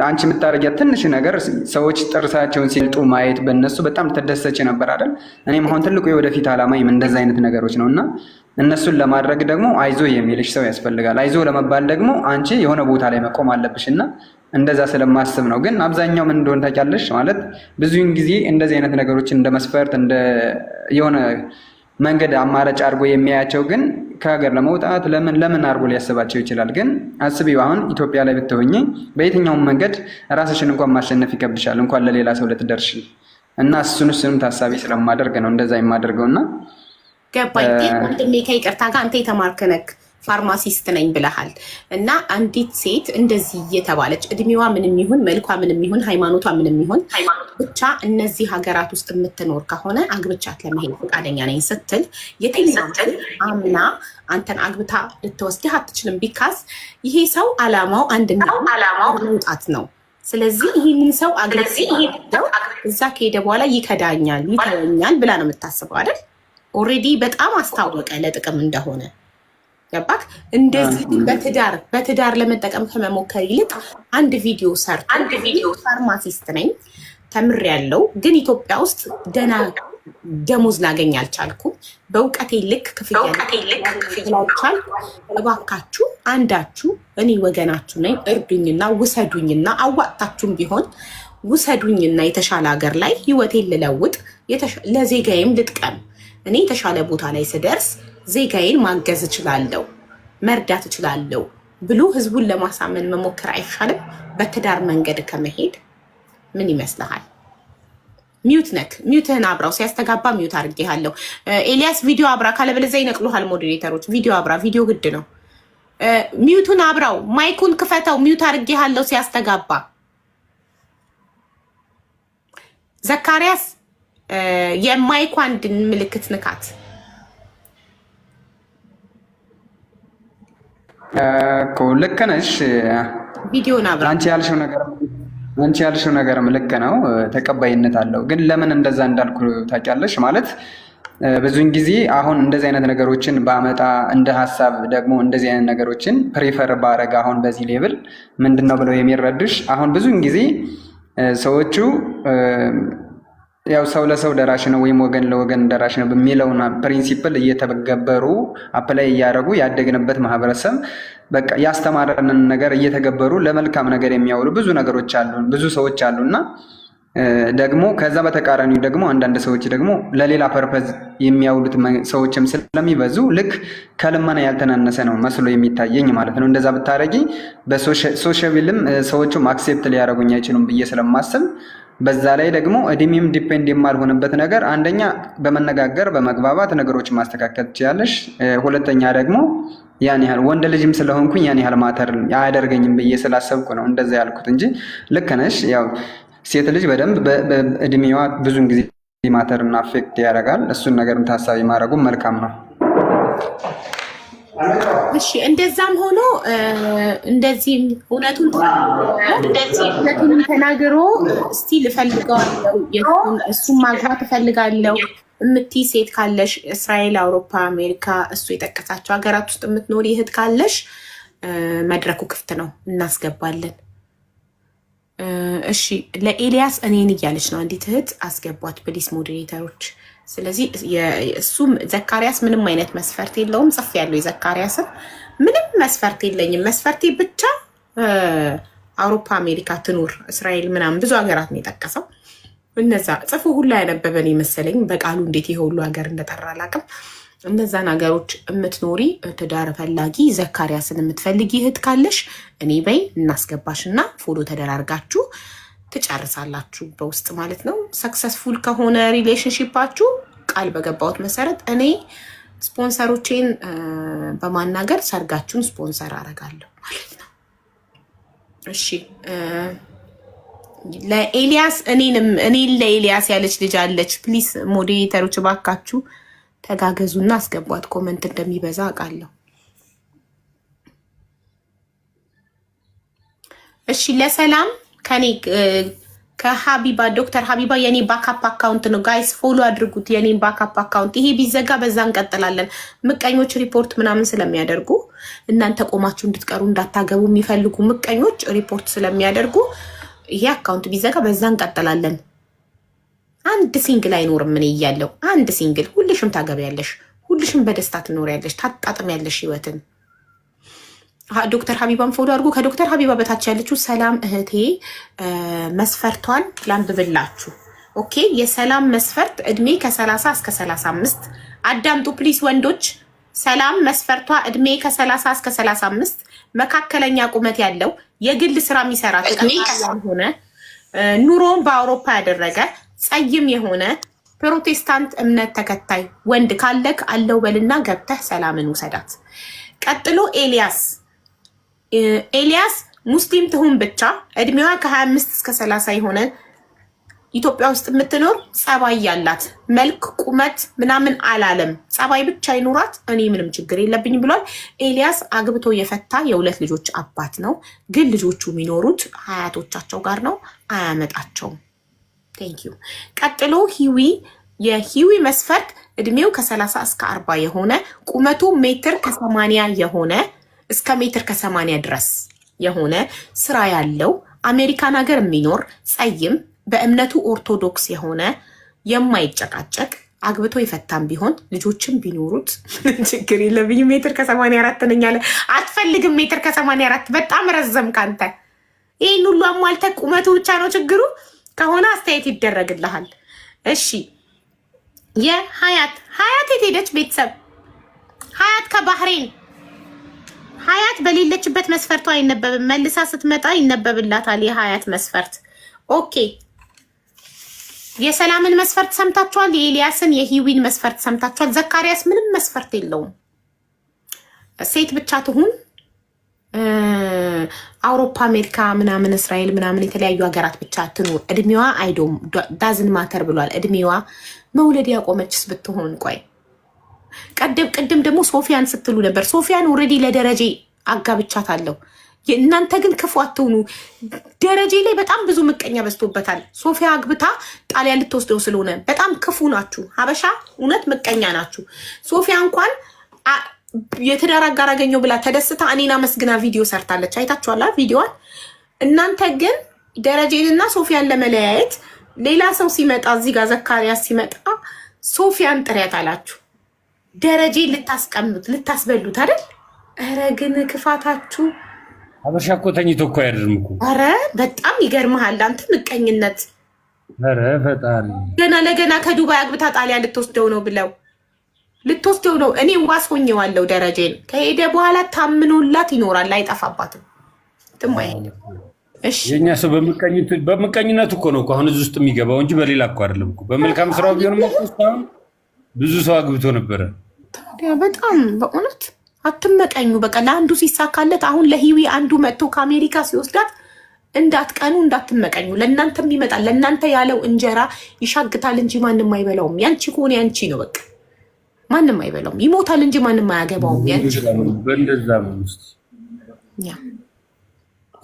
አንቺ የምታደርጊያት ትንሽ ነገር ሰዎች ጥርሳቸውን ሲልጡ ማየት በእነሱ በጣም ትደሰች ነበር አይደል? እኔም አሁን ትልቁ የወደፊት ዓላማዬም እንደዛ አይነት ነገሮች ነው። እና እነሱን ለማድረግ ደግሞ አይዞ የሚልሽ ሰው ያስፈልጋል። አይዞ ለመባል ደግሞ አንቺ የሆነ ቦታ ላይ መቆም አለብሽ እና እንደዛ ስለማስብ ነው። ግን አብዛኛው ምን እንደሆነ ታውቂያለሽ? ማለት ብዙውን ጊዜ እንደዚህ አይነት ነገሮችን እንደ መስፈርት፣ እንደ የሆነ መንገድ አማራጭ አድርጎ የሚያያቸው ግን ከሀገር ለመውጣት ለምን ለምን አድርጎ ሊያስባቸው ይችላል። ግን አስቢው፣ አሁን ኢትዮጵያ ላይ ብትሆኚ በየትኛውም መንገድ ራስሽን እንኳን ማሸነፍ ይከብድሻል፣ እንኳን ለሌላ ሰው ልትደርሺ። እና እሱንም ታሳቢ ስለማደርግ ነው እንደዛ የማደርገው እና ገባኝ። ወንድሜ፣ ከይቅርታ ጋር አንተ የተማርክ ነህ፣ pharmacist ነኝ ብለሃል። እና አንዲት ሴት እንደዚህ እየተባለች እድሜዋ ምንም ይሁን፣ መልኳ ምንም ይሁን፣ ሃይማኖቷ ምንም ይሁን፣ ብቻ እነዚህ ሀገራት ውስጥ የምትኖር ከሆነ አግብቻት ለመሄድ ፈቃደኛ ነኝ ስትል የትኛውም አምና አንተን አግብታ ልትወስድህ አትችልም። Because ይሄ ሰው አላማው አንድና መውጣት ነው። ስለዚህ ይህንን ሰው አግብተው እዛ ከሄደ በኋላ ይከዳኛል፣ ይተወኛል ብላ ነው የምታስበው አይደል? Already በጣም አስታወቀ ለጥቅም እንደሆነ፣ ገባክ? እንደዚህ በትዳር ለመጠቀም ከመሞከር ይልቅ አንድ ቪዲዮ ሰርቶ pharmacist ነኝ፣ ተምሬያለሁ፣ ግን ኢትዮጵያ ውስጥ ደህና ደሞዝ ላገኝ አልቻልኩም። በእውቀቴ ልክ ክፍያ ስላልቻልኩ እባካችሁ አንዳችሁ እኔ ወገናችሁ ነኝ፣ እርዱኝና ውሰዱኝና አዋጣችሁም ቢሆን ውሰዱኝና የተሻለ ሀገር ላይ ህይወቴን ልለውጥ፣ ለዜጋዬም ልጥቀም። እኔ የተሻለ ቦታ ላይ ስደርስ ዜጋዬን ማገዝ እችላለሁ፣ መርዳት እችላለሁ ብሎ ህዝቡን ለማሳመን መሞከር አይሻልም? በትዳር መንገድ ከመሄድ ምን ይመስልሃል? Mute ነክ፣ mute ህን አብራው። ሲያስተጋባ mute አድርጌሃለሁ። ኤልያስ፣ ቪዲዮ አብራ፣ ካለበለዚያ ይነቅሉሃል moderator ኦች። ቪዲዮ አብራ፣ ቪዲዮ ግድ ነው። Mute ኡን አብራው፣ mic ኡን ክፈተው። Mute አድርጌሃለሁ ሲያስተጋባ። ዘካርያስ የ mic ኡ አንድ ምልክት ንካት። እኮ ልክ ነሽ። ቪዲዮን አብራ። አንቺ ያልሽው ነገርም ልክ ነው፣ ተቀባይነት አለው። ግን ለምን እንደዛ እንዳልኩ ታውቂያለሽ? ማለት ብዙን ጊዜ አሁን እንደዚህ አይነት ነገሮችን ባመጣ፣ እንደ ሀሳብ ደግሞ እንደዚህ አይነት ነገሮችን prefer ባረግ፣ አሁን በዚህ level ምንድን ነው ብለው የሚረዱሽ፣ አሁን ብዙን ጊዜ ሰዎቹ ያው ሰው ለሰው ደራሽ ነው ወይም ወገን ለወገን ደራሽ ነው በሚለውን principle እየተገበሩ፣ apply እያደረጉ ያደግንበት ማህበረሰብ በቃ ያስተማረንን ነገር እየተገበሩ ለመልካም ነገር የሚያውሉ ብዙ ነገሮች አሉ፣ ብዙ ሰዎች አሉ። እና ደግሞ ከዛ በተቃራኒው ደግሞ አንዳንድ ሰዎች ደግሞ ለሌላ purpose የሚያውሉት ሰዎችም ስለሚበዙ ልክ ከልመና ያልተናነሰ ነው መስሎ የሚታየኝ ማለት ነው። እንደዛ ብታረጊ በ socially ም ሰዎቹም accept ሊያደርጉኝ አይችሉም ብዬ ስለማስብ፣ በዛ ላይ ደግሞ እድሜም depend የማልሆንበት ነገር፣ አንደኛ በመነጋገር በመግባባት ነገሮችን ማስተካከል ትችላለሽ። ሁለተኛ ደግሞ ያን ያህል ወንድ ልጅም ስለሆንኩኝ ያን ያህል matter አያደርገኝም ብዬ ስላሰብኩ ነው እንደዛ ያልኩት እንጂ ልክ ነሽ። ያው ሴት ልጅ በደንብ እድሜዋ ብዙን ጊዜ matter እና affect ያደርጋል። እሱን ነገርም ታሳቢ ማድረጉ መልካም ነው። እሺ፣ እንደዛም ሆኖ እንደዚህም እውነቱንም ተናግሮ still እፈልገዋለሁ፣ እሱን ማግባት እፈልጋለሁ የምትይ ሴት ካለሽ፣ እስራኤል፣ አውሮፓ፣ አሜሪካ እሱ የጠቀሳቸው ሀገራት ውስጥ የምትኖሪ እህት ካለሽ መድረኩ ክፍት ነው፣ እናስገባለን። እሺ፣ ለኤልያስ እኔን እያለች ነው አንዲት እህት፣ አስገቧት please moderator ኦች። ስለዚህ እሱም ዘካርያስ ምንም አይነት መስፈርት የለውም። ጽፍ ያለው የዘካርያስን ምንም መስፈርት የለኝም፣ መስፈርቴ ብቻ አውሮፓ፣ አሜሪካ ትኑር፣ እስራኤል ምናምን ብዙ ሀገራት ነው የጠቀሰው። እነዛ ጽፎ ሁሉ ያነበበን የመሰለኝ፣ በቃሉ እንዴት ይሄ ሁሉ ሀገር እንደጠራ አላውቅም። እነዛን ሀገሮች የምትኖሪ ትዳር ፈላጊ፣ ዘካርያስን የምትፈልጊ እህት ካለሽ እኔ በይ፣ እናስገባሽ እና follow ተደራርጋችሁ ትጨርሳላችሁ በውስጥ ማለት ነው። Successful ከሆነ relationship ኣችሁ ቃል በገባሁት መሰረት እኔ ስፖንሰሮቼን በማናገር ሰርጋችሁን ስፖንሰር አደርጋለሁ ማለት ነው። እሺ፣ ለኤልያስ እኔንም እኔን ለኤልያስ ያለች ልጅ አለች። Please moderator ኦች ባካችሁ ተጋገዙና አስገቧት። Comment እንደሚበዛ አውቃለሁ። እሺ፣ ለሰላም ከኔ ከሀቢባ፣ ዶክተር ሀቢባ የኔ backup account ነው። Guys, follow አድርጉት የኔን backup account። ይሄ ቢዘጋ በዛ እንቀጥላለን። ምቀኞች ሪፖርት ምናምን ስለሚያደርጉ፣ እናንተ ቆማችሁ እንድትቀሩ እንዳታገቡ የሚፈልጉ ምቀኞች ሪፖርት ስለሚያደርጉ፣ ይሄ account ቢዘጋ በዛ እንቀጥላለን። አንድ single አይኖርም። እኔ እያለሁ አንድ single፣ ሁልሽም ታገቢያለሽ፣ ሁልሽም በደስታ ትኖሪያለሽ፣ ታጣጥሚያለሽ ህይወትን። ዶክተር ሀቢባን follow አድርጉ። ከዶክተር ሀቢባ በታች ያለችው ሰላም እህቴ መስፈርቷን ላንብብላችሁ። Okay፣ የሰላም መስፈርት እድሜ ከ30 እስከ 35። አዳምጡ please ወንዶች። ሰላም መስፈርቷ እድሜ ከ30 እስከ 35፣ መካከለኛ ቁመት ያለው፣ የግል ስራ የሚሰራ፣ ተቀጣሪ ያልሆነ፣ ኑሮውን በአውሮፓ ያደረገ፣ ጸይም የሆነ፣ ፕሮቴስታንት እምነት ተከታይ ወንድ ካለክ አለው በልና ገብተህ ሰላምን ውሰዳት። ቀጥሎ ኤልያስ። ኤልያስ ሙስሊም ትሁን ብቻ፣ እድሜዋ ከ25 እስከ 30 የሆነ፣ ኢትዮጵያ ውስጥ የምትኖር፣ ጸባይ ያላት፣ መልክ ቁመት ምናምን አላለም። ጸባይ ብቻ ይኑራት፣ እኔ ምንም ችግር የለብኝም ብሏል። ኤልያስ አግብቶ የፈታ የሁለት ልጆች አባት ነው። ግን ልጆቹ የሚኖሩት አያቶቻቸው ጋር ነው፣ አያመጣቸውም። Thank you። ቀጥሎ ሂዊ። የሂዊ መስፈርት እድሜው ከ30 እስከ 40 የሆነ፣ ቁመቱ ሜትር ከ80 የሆነ፣ እስከ ሜትር ከ80 ድረስ የሆነ፣ ስራ ያለው፣ አሜሪካን ሀገር የሚኖር፣ ጸይም፣ በእምነቱ ኦርቶዶክስ የሆነ፣ የማይጨቃጨቅ፣ አግብቶ የፈታም ቢሆን ልጆችም ቢኖሩት ችግር የለብኝም። ሜትር ከ84 ነኝ አለ። አትፈልግም ሜትር ከ84፣ በጣም ረዘም ካንተ። ይህን ሁሉ አሟልተህ ቁመቱ ብቻ ነው ችግሩ ከሆነ አስተያየት ይደረግልሃል። እሺ፣ የሀያት፣ ሀያት የት ሄደች? ቤተሰብ፣ ሀያት ከባህሬን፣ ሀያት በሌለችበት መስፈርቷ አይነበብም። መልሳ ስትመጣ ይነበብላታል የሀያት መስፈርት። Okay፣ የሰላምን መስፈርት ሰምታችኋል። የኤልያስን፣ የሂዊን መስፈርት ሰምታችኋል። ዘካርያስ ምንም መስፈርት የለውም። ሴት ብቻ ትሁን። አውሮፓ፣ አሜሪካ ምናምን እስራኤል ምናምን የተለያዩ ሀገራት ብቻ ትኑር። እድሜዋ I don't doesn't matter ብሏል። እድሜዋ መውለድ ያቆመችስ ብትሆን ቆይ ቀደም ቅድም ደግሞ ሶፊያን ስትሉ ነበር። ሶፊያን already ለደረጄ አጋብቻታለሁ። እናንተ ግን ክፉ አትሆኑ። ደረጄ ላይ በጣም ብዙ ምቀኛ በዝቶበታል። ሶፊያ አግብታ ጣሊያን ልትወስደው ስለሆነ በጣም ክፉ ናችሁ። ሀበሻ እውነት ምቀኛ ናችሁ። ሶፊያ እንኳን የትዳር አጋር አገኘው ብላ ተደስታ እኔን አመስግና ቪዲዮ ሰርታለች። አይታችኋላ ቪዲዮዋን። እናንተ ግን ደረጄንና ሶፊያን ለመለያየት ሌላ ሰው ሲመጣ እዚህ ጋር ዘካሪያስ ሲመጣ ሶፊያን ጥሪያት አላችሁ። ደረጄን ልታስቀምጡት ልታስበሉት አይደል? ኧረ ግን ክፋታችሁ። ሀበሻ እኮ ተኝቶ እኮ አያድርም እኮ። ኧረ በጣም ይገርምሃል አንተ ምቀኝነት። ኧረ ፈጣሪ። ገና ለገና ከዱባይ አግብታ ጣሊያን ልትወስደው ነው ብለው ልትወስደው ነው። እኔ ዋስ ሆኜዋለሁ ደረጀን። ከሄደ በኋላ ታምኖላት ይኖራል፣ አይጠፋባትም። ትም አይሄድም። እሺ። የእኛ ሰው በምቀኝነቱ እኮ ነው እኮ አሁን እዚህ ውስጥ የሚገባው እንጂ በሌላ እኮ አይደለም እኮ። በመልካም ስራው ቢሆንም እኮ እስካሁን ብዙ ሰው አግብቶ ነበረ። ታዲያ በጣም በእውነት አትመቀኙ። በቃ ለአንዱ ሲሳካለት አሁን ለሂዊ አንዱ መጥቶ ከአሜሪካ ሲወስዳት እንዳትቀኑ፣ እንዳትመቀኙ። ለእናንተም ይመጣል። ለእናንተ ያለው እንጀራ ይሻግታል እንጂ ማንም አይበላውም። ያንቺ ከሆነ ያንቺ ነው። በቃ ማንም አይበላውም። ይሞታል እንጂ ማንም አያገባውም። ያንቺ በእንደዛ ነው ውስጥ ያ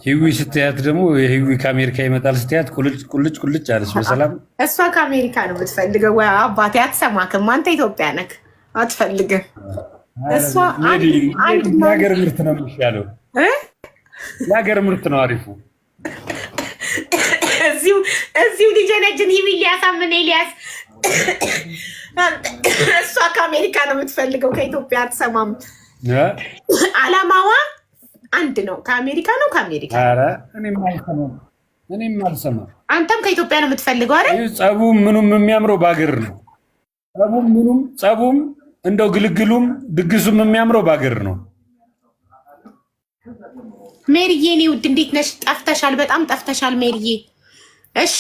ሂዊ ስትያት ደግሞ የሂዊ ከአሜሪካ ይመጣል ስትያት ቁልጭ ቁልጭ ቁልጭ አለች። በሰላም እሷ ከአሜሪካ ነው የምትፈልገው። ወይ አባቴ አትሰማክም። አንተ ኢትዮጵያ ነክ አትፈልግም። እሷ አንድ አንድ የሀገር ምርት ነው የሚሻለው። እ? የሀገር ምርት ነው አሪፉ። እዚሁ እዚሁ ሊጀነጅን ሂዊ ሊያሳምን ኤልያስ። እሷ ከአሜሪካ ነው የምትፈልገው፣ ከኢትዮጵያ አትሰማም። እ? አላማዋ አንድ ነው። ከአሜሪካ ነው ከአሜሪካ። ኧረ እኔም አልሰማም፣ እኔም አልሰማም። አንተም ከኢትዮጵያ ነው የምትፈልገው አይደል? ይህ ጸቡም ምኑም የሚያምረው በሀገር ነው። ጸቡም ምኑም ጸቡም እንደው ግልግሉም ድግሱም የሚያምረው በሀገር ነው። ሜሪዬ እኔ ውድ እንዴት ነሽ? ጠፍተሻል፣ በጣም ጠፍተሻል ሜሪዬ። እሺ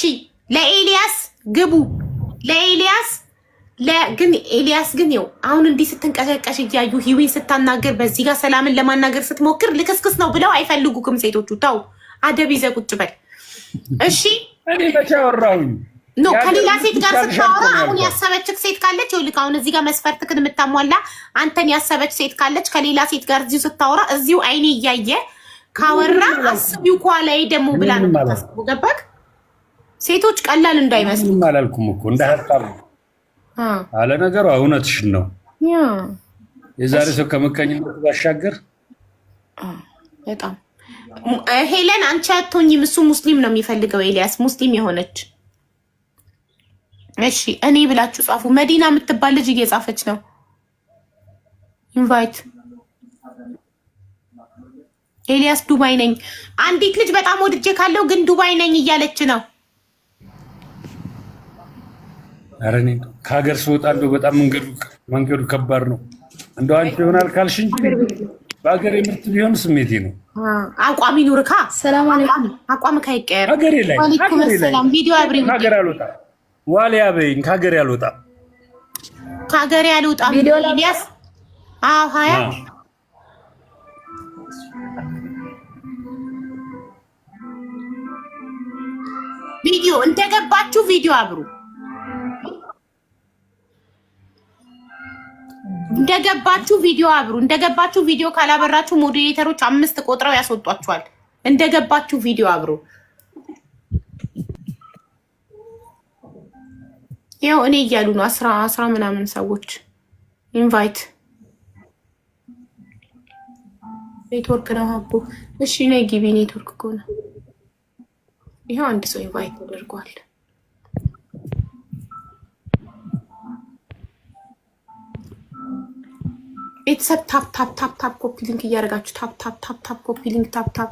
ለኤልያስ ግቡ፣ ለኤልያስ ግን ኤልያስ ግን ይኸው አሁን እንዲህ ስትንቀሸቀሽ እያዩ ሂዊን ስታናገር በዚህ ጋር ሰላምን ለማናገር ስትሞክር ልክስክስ ነው ብለው አይፈልጉክም ሴቶቹ። ተው አደብ ይዘህ ቁጭ በል እሺ። እኔ መቼ አወራሁኝ? No የሀገር ከሌላ ምርት ሴት ጋር ይሻልሻል ስታወራ እኮ ነው አሁን ያልኳት። ያሰበችክ ሴት ካለች ይኸውልህ፣ አሁን እዚህ ጋር መስፈርትክን የምታሟላ አንተን ያሰበች ሴት ካለች ከሌላ ሴት ጋር እዚሁ ስታወራ እዚሁ አይኔ እያየ ካወራ አስቢው ከኋላዬ ደግሞ ብላ ነው ምንም አላልኩም። የምታስበው። ገባክ? ሴቶች ቀላል እንዳይመስሉ። ምንም አላልኩም እኮ እንደ ሀሳብ ነው። አለ ነገሩ እውነትሽን ነው። የዛሬ ሰው ከምቀኝነቱ ባሻገር በጣም ሄለን አንቺ አትሆኝም። እሱ ሙስሊም ነው የሚፈልገው ኤልያስ፣ ሙስሊም የሆነች። እሺ እኔ ብላችሁ ጻፉ። መዲና የምትባል ልጅ እየጻፈች ነው። Invite ኤልያስ ዱባይ ነኝ። አንዲት ልጅ በጣም ወድጄ ካለው ግን ዱባይ ነኝ እያለች ነው። ኧረ እኔ ከሀገር ስወጣ እንደው በጣም መንገዱ ከባድ ነው። እንደው አንቺ ይሆናል ካልሽ እንጂ በሀገሬ ምርት ቢሆን ስሜቴ ነው። አቋም ይኑርካ። ሰላም አለይኩም። አቋም ካይቀየር። ሀገሬ ላይ ዋሌኩም ሀገሬ ላይ ሰላም። ቪዲዮ አብሪ ውዴ። ከሀገር አልወጣም። ዋሊያ በይኝ፣ ከሀገሬ አልወጣም። ከሀገሬ አልወጣም። ቪዲዮ ላ ኤልያስ አዎ 20 አዎ። ቪዲዮ እንደገባችሁ ቪዲዮ አብሩ። እንደገባችሁ ቪዲዮ አብሩ። እንደገባችሁ ቪዲዮ ካላበራችሁ moderator ኦች 5 ቆጥረው ያስወጧችኋል። እንደገባችሁ ቪዲዮ አብሩ። ያው እኔ እያሉ ነው 10 ምናምን ሰዎች invite። ኔትወርክ ነው ሀቦ። እሺ ነይ ግቢ። ኔትወርክ ከሆነ ይኸው አንድ ሰው invite ተደርጓል። ቤተሰብ tap tap tap tap copy link እያደረጋችሁ tap tap tap tap copy link tap tap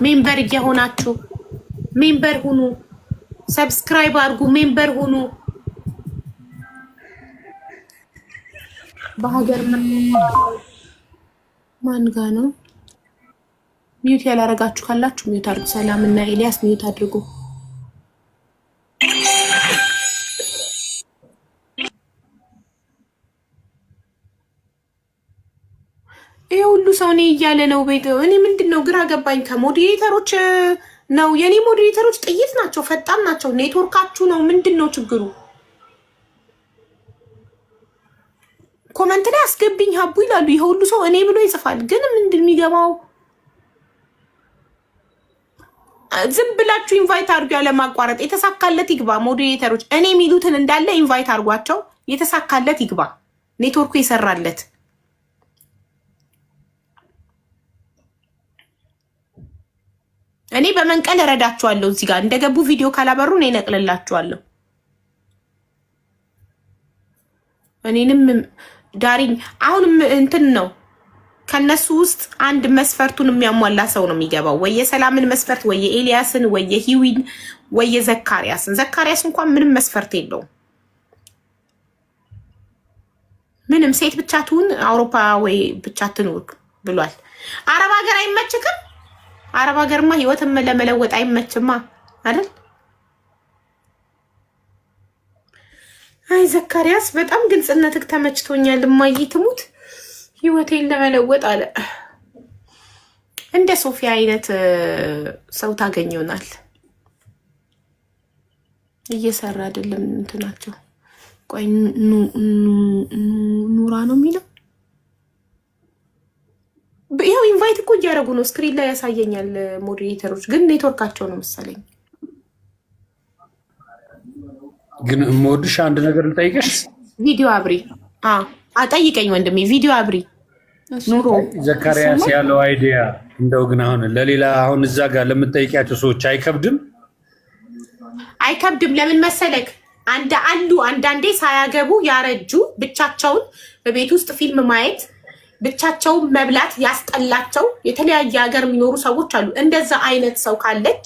member እየሆናችሁ member ሁኑ። Subscribe አድርጉ። Member ሁኑ። በሀገር ማን ጋ ነው? Mute ያላረጋችሁ ካላችሁ mute አድርጉ። ሰላም እና ኤልያስ mute አድርጉ። ይሄ ሁሉ ሰው እኔ እያለ ነው። ቤት እኔ ምንድን ነው ግራ ገባኝ። ከ moderator ኦች ነው የኔ moderator ኦች ጥይት ናቸው፣ ፈጣን ናቸው። ኔትወርካችሁ ነው ምንድን ነው ችግሩ? Comment ላይ አስገብኝ ሀቡ ይላሉ። ይሄ ሁሉ ሰው እኔ ብሎ ይጽፋል። ግን ምንድን የሚገባው? ዝም ብላችሁ invite አድርጉ ያለማቋረጥ። የተሳካለት ይግባ። Moderator ኦች እኔ የሚሉትን እንዳለ invite አድርጓቸው። የተሳካለት ይግባ። ኔትወርኩ የሰራለት እኔ በመንቀል እረዳችኋለሁ። እዚህ ጋር እንደገቡ ቪዲዮ ካላበሩ እኔ እነቅልላችኋለሁ። እኔንም ዳሪኝ አሁንም እንትን ነው ከነሱ ውስጥ አንድ መስፈርቱን የሚያሟላ ሰው ነው የሚገባው። ወይ የሰላምን መስፈርት፣ ወይ የኤልያስን፣ ወይ የሂዊን፣ ወይ የዘካሪያስን። ዘካሪያስ እንኳን ምንም መስፈርት የለውም። ምንም ሴት ብቻ ትሁን አውሮፓ ወይ ብቻ ትኑር ብሏል። አረብ ሀገር አይመችክም? አረብ ሀገርማ ህይወትን ለመለወጥ አይመችማ አይደል? አይ ዘካሪያስ በጣም ግልጽነትህ ተመችቶኛል። እማዬ ትሙት ህይወቴን ለመለወጥ አለ። እንደ ሶፊያ አይነት ሰው ታገኘናል። እየሰራ አይደለም እንትናቸው። ቆይ ኑራ ነው የሚለው። ይኸው invite እኮ እያደረጉ ነው። Screen ላይ ያሳየኛል። Moderator ኦች ግን ኔትወርካቸው ነው መሰለኝ። ግን የምወድሽ አንድ ነገር ልጠይቅሽ። ቪዲዮ አብሪ ጠይቀኝ ወንድሜ። ቪዲዮ አብሪ ኑሮ ዘካሪያስ ያለው idea እንደው ግን አሁን ለሌላ አሁን እዛ ጋር ለምጠይቂያቸው ሰዎች አይከብድም? አይከብድም። ለምን መሰለክ አሉ አንዳንዴ ሳያገቡ ያረጁ ብቻቸውን በቤት ውስጥ ፊልም ማየት ብቻቸውን መብላት ያስጠላቸው የተለያየ ሀገር የሚኖሩ ሰዎች አሉ። እንደዛ አይነት ሰው ካለች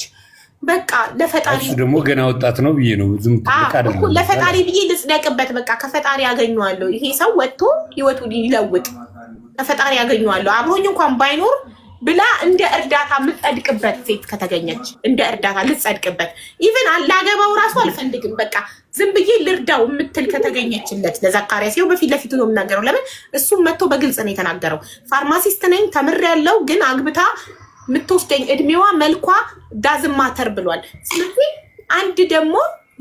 በቃ ለፈጣሪ እሱ ደግሞ ገና ወጣት ነው ብዬ ነው ዝም ትልቅ አይደለም። ለፈጣሪ ብዬ ልጽደቅበት፣ በቃ ከፈጣሪ ያገኘዋለሁ። ይሄ ሰው ወጥቶ ህይወቱን ይለውጥ ከፈጣሪ ያገኘዋለሁ አብሮኝ እንኳን ባይኖር ብላ እንደ እርዳታ የምትጸድቅበት ሴት ከተገኘች እንደ እርዳታ ልትጸድቅበት፣ even ላገባው ራሱ አልፈልግም በቃ ዝም ብዬ ልርዳው የምትል ከተገኘችለት ለዘካሪያስ ይኸው በፊት ለፊቱ ነው የምናገረው። ለምን እሱም መጥቶ በግልጽ ነው የተናገረው። Pharmacist ነኝ ተምሬያለሁ፣ ግን አግብታ የምትወስደኝ እድሜዋ መልኳ doesn't matter ብሏል። ስለዚህ አንድ ደግሞ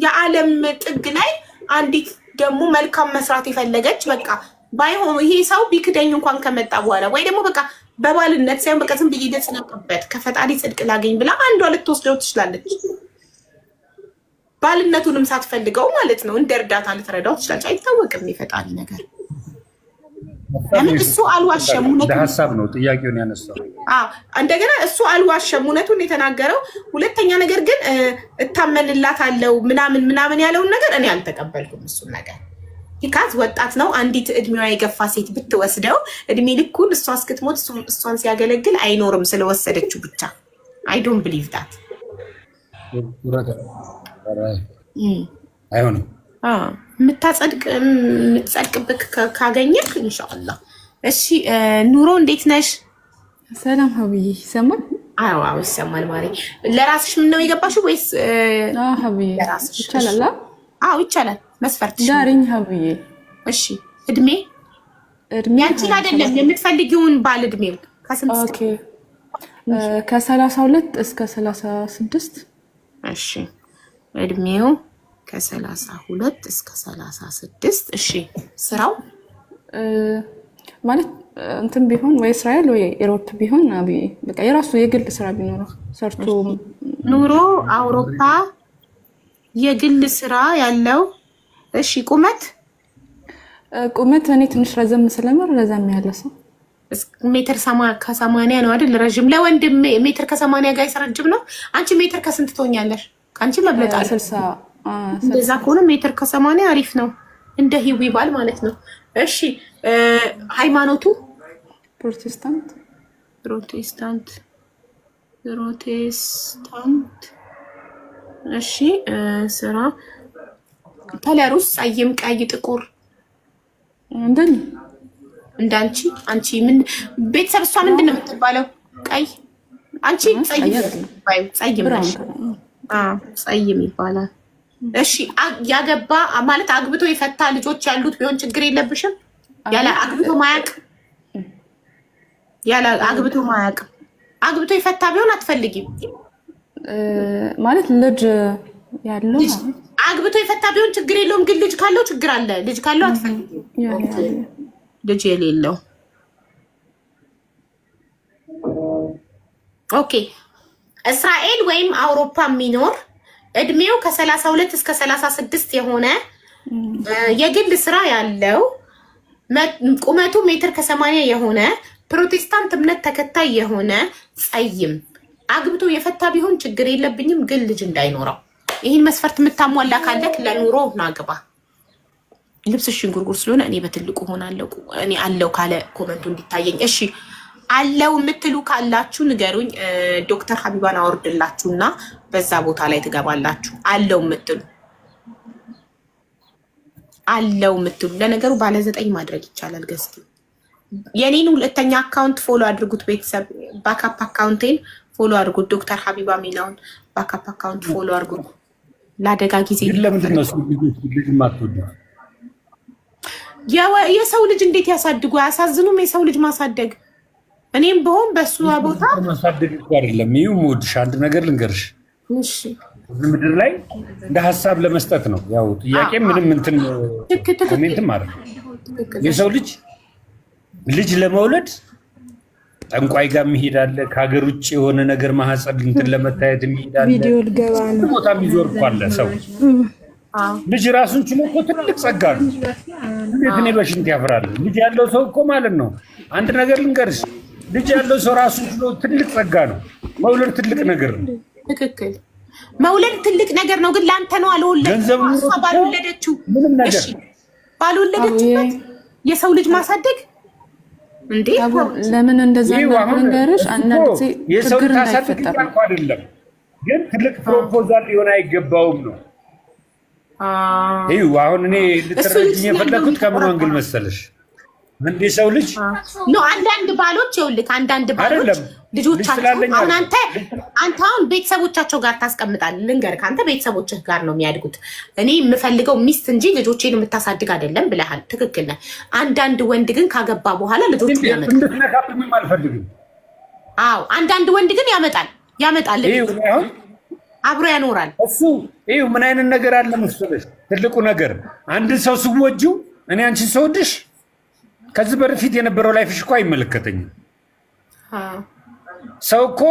የዓለም ጥግ ላይ አንዲት ደግሞ መልካም መስራት የፈለገች በቃ ባይሆን ይሄ ሰው ቢክደኝ እንኳን ከመጣ በኋላ ወይ ደግሞ በቃ በባልነት ሳይሆን በቃ ዝም ብዬ ልጽደቅበት ከፈጣሪ ጽድቅ ላገኝ ብላ አንዷ ልትወስደው ትችላለች። ባልነቱንም ሳትፈልገው ማለት ነው። እንደ እርዳታ ልትረዳው ትችላለች። አይታወቅም የፈጣሪ ነገር። ለምን እሱ አልዋሸም። ሀሳብ ነው ጥያቄውን ያነሳው። እንደገና እሱ አልዋሸም፣ እውነቱን የተናገረው። ሁለተኛ ነገር ግን እታመንላታለሁ ምናምን ምናምን ያለውን ነገር እኔ አልተቀበልኩም እሱን ነገር because ወጣት ነው። አንዲት እድሜዋ የገፋ ሴት ብትወስደው እድሜ ልኩን እሷ እስክትሞት እሷን ሲያገለግል አይኖርም ስለወሰደችው ብቻ። I don't believe that። አይሆንም። የምትጸድቅብህ ካገኘህ ኢንሻአላህ። እሺ ኑሮ እንዴት ነሽ? ሰላም ሀብዬ፣ ይሰማል? አዎ አዎ ይሰማል። ማሬ ለራስሽ ምን ነው የገባሽው ወይስ ሀብዬ? ለራስሽ ይቻላል? አዎ ይቻላል። መስፈርትሽ ዳሪኝ ሀብዬ። እሺ እድሜ እድሜ ያንቺን አይደለም የምትፈልጊውን ባል እድሜው ከስንት? Okay ከ32 እስከ 36። እሺ እድሜው ከ32 እስከ 36። እሺ ስራው ማለት እንትን ቢሆን ወይ እስራኤል ወይ Europe ቢሆን አብዬ በቃ የራሱ የግል ስራ ቢኖረው ሰርቶ ኑሮ አውሮፓ የግል ስራ ያለው። እሺ ቁመት ቁመት እኔ ትንሽ ረዘም ስለምር ረዘም ያለ ሰው ሜትር ከ80 ነው አይደል? ረዥም ለወንድ ሜትር ከ80 guys ረጅም ነው። አንቺ ሜትር ከስንት ትሆኛለሽ? ከአንቺ መብለጥ አለ። እንደዛ ከሆነ ሜትር ከ80 አሪፍ ነው። እንደ ሂዊ ባል ማለት ነው። እሺ ሃይማኖቱ? ፕሮቴስታንት። ፕሮቴስታንት ፕሮቴስታንት። እሺ ስራ color ኡስ ፀይም፣ ቀይ፣ ጥቁር እንደኔ እንዳንቺ። አንቺ ምን ቤተሰብ እሷ ምንድን ነው የምትባለው? ቀይ አንቺ ፀይም ፀይም ነሽ። ፀይም ይባላል። እሺ ያገባ ማለት አግብቶ የፈታ ልጆች ያሉት ቢሆን ችግር የለብሽም? ያለ አግብቶ ማያቅ ያለ አግብቶ ማያውቅም። አግብቶ የፈታ ቢሆን አትፈልጊም? ማለት ልጅ ያለው። አግብቶ የፈታ ቢሆን ችግር የለውም፣ ግን ልጅ ካለው ችግር አለ። ልጅ ካለው አትፈልጊም። ልጅ የሌለው፣ okay። እስራኤል ወይም አውሮፓ የሚኖር፣ እድሜው ከ32 እስከ 36 የሆነ፣ የግል ስራ ያለው፣ ቁመቱ ሜትር ከ80 የሆነ፣ ፕሮቴስታንት እምነት ተከታይ የሆነ፣ ጸይም፣ አግብቶ የፈታ ቢሆን ችግር የለብኝም፣ ግን ልጅ እንዳይኖረው። ይህን መስፈርት የምታሟላ ካለክ ለኑሮ ናግባ። ልብስሽ ሽንጉርጉር ስለሆነ እኔ በትልቁ ሆናለሁ። እኔ አለው ካለ comment ኡ እንዲታየኝ። እሺ፣ አለው የምትሉ ካላችሁ ንገሩኝ። ዶክተር ሀቢባን አወርድላችሁና በዛ ቦታ ላይ ትገባላችሁ። አለው የምትሉ፣ አለው የምትሉ። ለነገሩ ባለ ዘጠኝ ማድረግ ይቻላል። ገዝቲ የኔን ሁለተኛ account follow አድርጉት ቤተሰብ። Backup account ኤን follow አድርጉት። ዶክተር ሀቢባ ሚለውን backup account follow አድርጉት ለአደጋ ጊዜ። ግን ለምንድን ነው ልጅ የማትወዱት? የሰው ልጅ እንዴት ያሳድጉ? አያሳዝኑም? የሰው ልጅ ማሳደግ፣ እኔም ብሆን በእሱ ቦታ ማሳደግ እኮ አይደለም። ይህ የምወድሽ አንድ ነገር ልንገርሽ፣ እዚህ ምድር ላይ እንደ ሀሳብ ለመስጠት ነው። ያው ጥያቄ ምንም እንትን comment ም አይደለም። የሰው ልጅ ልጅ ለመውለድ ጠንቋይ ጋር የሚሄድ አለ። ከሀገር ውጭ የሆነ ነገር ማህፀን እንትን ለመታየት የሚሄድ አለ። ቪዲዮ ልገባ ነው። ቦታ የሚዞር እኮ አለ ሰው። ልጅ ራሱን ችሎ እኮ ትልቅ ጸጋ ነው። እንዴት እኔ በሽንት ያፍራል? ልጅ ያለው ሰው እኮ ማለት ነው። አንድ ነገር ልንገርሽ፣ ልጅ ያለው ሰው ራሱን ችሎ ትልቅ ጸጋ ነው። መውለድ ትልቅ ነገር ነው። ትክክል። መውለድ ትልቅ ነገር ነው፣ ግን ለአንተ ነው። ገንዘብ አልወለድ እሷ ባልወለደችው ምንም ነገር እሺ፣ ባልወለደችበት የሰው ልጅ ማሳደግ እንዴ? ለምን እንደዛ ይኸው አሁን ልንገርሽ፣ አንዳንድ ጊዜ የሰው ችግር ታሳድግ እንዳይፈጠር ነው። እያልኩ አይደለም፣ ግን ትልቅ proposal ሊሆን አይገባውም ነው። ይኸው አሁን እኔ ልትረጅኝ የፈለኩት ከምን angle መሰለሽ? አንድ የሰው ልጅ No፣ አንዳንድ ባሎች፣ ይኸውልህ፣ አንዳንድ ባሎች አይደለም፣ ልጅ ልጆቻቸው ስላለኝ አሁን አይደለም። አንተ አሁን ቤተሰቦቻቸው ጋር ታስቀምጣለህ። ልንገርህ፣ አንተ ቤተሰቦችህ ጋር ነው የሚያድጉት። እኔ የምፈልገው ሚስት እንጂ ልጆቼን የምታሳድግ አይደለም ብለሃል። ትክክል ነህ። አንዳንድ ወንድ ግን ካገባ በኋላ ልጆቹን ያመጣል። እንድትነካብኝም አልፈልግም። አዎ፣ አንዳንድ ወንድ ግን ያመጣል ያመጣል፣ ይኸው እኔ አሁን አብሮ ያኖራል። እሱ ይኸው ምን አይነት ነገር አለ መሰለሽ፣ ትልቁ ነገር አንድን ሰው ስወጂው፣ እኔ አንቺን ስወድሽ ከዚህ በፊት የነበረው life ሽ እኮ አይመለከተኝም። ሰው እኮ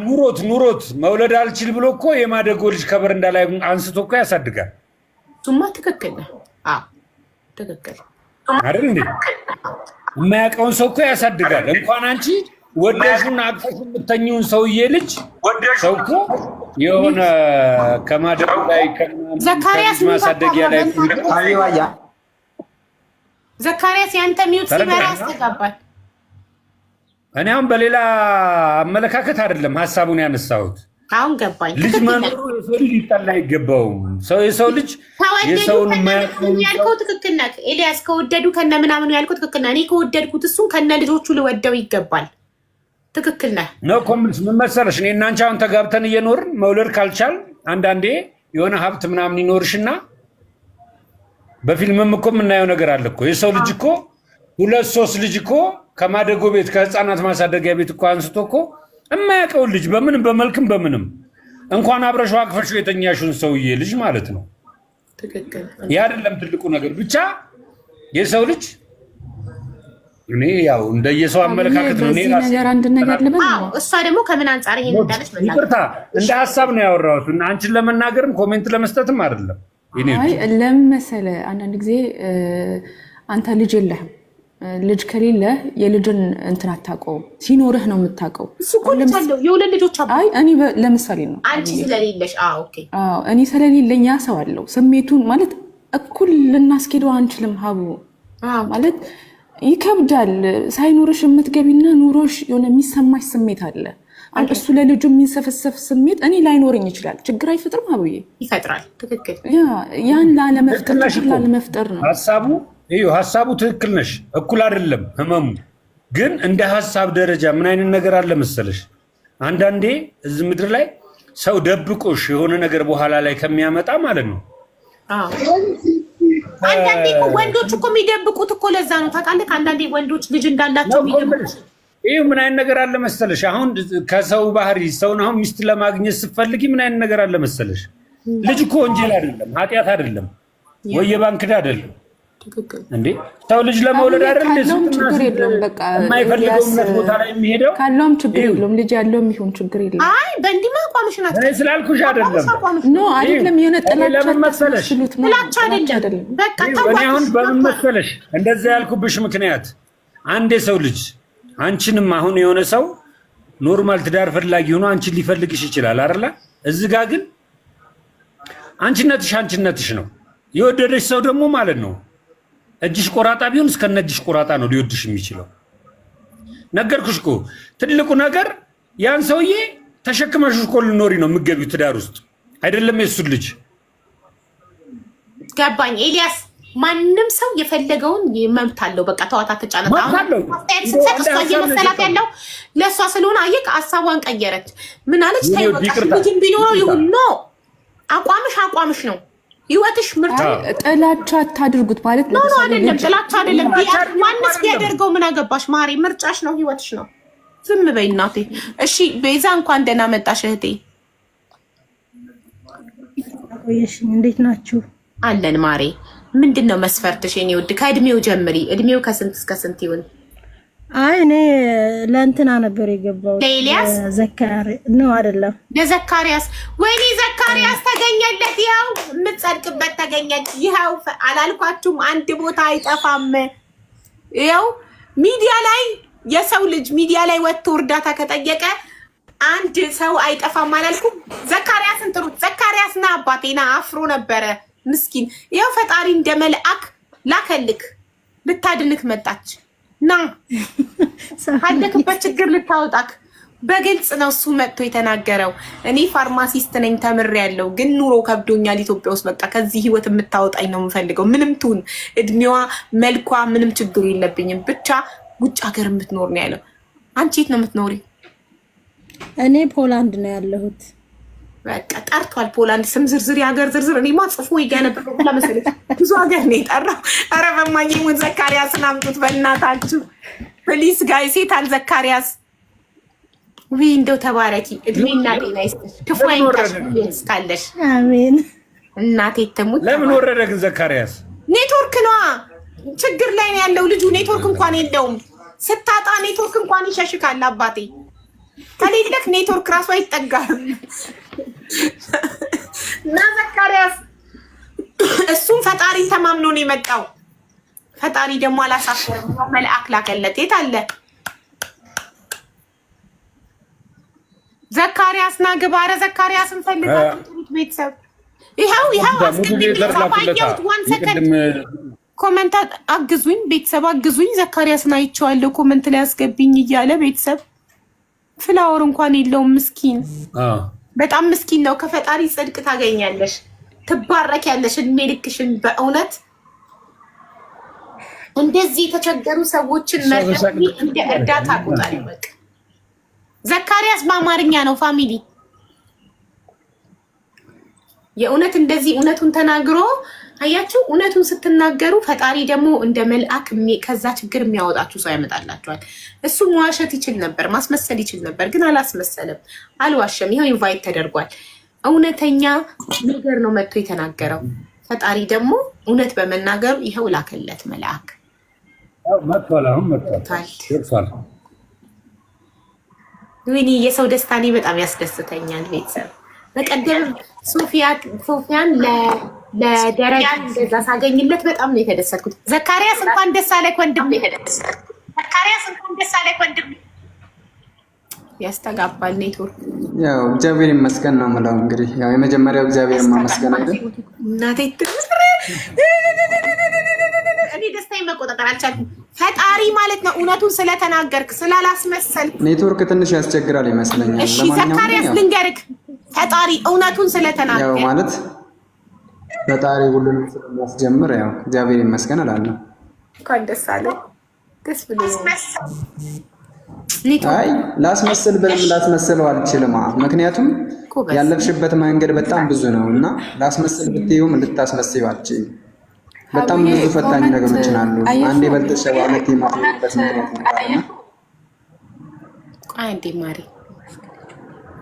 ኑሮት ኑሮት መውለድ አልችል ብሎ እኮ የማደጎ ልጅ ከበረንዳ ላይ አንስቶ እኮ ያሳድጋል። እሱማ ትክክል ነህ። አዎ፣ ትክክል። አይደል እንዴ? የማያውቀውን ሰው እኮ ያሳድጋል። እንኳን አንቺ ወደሹና አቅፈሽ የምተኚውን ሰውዬ ልጅ ሰው እኮ የሆነ ከማደጎ ላይ ከምናምን ዘካርያስ ከልጅ ማሳደጊያ ላይ ዘካርያስ፣ ያንተ mute ሲበራ ተረዳህ? ያስተጋባል። እኔ አሁን በሌላ አመለካከት አይደለም ሀሳቡን ያነሳሁት። አሁን ገባኝ። ልጅ ትክክል ነህ። መኖሩ የሰው ልጅ ሊጠላ አይገባውም። ሰው የሰው ልጅ ከወደዱ የሰውን ከነ የማያውቀውን ምናምኑ ያልከው ትክክል ነህ ኤልያስ። ከወደዱ ከነ ምናምኑ ያልከው ትክክል ነህ። እኔ ከወደድኩት እሱን ከነ ልጆቹ ልወደው ይገባል። ትክክል ነህ። ነው እኮ የምልሽ። ምን መሰለሽ፣ እኔ እና አንቺ አሁን ተጋብተን እየኖርን መውለድ ካልቻል አንዳንዴ የሆነ ሀብት ምናምን ይኖርሽና በፊልምም እኮ የምናየው ነገር አለ እኮ። የሰው ልጅ እኮ ሁለት ሶስት ልጅ እኮ ከማደጎ ቤት፣ ከህፃናት ማሳደጊያ ቤት እኮ አንስቶ እኮ የማያውቀውን ልጅ በምንም በመልክም በምንም እንኳን አብረሽው አቅፈሽው የተኛሽውን ሰውዬ ልጅ ማለት ነው። ትክክል። ያ አይደለም ትልቁ ነገር። ብቻ የሰው ልጅ እኔ ያው እንደየሰው አመለካከት ነው። እኔ በዚህ ራሴ ነገር አንድ ነገር ልበል። አዎ፣ እሷ ደግሞ ከምን አንጻር ይሄን እንዳለች መናገር ይቅርታ፣ እንደ ሀሳብ ነው ያወራሁት እና አንቺን ለመናገርም comment ለመስጠትም አይደለም። የኔ አይ፣ ለምን መሰለህ፣ አንዳንድ ጊዜ አንተ ልጅ የለህም። ልጅ ከሌለ የልጅን እንትን አታውቀውም። ሲኖርህ ነው የምታውቀው። እሱ እኮ ልጅ አለው፣ የሁለት ልጆች አባት። አይ፣ እኔ ለምሳሌ ነው። አንቺ ስለሌለሽ። አዎ፣ okay። አዎ፣ እኔ ስለሌለኝ ያ ሰው አለው፣ ስሜቱን ማለት እኩል ልናስኬደው አንችልም። ሀቡ፣ ማለት ይከብዳል። ሳይኖርሽ የምትገቢና ኑሮሽ የሆነ የሚሰማሽ ስሜት አለ። አሁን እሱ ለልጁ የሚንሰፈሰፍ ስሜት እኔ ላይኖረኝ ይችላል። ችግር አይፈጥርም ሀቡዬ? ይፈጥራል። ትክክል። ያን ላለመፍጠር ትክክል ነሽ ችግር እኮ። ላለመፍጠር ነው። ሀሳቡ እዩ፣ ሀሳቡ ትክክል ነሽ። እኩል አይደለም ህመሙ። ግን እንደ ሀሳብ ደረጃ ምን አይነት ነገር አለ መሰለሽ፣ አንዳንዴ እዚህ ምድር ላይ ሰው ደብቆሽ የሆነ ነገር በኋላ ላይ ከሚያመጣ ማለት ነው። አንዳንዴ እኮ ወንዶች እኮ የሚደብቁት እኮ ለዛ ነው ታውቃለህ። አንዳንዴ ወንዶች ልጅ እንዳላቸው የሚደብቁት ይህ ምን አይነት ነገር አለ መሰለሽ? አሁን ከሰው ባህሪ ሰውን አሁን ሚስት ለማግኘት ስትፈልጊ ምን አይነት ነገር አለ መሰለሽ? ልጅ እኮ ወንጀል አይደለም፣ ኃጢአት አይደለም፣ ወይ የባንክ ዕዳ አይደለም። እንዴ ሰው ልጅ ለመውለድ አይደል ካለውም ችግር የለውም። በቃ የማይፈልገው እምነት ቦታ ላይ የሚሄደው ካለውም ችግር የለውም። ልጅ ያለውም ይሁን ችግር የለውም። አይ በእንዲህ አቋምሽ ናት እኔ ስላልኩሽ አይደለም። No አይደለም። የሆነ ጥላቻ ለምን መሰለሽ? ታስመስሉት ነው። ጥላቻ አይደለም። በቃ እኔ አሁን በምን መሰለሽ እንደዛ ያልኩብሽ ምክንያት አንድ የሰው ልጅ አንቺንም አሁን የሆነ ሰው normal ትዳር ፈላጊ ሆኖ አንቺን ሊፈልግሽ ይችላል አይደለ? እዚህ ጋ ግን አንቺነትሽ አንቺነትሽ ነው። የወደደሽ ሰው ደግሞ ማለት ነው እጅሽ ቆራጣ ቢሆን እስከነ እጅሽ ቆራጣ ነው ሊወድሽ የሚችለው። ነገርኩሽ እኮ ትልቁ ነገር ያን ሰውዬ ተሸክመሽ እኮ ልኖሪ ነው የምትገቢው ትዳር ውስጥ አይደለም የእሱን ልጅ። ገባኝ ኤልያስ። ማንም ሰው የፈለገውን መብት አለው። በቃ ተዋታ ተጫነት። መብት አለው። አስተያየት ስትሰጥ እሷ እየመሰላት ያለው ለእሷ ስለሆነ አየህ፣ ሀሳቧን ቀየረች። ምን አለች? ተይው በቃ ይቅርታ፣ ልጅም ቢኖረው ይሁን። No አቋምሽ አቋምሽ ነው። ህይወትሽ ምርጫ ጥላቻ አታድርጉት ማለት No no አይደለም፣ ጥላቻ አይደለም። ማንስ ቢያደርገው ምን አገባሽ ማሪ? ምርጫሽ ነው፣ ህይወትሽ ነው። ዝም በይ እናቴ። እሺ ቤዛ፣ እንኳን ደህና መጣሽ እህቴ። ቆየሽኝ። እንዴት ናችሁ? አለን ማሬ። ምንድን ነው መስፈርትሽ የኔ ውድ? ከእድሜው ጀምሪ። እድሜው ከስንት እስከ ስንት ይሁን? አይ እኔ ለእንትና ነበር የገባው ለኤልያስ ዘካሪ ነው አይደለም? ለዘካርያስ። ወይኔ ዘካርያስ ተገኘለት። ይኸው የምትጸድቅበት ተገኘች። ይኸው አላልኳችሁም? አንድ ቦታ አይጠፋም። ይኸው ሚዲያ ላይ የሰው ልጅ ሚዲያ ላይ ወጥቶ እርዳታ ከጠየቀ አንድ ሰው አይጠፋም አላልኩም? ዘካርያስን ጥሩት። ዘካርያስ ና አባቴ ና። አፍሮ ነበረ ምስኪን። ይኸው ፈጣሪ እንደ መልአክ ላከልክ፣ ልታድንክ መጣች። ና ካለክበት ችግር ልታወጣክ። በግልጽ ነው እሱ መጥቶ የተናገረው። እኔ pharmacist ነኝ ተምሬያለሁ፣ ግን ኑሮ ከብዶኛል ኢትዮጵያ ውስጥ። በቃ ከዚህ ህይወት የምታወጣኝ ነው የምፈልገው። ምንም ትሁን እድሜዋ፣ መልኳ፣ ምንም ችግር የለብኝም፣ ብቻ ውጭ ሀገር የምትኖር ነው ያለው። አንቺ የት ነው የምትኖሪ? እኔ ፖላንድ ነው ያለሁት። በቃ ጠርቷል። ፖላንድ ስም ዝርዝር፣ የሀገር ዝርዝር። እኔማ ጽፎ ይገነበር መሰለኝ ብዙ ሀገር ነው የጠራው። ኧረ በማዬ ሙን ዘካርያስን አምጡት በእናታችሁ please guys። የት አለ ዘካርያስ? ውይ እንደው ተባረኪ፣ እድሜና ጤና ይስጥሽ፣ ክፉ አይንካሽ እስካለሽ። አሜን። እናቴ ትሙት። ለምን ወረደ ግን ዘካርያስ? ኔትወርክ ነዋ ችግር ላይ ነው ያለው ልጁ። ኔትወርክ እንኳን የለውም። ስታጣ ኔትወርክ እንኳን ይሸሽካል አባቴ። ከሌለክ ኔትወርክ ራሱ አይጠጋም። እና ዘካርያስ እሱም ፈጣሪን ተማምኖ ነው የመጣው። ፈጣሪ ደግሞ አላሳፈረም፣ መልአክ ላከለት። የት አለ ዘካርያስ? ና ግባ። ኧረ ዘካርያስን ፈልጋችሁ ጥሩት ቤተሰብ። ይኸው ይኸው አስገቢ አየሁት። One second comment አግዙኝ ቤተሰብ አግዙኝ። ዘካርያስን አይቼዋለሁ comment ላይ አስገብኝ እያለ ቤተሰብ። Follower እንኳን የለውም ምስኪን፣ በጣም ምስኪን ነው። ከፈጣሪ ጽድቅ ታገኛለሽ፣ ትባረኪያለሽ እድሜ ልክሽን። በእውነት እንደዚህ የተቸገሩ ሰዎችን መርዳት እንደ እርዳታ ቁጠሪ። በቃ ዘካርያስ በአማርኛ ነው family። የእውነት እንደዚህ እውነቱን ተናግሮ አያችሁ፣ እውነቱን ስትናገሩ ፈጣሪ ደግሞ እንደ መልአክ ከዛ ችግር የሚያወጣችሁ ሰው ያመጣላችኋል። እሱ መዋሸት ይችል ነበር፣ ማስመሰል ይችል ነበር፣ ግን አላስመሰለም፣ አልዋሸም። ይኸው invite ተደርጓል። እውነተኛ ነገር ነው መጥቶ የተናገረው። ፈጣሪ ደግሞ እውነት በመናገሩ ይኸው ላከለት መልአክ። መጥቷል። አሁን መጥቷል። ወይኔ የሰው ደስታ እኔ በጣም ያስደስተኛል። ቤተሰብ በቀደም ሶፊያን ለደረጃ እንደዛ ሳገኝለት በጣም ነው የተደሰትኩት። ዘካርያስ እንኳን ደስ አለህ ወንድሜ። ዘካርያስ እንኳን ደስ አለህ ወንድሜ። ያስተጋባል ኔትወርክ። ያው እግዚአብሔር ይመስገን ነው የምለው። እንግዲህ ያው የመጀመሪያው እግዚአብሔር ማመስገን አይደል? እናቴ እኔ ደስታዬን መቆጣጠር አልቻልኩም። ፈጣሪ ማለት ነው እውነቱን ስለተናገርክ ስላላስመሰልክ። ኔትወርክ ትንሽ ያስቸግራል ይመስለኛል። እሺ ዘካርያስ ልንገርክ፣ ፈጣሪ እውነቱን ስለተናገርክ ያው ማለት ፈጣሪ ሁሉንም ስለሚያስጀምር ያው እግዚአብሔር ይመስገን እላለሁ። እንኳን ደስ አለ። ደስ ብሎኛል። አይ ላስመስል ብልም ላስመስለው አልችልም። ምክንያቱም ያለፍሽበት መንገድ በጣም ብዙ ነው እና ላስመስል ብትይውም ልታስመስይው አልችልም። በጣም ብዙ ፈታኝ ነገሮችን አሉ። አንዴ በልተሽ ሁለቴ የማትሆንበት ምክንያት ይመጣልና ቆይ አንዴ ማሪ፣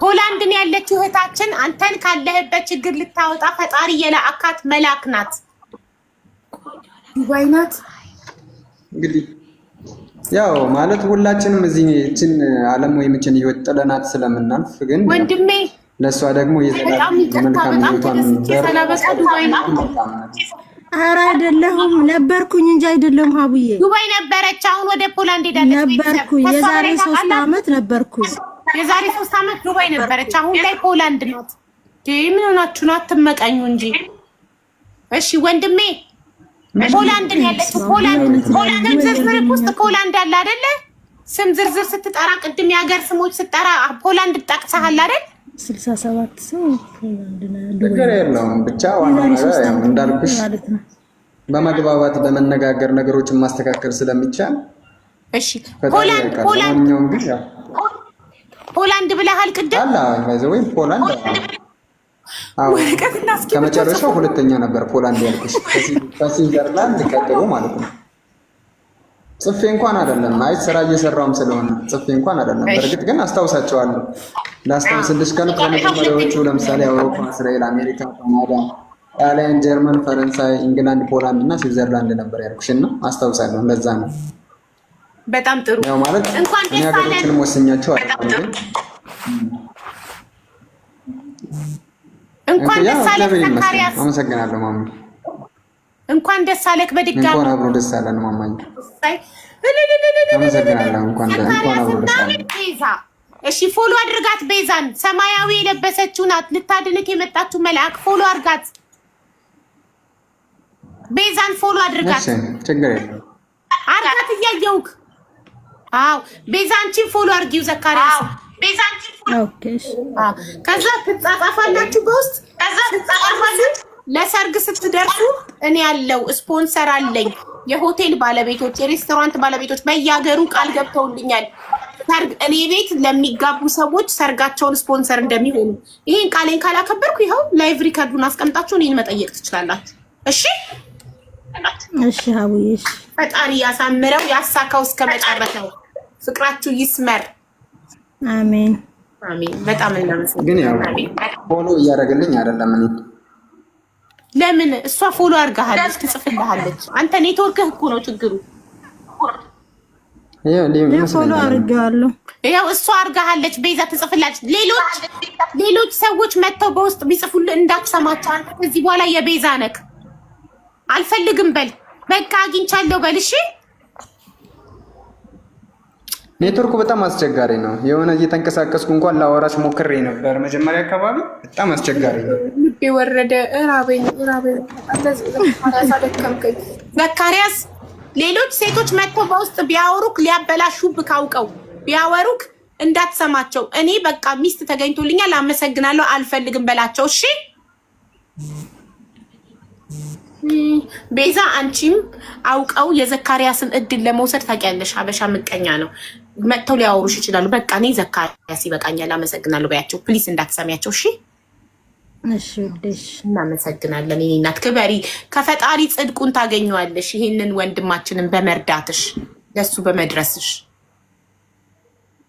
ፖላንድን ያለችው እህታችን አንተን ካለህበት ችግር ልታወጣ ፈጣሪ የላካት መላክ ናት። ዱባይ ናት። እንግዲህ ያው ማለት ሁላችንም እዚህ እችን ዓለም ወይም እችን ህይወት ጥለናት ስለምናልፍ ግን ወንድሜ ለእሷ ደግሞ በጣም ይቅርታ፣ የመልካም በጣም ህይወቷን ተደስቼ በር ሳላበቃ ዱባይ ናት። ኧረ አይደለሁም፣ ነበርኩኝ እንጂ አይደለሁም ሀቡዬ። ዱባይ ነበረች። አሁን ወደ ፖላንድ ሄዳለች። ነበርኩኝ ከእሷ የዛሬ በላይ 3 ታውቃለህ? ዓመት ነበርኩኝ። የዛሬ 3 ዓመት ዱባይ ነበረች። አሁን ላይ ፖላንድ ናት። ምን ሆናችሁ ነው? አትመቀኙ እንጂ። እሺ ወንድሜ፣ ፖላንድን ያለችው ፖላንድ ስም ዝርዝር ውስጥ ፖላንድ አለ አይደለ? ስም ዝርዝር ስትጠራ ቅድም የሀገር ስሞች ስትጠራ ፖላንድ ጠቅሰሃል አይደል? 67 ሰው ፖላንድ ነው ችግር ዱባይ የለውም። ብቻ ዋናው የዛሬ ነገር 3 ያው ዓመት እንዳልኩሽ ማለት ነው። በመግባባት በመነጋገር ነገሮችን ማስተካከል ስለሚቻል እሺ ፈጣሪ ፖላንድ ያውቃል። ፖላንድ ለማንኛውም ግን ያው ፖላንድ ብለሃል ቅድም። አለ by the way ፖላንድ፣ አዎ ወረቀትና እስክሪብቶ ከመጨረሻው ሁለተኛ ነበር ፖላንድ ያልኩሽ፣ ከስዊዘርላንድ ቀጥሎ ማለት ነው። ጽፌ እንኳን አይደለም፣ አይ ስራ እየሰራውም ስለሆነ ጽፌ እንኳን አይደለም። በእርግጥ ግን አስታውሳቸዋለሁ። ላስታውስልሽ ካልኩ ከመጀመሪያዎቹ ለምሳሌ አውሮፓ፣ እስራኤል፣ አሜሪካ፣ ካናዳ፣ ጣሊያን፣ ጀርመን፣ ፈረንሳይ፣ ኢንግላንድ፣ ፖላንድ እና ስዊዘርላንድ ነበር ያልኩሽ እና አስታውሳለሁ። እንደዛ ነው። በጣም ጥሩ። ያው ማለት እንኳን እኔ ደስ አለን። ሀገሮችንም ወስኛቸው አይደለም ግን እንኳን ያው ደስ አለህ እግዚአብሔር ይመስገን። ዘካሪያስ። አመሰግናለሁ ማሚ። እንኳን ደስ አለህ በድጋሚ። እንኳን አብሮ ደስ አለን ማማዬ። አመሰግናለሁ። እንኳን አብሮ ደስ አለን። ቤዛ እሺ፣ follow አድርጋት ቤዛን። ሰማያዊ የለበሰችው ናት ልታድንክ የመጣችው መልአክ። Follow አድርጋት ቤዛን፣ follow አድርጋት። እሺ፣ ችግር የለም። አርጋት እያየውክ። አዎ ቤዛ አንቺን follow አድርጊው ዘካሪያስ። ቤዛ አንቺን Okay እሺ። አዎ። ከዛ ትጻጻፋላችሁ በውስጥ፣ ከዛ ትጻጻፋላችሁ። ለሰርግ ስትደርሱ እኔ ያለው ስፖንሰር አለኝ። የሆቴል ባለቤቶች፣ የሬስቶራንት ባለቤቶች በየሀገሩ ቃል ገብተውልኛል። ሰርግ እኔ ቤት ለሚጋቡ ሰዎች ሰርጋቸውን ስፖንሰር እንደሚሆኑ። ይሄን ቃሌን ካላከበርኩ ይኸው live record ኡን አስቀምጣችሁ እኔን መጠየቅ ትችላላችሁ። እሺ። እሺ ሀቡዬ እሺ። ፈጣሪ ያሳምረው ያሳካው እስከ መጨረሻው። ፍቅራችሁ ይስመር። አሜን። አሜን። በጣም ግን ያው እናመሰግናለን። Follow እያደረገልኝ አይደለም እኔ። ለምን? እሷ follow አድርጋሃለች፣ ትጽፍልሃለች። አንተ ኔትወርክህ እኮ ነው ችግሩ። ይሄ Follow ይመስለኛል። አድርጌዋለሁ። ይኸው እሷ አድርጋሃለች፣ ቤዛ ትጽፍላለች። ሌሎች ሰዎች መጥተው በውስጥ ቢጽፉልህ እንዳትሰማቸው። አንተ ከዚህ በኋላ የቤዛ ነክ፣ አልፈልግም በል፣ በቃ አግኝቻለሁ በል። እሺ። ኔትወርኩ በጣም አስቸጋሪ ነው። የሆነ እየተንቀሳቀስኩ እንኳን ላወራሽ ሞክሬ ነበር መጀመሪያ አካባቢ፣ በጣም አስቸጋሪ ነው። ልቤ ወረደ። እራበኝ እራበኝ። አደከምከኝ ዘካሪያስ። ሌሎች ሴቶች መጥተው በውስጥ ቢያወሩክ፣ ሊያበላሹብክ አውቀው ቢያወሩክ እንዳትሰማቸው። እኔ በቃ ሚስት ተገኝቶልኛል፣ አመሰግናለሁ፣ አልፈልግም በላቸው። እሺ ቤዛ፣ አንቺም አውቀው የዘካሪያስን እድል ለመውሰድ፣ ታውቂያለሽ፣ ሀበሻ ምቀኛ ነው። መጥተው ሊያወሩሽ ይችላሉ። በቃ እኔ ዘካሪያስ ይበቃኛል፣ አመሰግናለሁ በያቸው። Please እንዳትሰሚያቸው። እሺ። እሺ ውዴ እሺ። እናመሰግናለን። የኔ እናት ክበሪ፣ ከፈጣሪ ጽድቁን ታገኘዋለሽ። ይሄንን ወንድማችንን በመርዳትሽ፣ ለሱ በመድረስሽ።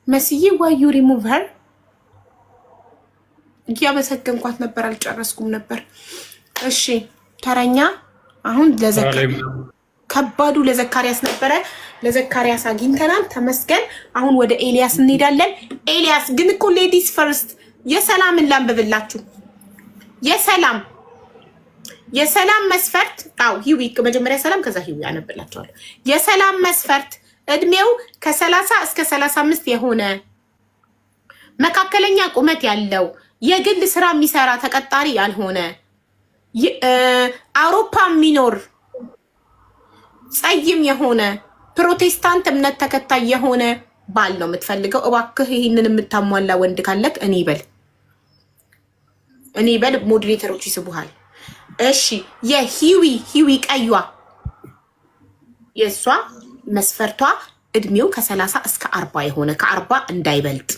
መስዬ፣ ዋይ ዩ ሪሙቭ ሄር? እያመሰገንኳት ነበር፣ አልጨረስኩም ነበር። እሺ ተረኛ አሁን ከባዱ ለዘካሪያስ ነበረ። ለዘካሪያስ አግኝተናል፣ ተመስገን። አሁን ወደ ኤልያስ እንሄዳለን። ኤልያስ ግን እኮ ladies first። የሰላምን ላንብብላችሁ። የሰላም መስፈርት፣ አው ሂዊ መጀመሪያ ሰላም፣ ከዛ ሂዊ አነብላችኋለሁ። የሰላም መስፈርት እድሜው ከ30 እስከ 35 የሆነ፣ መካከለኛ ቁመት ያለው፣ የግል ስራ የሚሰራ፣ ተቀጣሪ ያልሆነ፣ አውሮፓ የሚኖር፣ ጸይም የሆነ፣ ፕሮቴስታንት እምነት ተከታይ የሆነ ባል ነው የምትፈልገው። እባክህ ይህንን የምታሟላ ወንድ ካለክ እኔ በል፣ እኔ በል። Moderator ኦች ይስቡሃል። እሺ የሂዊ፣ ሂዊ ቀዩዋ፣ የእሷ መስፈርቷ እድሜው ከ30 እስከ 40 የሆነ፣ ከ40 እንዳይበልጥ፣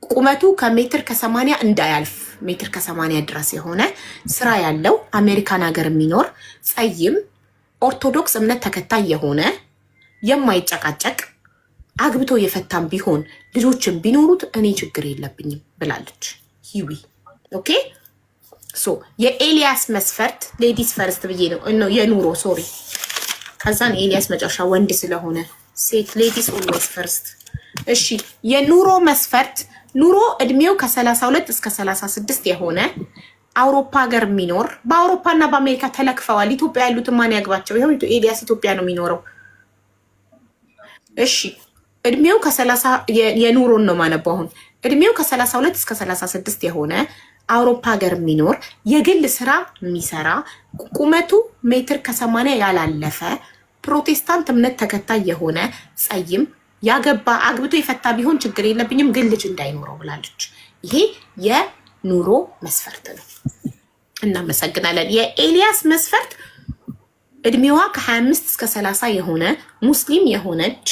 ቁመቱ ከሜትር ከ80 እንዳያልፍ፣ ሜትር ከ80 ድረስ የሆነ፣ ስራ ያለው፣ አሜሪካን ሀገር የሚኖር፣ ጸይም፣ ኦርቶዶክስ እምነት ተከታይ የሆነ፣ የማይጨቃጨቅ፣ አግብቶ የፈታም ቢሆን ልጆችን ቢኖሩት እኔ ችግር የለብኝም ብላለች ሂዊ። Okay, so የኤልያስ መስፈርት ladies first ብዬ ነው የኑሮ፣ sorry። ከዛን ኤልያስ መጨረሻ ወንድ ስለሆነ ሴት ladies always first። እሺ፣ የኑሮ መስፈርት፣ ኑሮ እድሜው ከ32 እስከ 36 የሆነ፣ አውሮፓ ሀገር የሚኖር። በአውሮፓና በአሜሪካ ተለክፈዋል። ኢትዮጵያ ያሉትን ማን ያግባቸው? ይኸው ኤልያስ ኢትዮጵያ ነው የሚኖረው። እሺ፣ እድሜው ከ30፣ የኑሮን ነው ማነበው አሁን። እድሜው ከ32 እስከ 36 የሆነ፣ አውሮፓ ሀገር የሚኖር፣ የግል ስራ የሚሰራ፣ ቁመቱ ሜትር ከ80 ያላለፈ፣ ፕሮቴስታንት እምነት ተከታይ የሆነ፣ ጸይም፣ ያገባ አግብቶ የፈታ ቢሆን ችግር የለብኝም፣ ግን ልጅ እንዳይኖረው ብላለች። ይሄ የኑሮ መስፈርት ነው። እናመሰግናለን። የኤልያስ መስፈርት እድሜዋ ከ25 እስከ 30 የሆነ፣ ሙስሊም የሆነች፣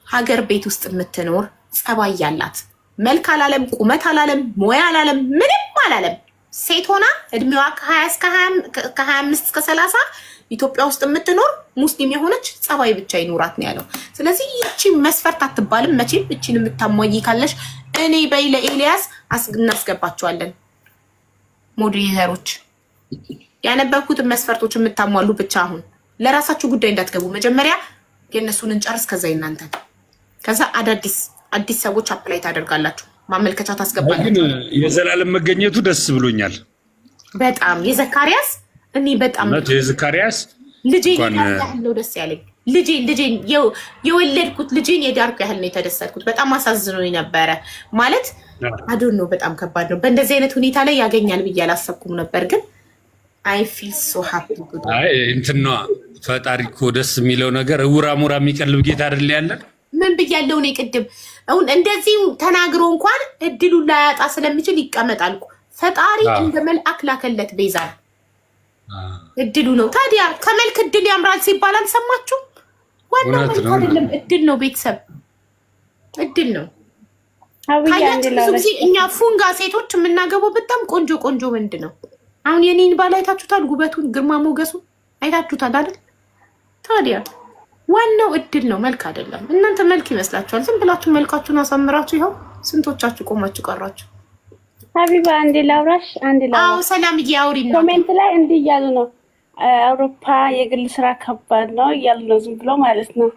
ሀገር ቤት ውስጥ የምትኖር፣ ጸባይ ያላት፣ መልክ አላለም፣ ቁመት አላለም፣ ሙያ አላለም፣ ምንም አላለም። ሴት ሆና እድሜዋ ከ25 እስከ 30 ኢትዮጵያ ውስጥ የምትኖር፣ ሙስሊም የሆነች፣ ጸባይ ብቻ ይኑራት ነው ያለው። ስለዚህ ይቺ መስፈርት አትባልም መቼም። እቺን የምታሟይ ካለሽ እኔ በይ ለኤልያስ እናስገባቸዋለን። Moderator ኦች፣ ያነበብኩትን መስፈርቶች የምታሟሉ ብቻ አሁን ለራሳችሁ ጉዳይ እንዳትገቡ። መጀመሪያ የእነሱን እንጨርስ፣ ከዛ የናንተን፣ ከዛ አዳዲስ አዲስ ሰዎች apply ታደርጋላችሁ፣ ማመልከቻ ግን ታስገባላችሁ። የዘላለም መገኘቱ ደስ ብሎኛል። በጣም የዘካሪያስ እኔ በጣም እውነት የዘካሪያስ ልጄን እንኳን የዳርኩ ያህል ነው ደስ ያለኝ። ልጄን የወለድኩት ልጄን የዳርኩ ያህል ነው የተደሰትኩት። በጣም አሳዝኖኝ ነበረ ማለት I don't know። በጣም ከባድ ነው። በእንደዚህ አይነት ሁኔታ ላይ ያገኛል ብዬ አላሰብኩም ነበር፣ ግን I feel so happy። አይ እንትን ነዋ፣ ፈጣሪ እኮ ደስ የሚለው ነገር እውራ ሙራ የሚቀልብ ጌታ አይደል ያለን? ምን ብያለሁ እኔ ቅድም? አሁን እንደዚህ ተናግሮ እንኳን እድሉን ላያጣ ስለሚችል ይቀመጣል እኮ። ፈጣሪ እንደ መልአክ ላከለት ቤዛን። እድሉ ነው ታዲያ። ከመልክ እድል ያምራል ሲባል አልሰማችሁም? ዋናው እውነት መልክ ነው። አይደለም፣ እድል ነው። ቤተሰብ፣ እድል ነው። አብዬ አንድ ካያችሁ ብዙ ላውራሽ። ጊዜ እኛ ፉንጋ ሴቶች የምናገባው በጣም ቆንጆ ቆንጆ ወንድ ነው። አሁን የኔን ባል አይታችሁታል? ጉበቱን፣ ግርማ ሞገሱን አይታችሁታል አይደል? ታዲያ ዋናው እድል ነው፣ መልክ አይደለም። እናንተ መልክ ይመስላችኋል። ዝም ብላችሁ መልካችሁን አሳምራችሁ ይኸው ስንቶቻችሁ ቆማችሁ ቀራችሁ። ሀቢባ፣ አንዴ ላውራሽ፣ አንዴ አዎ ላውራሽ። ሰላምዬ አውሪና። Comment ላይ እንዲህ እያሉ ነው፣ አውሮፓ የግል ስራ ከባድ ነው እያሉ ነው፣ ዝም ብሎ ማለት ነው።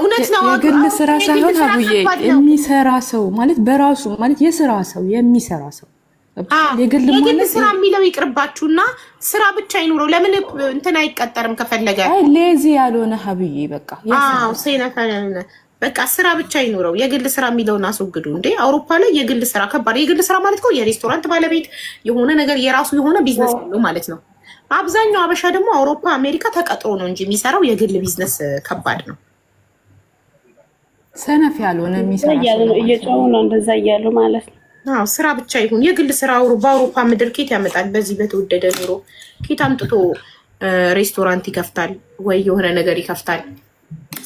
እውነት ነው። የግል ስራ የግል ሳይሆን ስራ አቡዬ ከባድ ነው። የሚሰራ ሰው ማለት በራሱ ማለት የስራ ሰው፣ የሚሰራ ሰው። የግል የግል ማለት ስራ የሚለው ይቅርባችሁና ስራ ብቻ ይኑረው። ለምን እንትን አይቀጠርም ከፈለገ? አይ lazy ያልሆነ ሀብዬ፣ በቃ የስራ አዎ፣ ሴነፈ በቃ ስራ ብቻ ይኑረው። የግል ስራ የሚለውን አስወግዱ። እንዴ፣ አውሮፓ ላይ የግል ስራ ከባድ። የግል ስራ ማለት እኮ የሬስቶራንት ባለቤት የሆነ ነገር፣ የራሱ የሆነ ቢዝነስ ያለው ማለት ነው። አብዛኛው አበሻ ደግሞ አውሮፓ፣ አሜሪካ ተቀጥሮ ነው እንጂ የሚሰራው፣ የግል ቢዝነስ ከባድ ነው። ሰነፍ ያልሆነ የሚሰራ እያሉ ሰው ነው፣ ማለት እየጮሁ ነው። ነው እንደዛ እያሉ ማለት ነው። አዎ፣ ስራ ብቻ ይሁን። የግል ስራ በአውሮፓ ምድር ኬት ያመጣል? በዚህ በተወደደ ኑሮ ኬት አምጥቶ ሬስቶራንት ይከፍታል ወይ የሆነ ነገር ይከፍታል?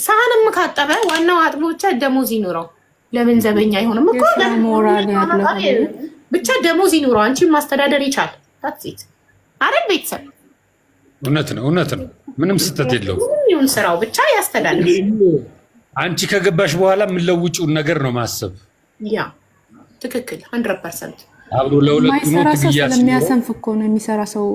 ሳህንም ካጠበ ዋናው አጥቦ ብቻ ደሞዝ ይኑረው። ለምን ዘበኛ አይሆንም እኮ? የስራ ሞራል ያለው ሀብዬ። ብቻ ደሞዝ ይኑረው። አንቺን ማስተዳደር ይቻል። That's it አይደል ቤተሰብ? እውነት ነው፣ እውነት ነው። ምንም ስህተት የለውም። ምንም ይሁን ስራው ብቻ ያስተዳድር። አንቺ ከገባሽ በኋላ የምንለውጭውን ነገር ነው ማሰብ። Yeah፣ ትክክል፣ 100%። አብሮ ለሁለቱ ነው የማይሰራ ሰው ትግያ ሲኖረው ስለሚያሰንፍ እኮ ነው የሚሰራ ሰው።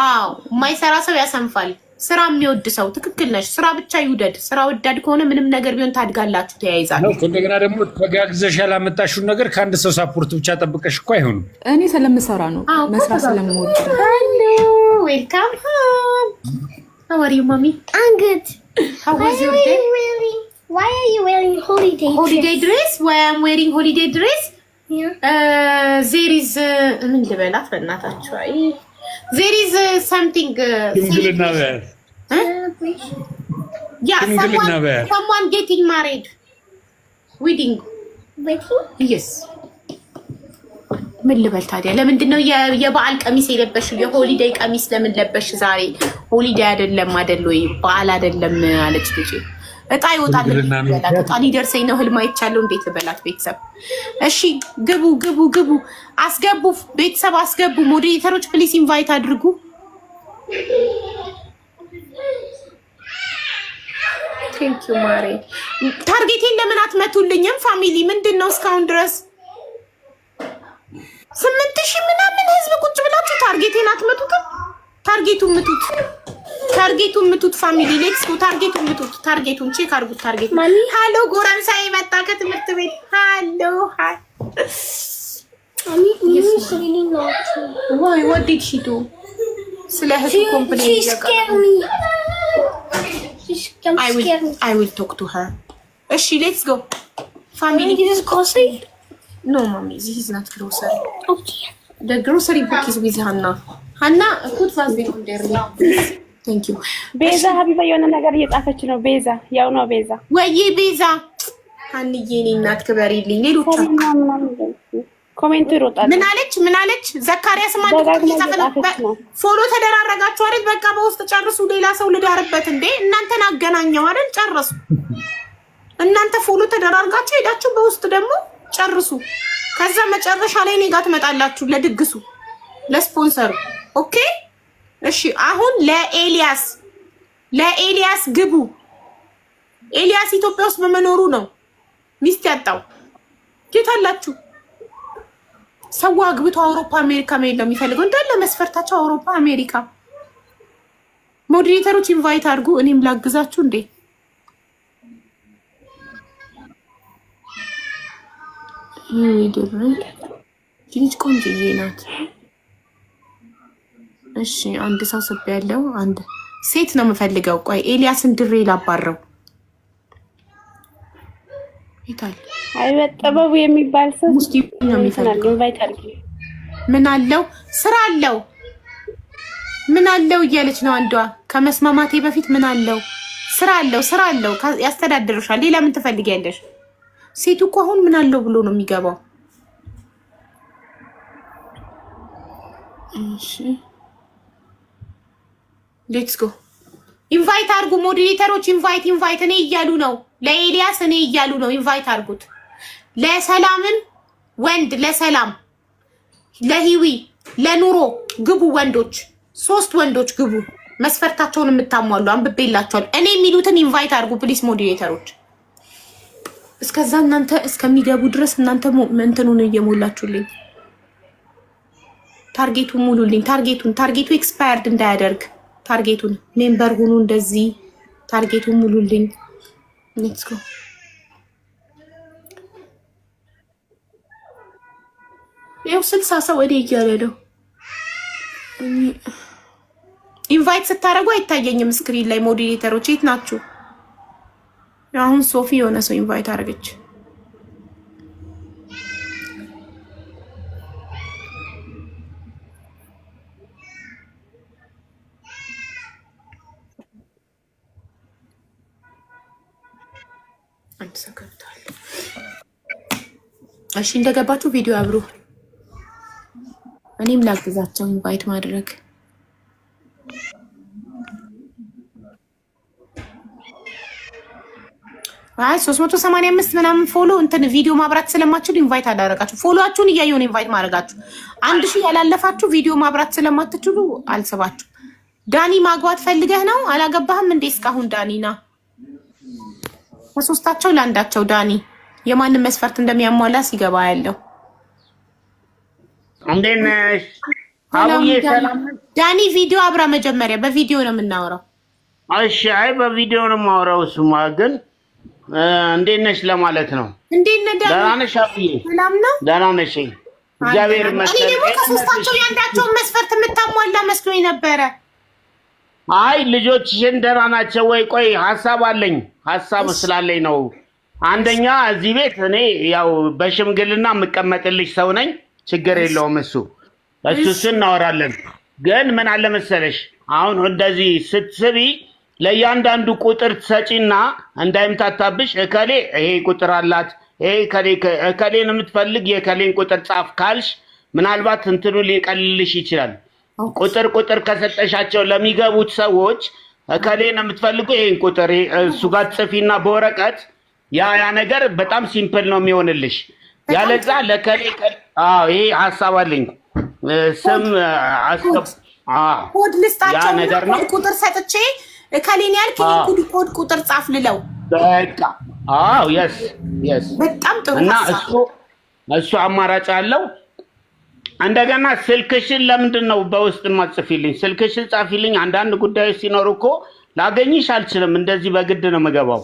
አዎ፣ የማይሰራ ሰው ያሰንፋል። ስራ የሚወድ ሰው፣ ትክክል ነሽ። ስራ ብቻ ይውደድ። ስራ ወዳድ ከሆነ ምንም ነገር ቢሆን ታድጋላችሁ፣ ተያይዛችሁ። ነው። እንደገና ደግሞ ተጋግዘሽ ያላመጣሽውን ነገር ከአንድ ሰው support ብቻ ጠብቀሽ እኮ አይሆንም። እኔ ስለምሰራ ነው፣ መስራት ስለምወድ ነው። Hello, welcome home. How are you, mommy? I'm good. How Why was are your you day? wearing? Why are you wearing holiday Holiday dress? dress? Why I'm wearing holiday dress? Yeah. There is ምን ልበላት በእናታችሁ? አይ፣ there is something ሽምግልና በያት። Celebration. Yeah. ሽምግልና በያት። Someone getting married, wedding. Wedding? Yes. ምን ልበል ታዲያ? ለምንድን ነው የበዓል ቀሚስ የለበሽው? የ holiday ቀሚስ ለምን ለበሽ ዛሬ? Holiday አይደለም አይደል ወይ? በዓል አይደለም አለች ልጄ። እጣ ይወጣል ሽምግልና ነው። ልበላት? እጣ ሊደርሰኝ ነው፣ ህልም አይቻለሁ። እንዴት ልበላት? ቤተሰብ እሺ፣ ግቡ ግቡ ግቡ፣ አስገቡ፣ ቤተሰብ አስገቡ። Moderator ኦች please invite አድርጉ። Thank you ማሬ። Target ኤን ለምን አትመቱልኝም? Family ምንድን ነው እስካሁን ድረስ 8,000 ምናምን ህዝብ ቁጭ ብላችሁ target ኤን አትመቱትም? Target ኡን ምቱት፣ target ኡን ምቱት። Family, let's go። Target ኡን ምቱት። Target ኡን check አድርጉት። Target ኡ። Hello ጎረምሳ የመጣ ከትምህርት ቤት። Hello, hi. Mommy, Mimi's really naughty. Why, what did she do? ስለ እህቱ complain She scared me. She jump scared me. I will talk to her. እሺ, let's go, family. This is grocery? No, mommy, this is not grocery. Okay. The grocery book is with Hannah. Hannah, put Vaseline on there. Thank you. ቤዛ፣ ሀቢባ የሆነ ነገር እየጻፈች ነው። ቤዛ ያው ነው ቤዛ። ወይዬ ቤዛ፣ ሀንዬ፣ የኔ እናት ክበሪልኝ። ሌሎቻችሁ Comment ኡ ይሮጣል። ምን አለች? ምን አለች? ዘካሪያስ ማን ደጋግማ እየጻፈ ነው? እየጻፈች ነው። Follow ተደራረጋችሁ አይደል? በቃ በውስጥ ጨርሱ። ሌላ ሰው ልዳርበት እንዴ? እናንተን አገናኘው አይደል? ጨረሱ። እናንተ follow ተደራርጋችሁ ሄዳችሁ በውስጥ ደግሞ ጨርሱ። ከዛ መጨረሻ ላይ እኔ ጋር ትመጣላችሁ ለድግሱ፣ ለስፖንሰሩ። Okay እሺ። አሁን ለኤልያስ ግቡ። ኤልያስ ኢትዮጵያ ውስጥ በመኖሩ ነው ሚስት ያጣው። የት አላችሁ? ሰው አግብቶ አውሮፓ አሜሪካ መሄድ ነው የሚፈልገው። እንዳለ መስፈርታቸው አውሮፓ አሜሪካ። Moderator ኦች invite አድርጉ። እኔም ላግዛችሁ እንዴ? ልጅ ቆንጅዬ ናት። እሺ አንድ ሰው ስብ ያለው አንድ ሴት ነው የምፈልገው። ቆይ ኤልያስን ድሬ ላባረው። ይታል አይ ጥበቡ የሚባል ሰው ሙስሊም ነው የሚፈልገው። Invite አድርጊ። ምን አለው? ስራ አለው፣ ምን አለው እያለች ነው አንዷ። ከመስማማቴ በፊት ምን አለው? ስራ አለው፣ ስራ አለው፣ ያስተዳድርሻል። ሌላ ምን ትፈልጊያለሽ? ሴቱ እኮ አሁን ምን አለው ብሎ ነው የሚገባው። እሺ, let's go. Invite አድርጉ moderator ኦች፣ invite, invite። እኔ እያሉ ነው ለኤልያስ፣ እኔ እያሉ ነው። Invite አድርጉት። ለሰላምም ወንድ፣ ለሰላም፣ ለሂዊ፣ ለኑሮ ግቡ። ወንዶች ሶስት ወንዶች ግቡ። መስፈርታቸውን የምታሟሉ አንብቤላቸዋል። እኔ የሚሉትን invite አድርጉ please moderator ኦች። እስከዛ እናንተ እስከሚገቡ ድረስ እናንተ እንትኑን እየሞላችሁልኝ target ኡን ሙሉልኝ። Target ኡን፣ target ኡ expired እንዳያደርግ target ኡን member ሁኑ። እንደዚህ target ኡን ሙሉልኝ። Let's go. ይኸው 60 ሰው እኔ እያለ ነው። Invite ስታደርጉ አይታየኝም screen ላይ። Moderator ኦች የት ናችሁ? አሁን ሶፊ የሆነ ሰው invite አደረገች። አንድ ሰው ገብቷል። እሺ እንደገባችሁ ቪዲዮ አብሩ። እኔም ላግዛቸው invite ማድረግ። አይ 385 ምናምን follow እንትን ቪዲዮ ማብራት ስለማትችሉ invite አላደረጋችሁ። Follow ኣችሁን እያየሁ ነው invite ማድረጋችሁ። 1,000 ያላለፋችሁ ቪዲዮ ማብራት ስለማትችሉ አልስባችሁ። ዳኒ ማግባት ፈልገህ ነው? አላገባህም እንዴ እስካሁን? ዳኒና ከሶስታቸው ለአንዳቸው ዳኒ የማንም መስፈርት እንደሚያሟላ ሲገባ ያለው። እንዴት ነሽ አቡዬ? ሰላም። ዳኒ ቪዲዮ አብራ፣ መጀመሪያ በቪዲዮ ነው የምናወራው። እሺ፣ አይ በቪዲዮ ነው የማወራው። እሱማ ግን እንዴት ነሽ ለማለት ነው። እንዴት ነህ ዳኒ? ደህና ነሽ አቡዬ? ሰላም ነው። ደህና ነሽ? እግዚአብሔር እኔ ይመስገን። ደግሞ ከሶስታቸው የአንዳቸውን መስፈርት የምታሟላ መስሎኝ ነበረ። አይ ልጆችሽን ደህና ናቸው ወይ? ቆይ ሀሳብ አለኝ፣ ሀሳብ ስላለኝ ነው። አንደኛ እዚህ ቤት እኔ ያው በሽምግልና የምቀመጥልሽ ሰው ነኝ። ችግር የለውም እሱ እናወራለን። ግን ምን አለ መሰለሽ፣ አሁን እንደዚህ ስትስቢ ለእያንዳንዱ ቁጥር ትሰጪና እንዳይምታታብሽ እከሌ ይሄ ቁጥር አላት፣ ይሄ እከሌን የምትፈልግ የእከሌን ቁጥር ጻፍ ካልሽ ምናልባት እንትኑ ሊቀልልሽ ይችላል። ቁጥር ቁጥር ከሰጠሻቸው ለሚገቡት ሰዎች እከሌን የምትፈልጉ ይሄን ቁጥር እሱ ጋር ጽፊና በወረቀት ያ ነገር በጣም simple ነው የሚሆንልሽ። ያለዛ ለከሌ አዎ ይሄ ሀሳብ አለኝ፣ ስም ኮድ ያ ልስጣቸው ነገር ነው። ኮድ ቁጥር ሰጥቼ እከሌን ያልክ ይህን ኮድ ቁጥር ጻፍ ልለው። በቃ አዎ፣ yes። በጣም ጥሩ እና ሀሳብ። እሱ አማራጭ አለው። እንደገና ስልክሽን ለምንድን ነው በውስጥ የማትጽፊልኝ? ስልክሽን ጻፊልኝ። አንዳንድ ጉዳዮች ሲኖሩ እኮ ላገኝሽ አልችልም። እንደዚህ በግድ ነው የምገባው።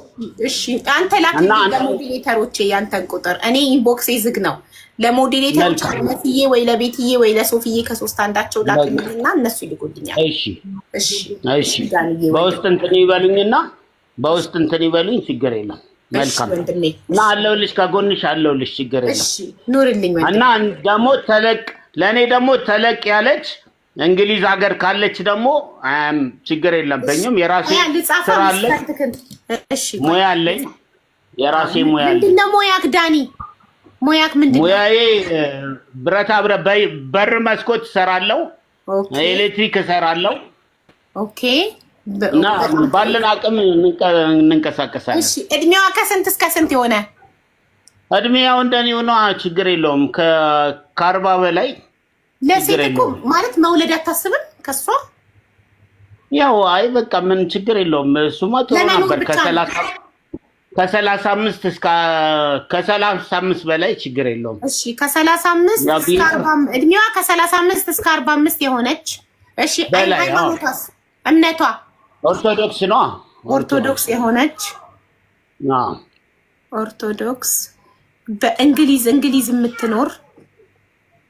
እሺ፣ አንተ ላክልኝ ለ moderator ኦቼ ያንተን ቁጥር። እኔ inbox ኤ ዝግ ነው። ለ moderator ኦች ለመስዬ ወይ ለቤትዬ ወይ ለሶፍዬ ከሶስት አንዳቸው ላክልኝና እነሱ ይልኩልኛል። እሺ። እሺ። እሺ፣ በውስጥ እንትን ይበሉኝ፣ ችግር የለም። መልካም ወንድሜ። እና አለሁልሽ፣ ከጎንሽ አለሁልሽ፣ ችግር የለም። እሺ፣ ኑርልኝ ወንድሜ። እና ደግሞ ተለቅ ለእኔ ደግሞ ተለቅ ያለች እንግሊዝ ሀገር ካለች ደግሞ ችግር የለብኝም። የራሴ ሙያ ልጻፋ ስራ አለኝ፣ መስፈርትክን። እሺ። ሙያ አለኝ፣ የራሴ ሙያ አለኝ። ምንድን ነው ሙያክ ዳኒ? ሙያክ ምንድን ነው? ሙያዬ ብረታ ብረት፣ በር መስኮት እሰራለሁ፣ ኤሌክትሪክ እሰራለሁ። እና ባለን አቅም እንንቀሳቀሳለን። እሺ፣ እድሜዋ ከስንት እስከ ስንት የሆነ? እድሜያው እንደኔው ነው፣ ችግር የለውም። ከ40 በላይ ለሴት ችግር እኮ የለውም። ማለት መውለድ አታስብም ከሷ? ያው አይ በቃ ምን ችግር የለውም። እሱማ ጥሩ ለመኖር ነበር። ብቻ ነው። ከ35 እስከ ከ35 በላይ ችግር የለውም። እሺ፣ ከ35 ያው እስከ ቢኖር 40፣ እድሜዋ ከ35 እስከ 45 የሆነች። እሺ። በላይ፣ አዎ። ሃይማኖቷስ? እምነቷ? ኦርቶዶክስ ነው። ኦርቶዶክስ የሆነች። አዎ። ኦርቶዶክስ፣ በእንግሊዝ እንግሊዝ የምትኖር።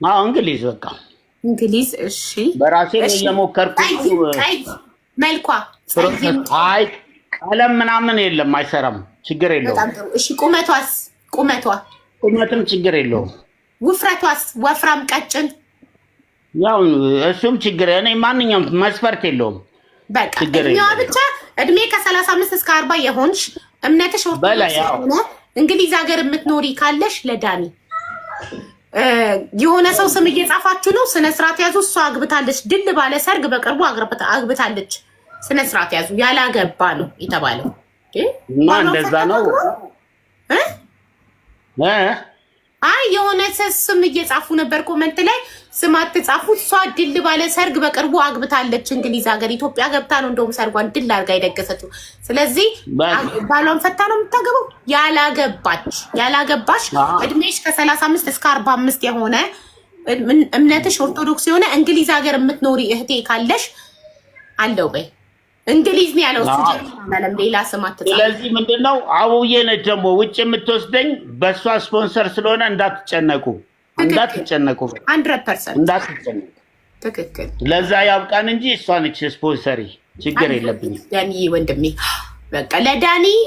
አዎ፣ እንግሊዝ በቃ። እንግሊዝ። እሺ። በራሴ እሺ። እየሞከርኩ ጠይም ቀይ መልኳ ጠይም? አይ፣ ቀለም ምናምን የለም፣ አይሰራም። ችግር የለውም። በጣም ጥሩ። እሺ፣ ቁመቷስ? ቁመቷ? ቁመትም ችግር የለውም። ውፍረቷስ? ወፍራም፣ ቀጭን? ያው እሱም ችግር እኔ ማንኛውም መስፈርት የለውም። በቃ ችግር እድሜዋ የለውም። ብቻ እድሜ ከ35 እስከ 40 የሆንሽ፣ እምነትሽ ኦርቶዶክስ በላይ፣ አዎ። የሆነ፣ እንግሊዝ ሀገር የምትኖሪ ካለሽ ለዳኒ። የሆነ ሰው ስም እየጻፋችሁ ነው። ስነ ስርዓት ያዙ። እሷ አግብታለች። ድል ባለ ሰርግ በቅርቡ አግብታለች። ስነ ስርዓት ያዙ። ያላገባ ነው የተባለው። እና እንደዛ ነው እ? እ? አይ፣ የሆነ ስም እየጻፉ ነበር comment ላይ። ስም አትጻፉ። እሷ ድል ባለ ሰርግ በቅርቡ አግብታለች። እንግሊዝ ሀገር፣ ኢትዮጵያ ገብታ ነው እንደውም ሰርጓን ድል አድርጋ የደገሰችው። ስለዚህ ባሏን ፈታ ነው የምታገባው። ያላገባች፣ ያላገባሽ፣ እድሜሽ ከ35 እስከ 45 የሆነ፣ እምነትሽ ኦርቶዶክስ የሆነ፣ እንግሊዝ ሀገር የምትኖሪ እህቴ ካለሽ አለው በይ። እንግሊዝ ነው ያለው እሱ፣ ጀርመን አላለም። ሌላ ስም አትጻፉ። ስለዚህ ምንድነው አቡዬ ነች ደግሞ ውጭ የምትወስደኝ፣ በእሷ ስፖንሰር ስለሆነ እንዳትጨነቁ፣ እንዳትጨነቁ፣ 100% እንዳትጨነቁ። ትክክል። ለዛ ያብቃን እንጂ እሷ ነች ስፖንሰሪ፣ ችግር የለብኝም። ዳኒ ወንድሜ፣ በቃ ለዳኒ።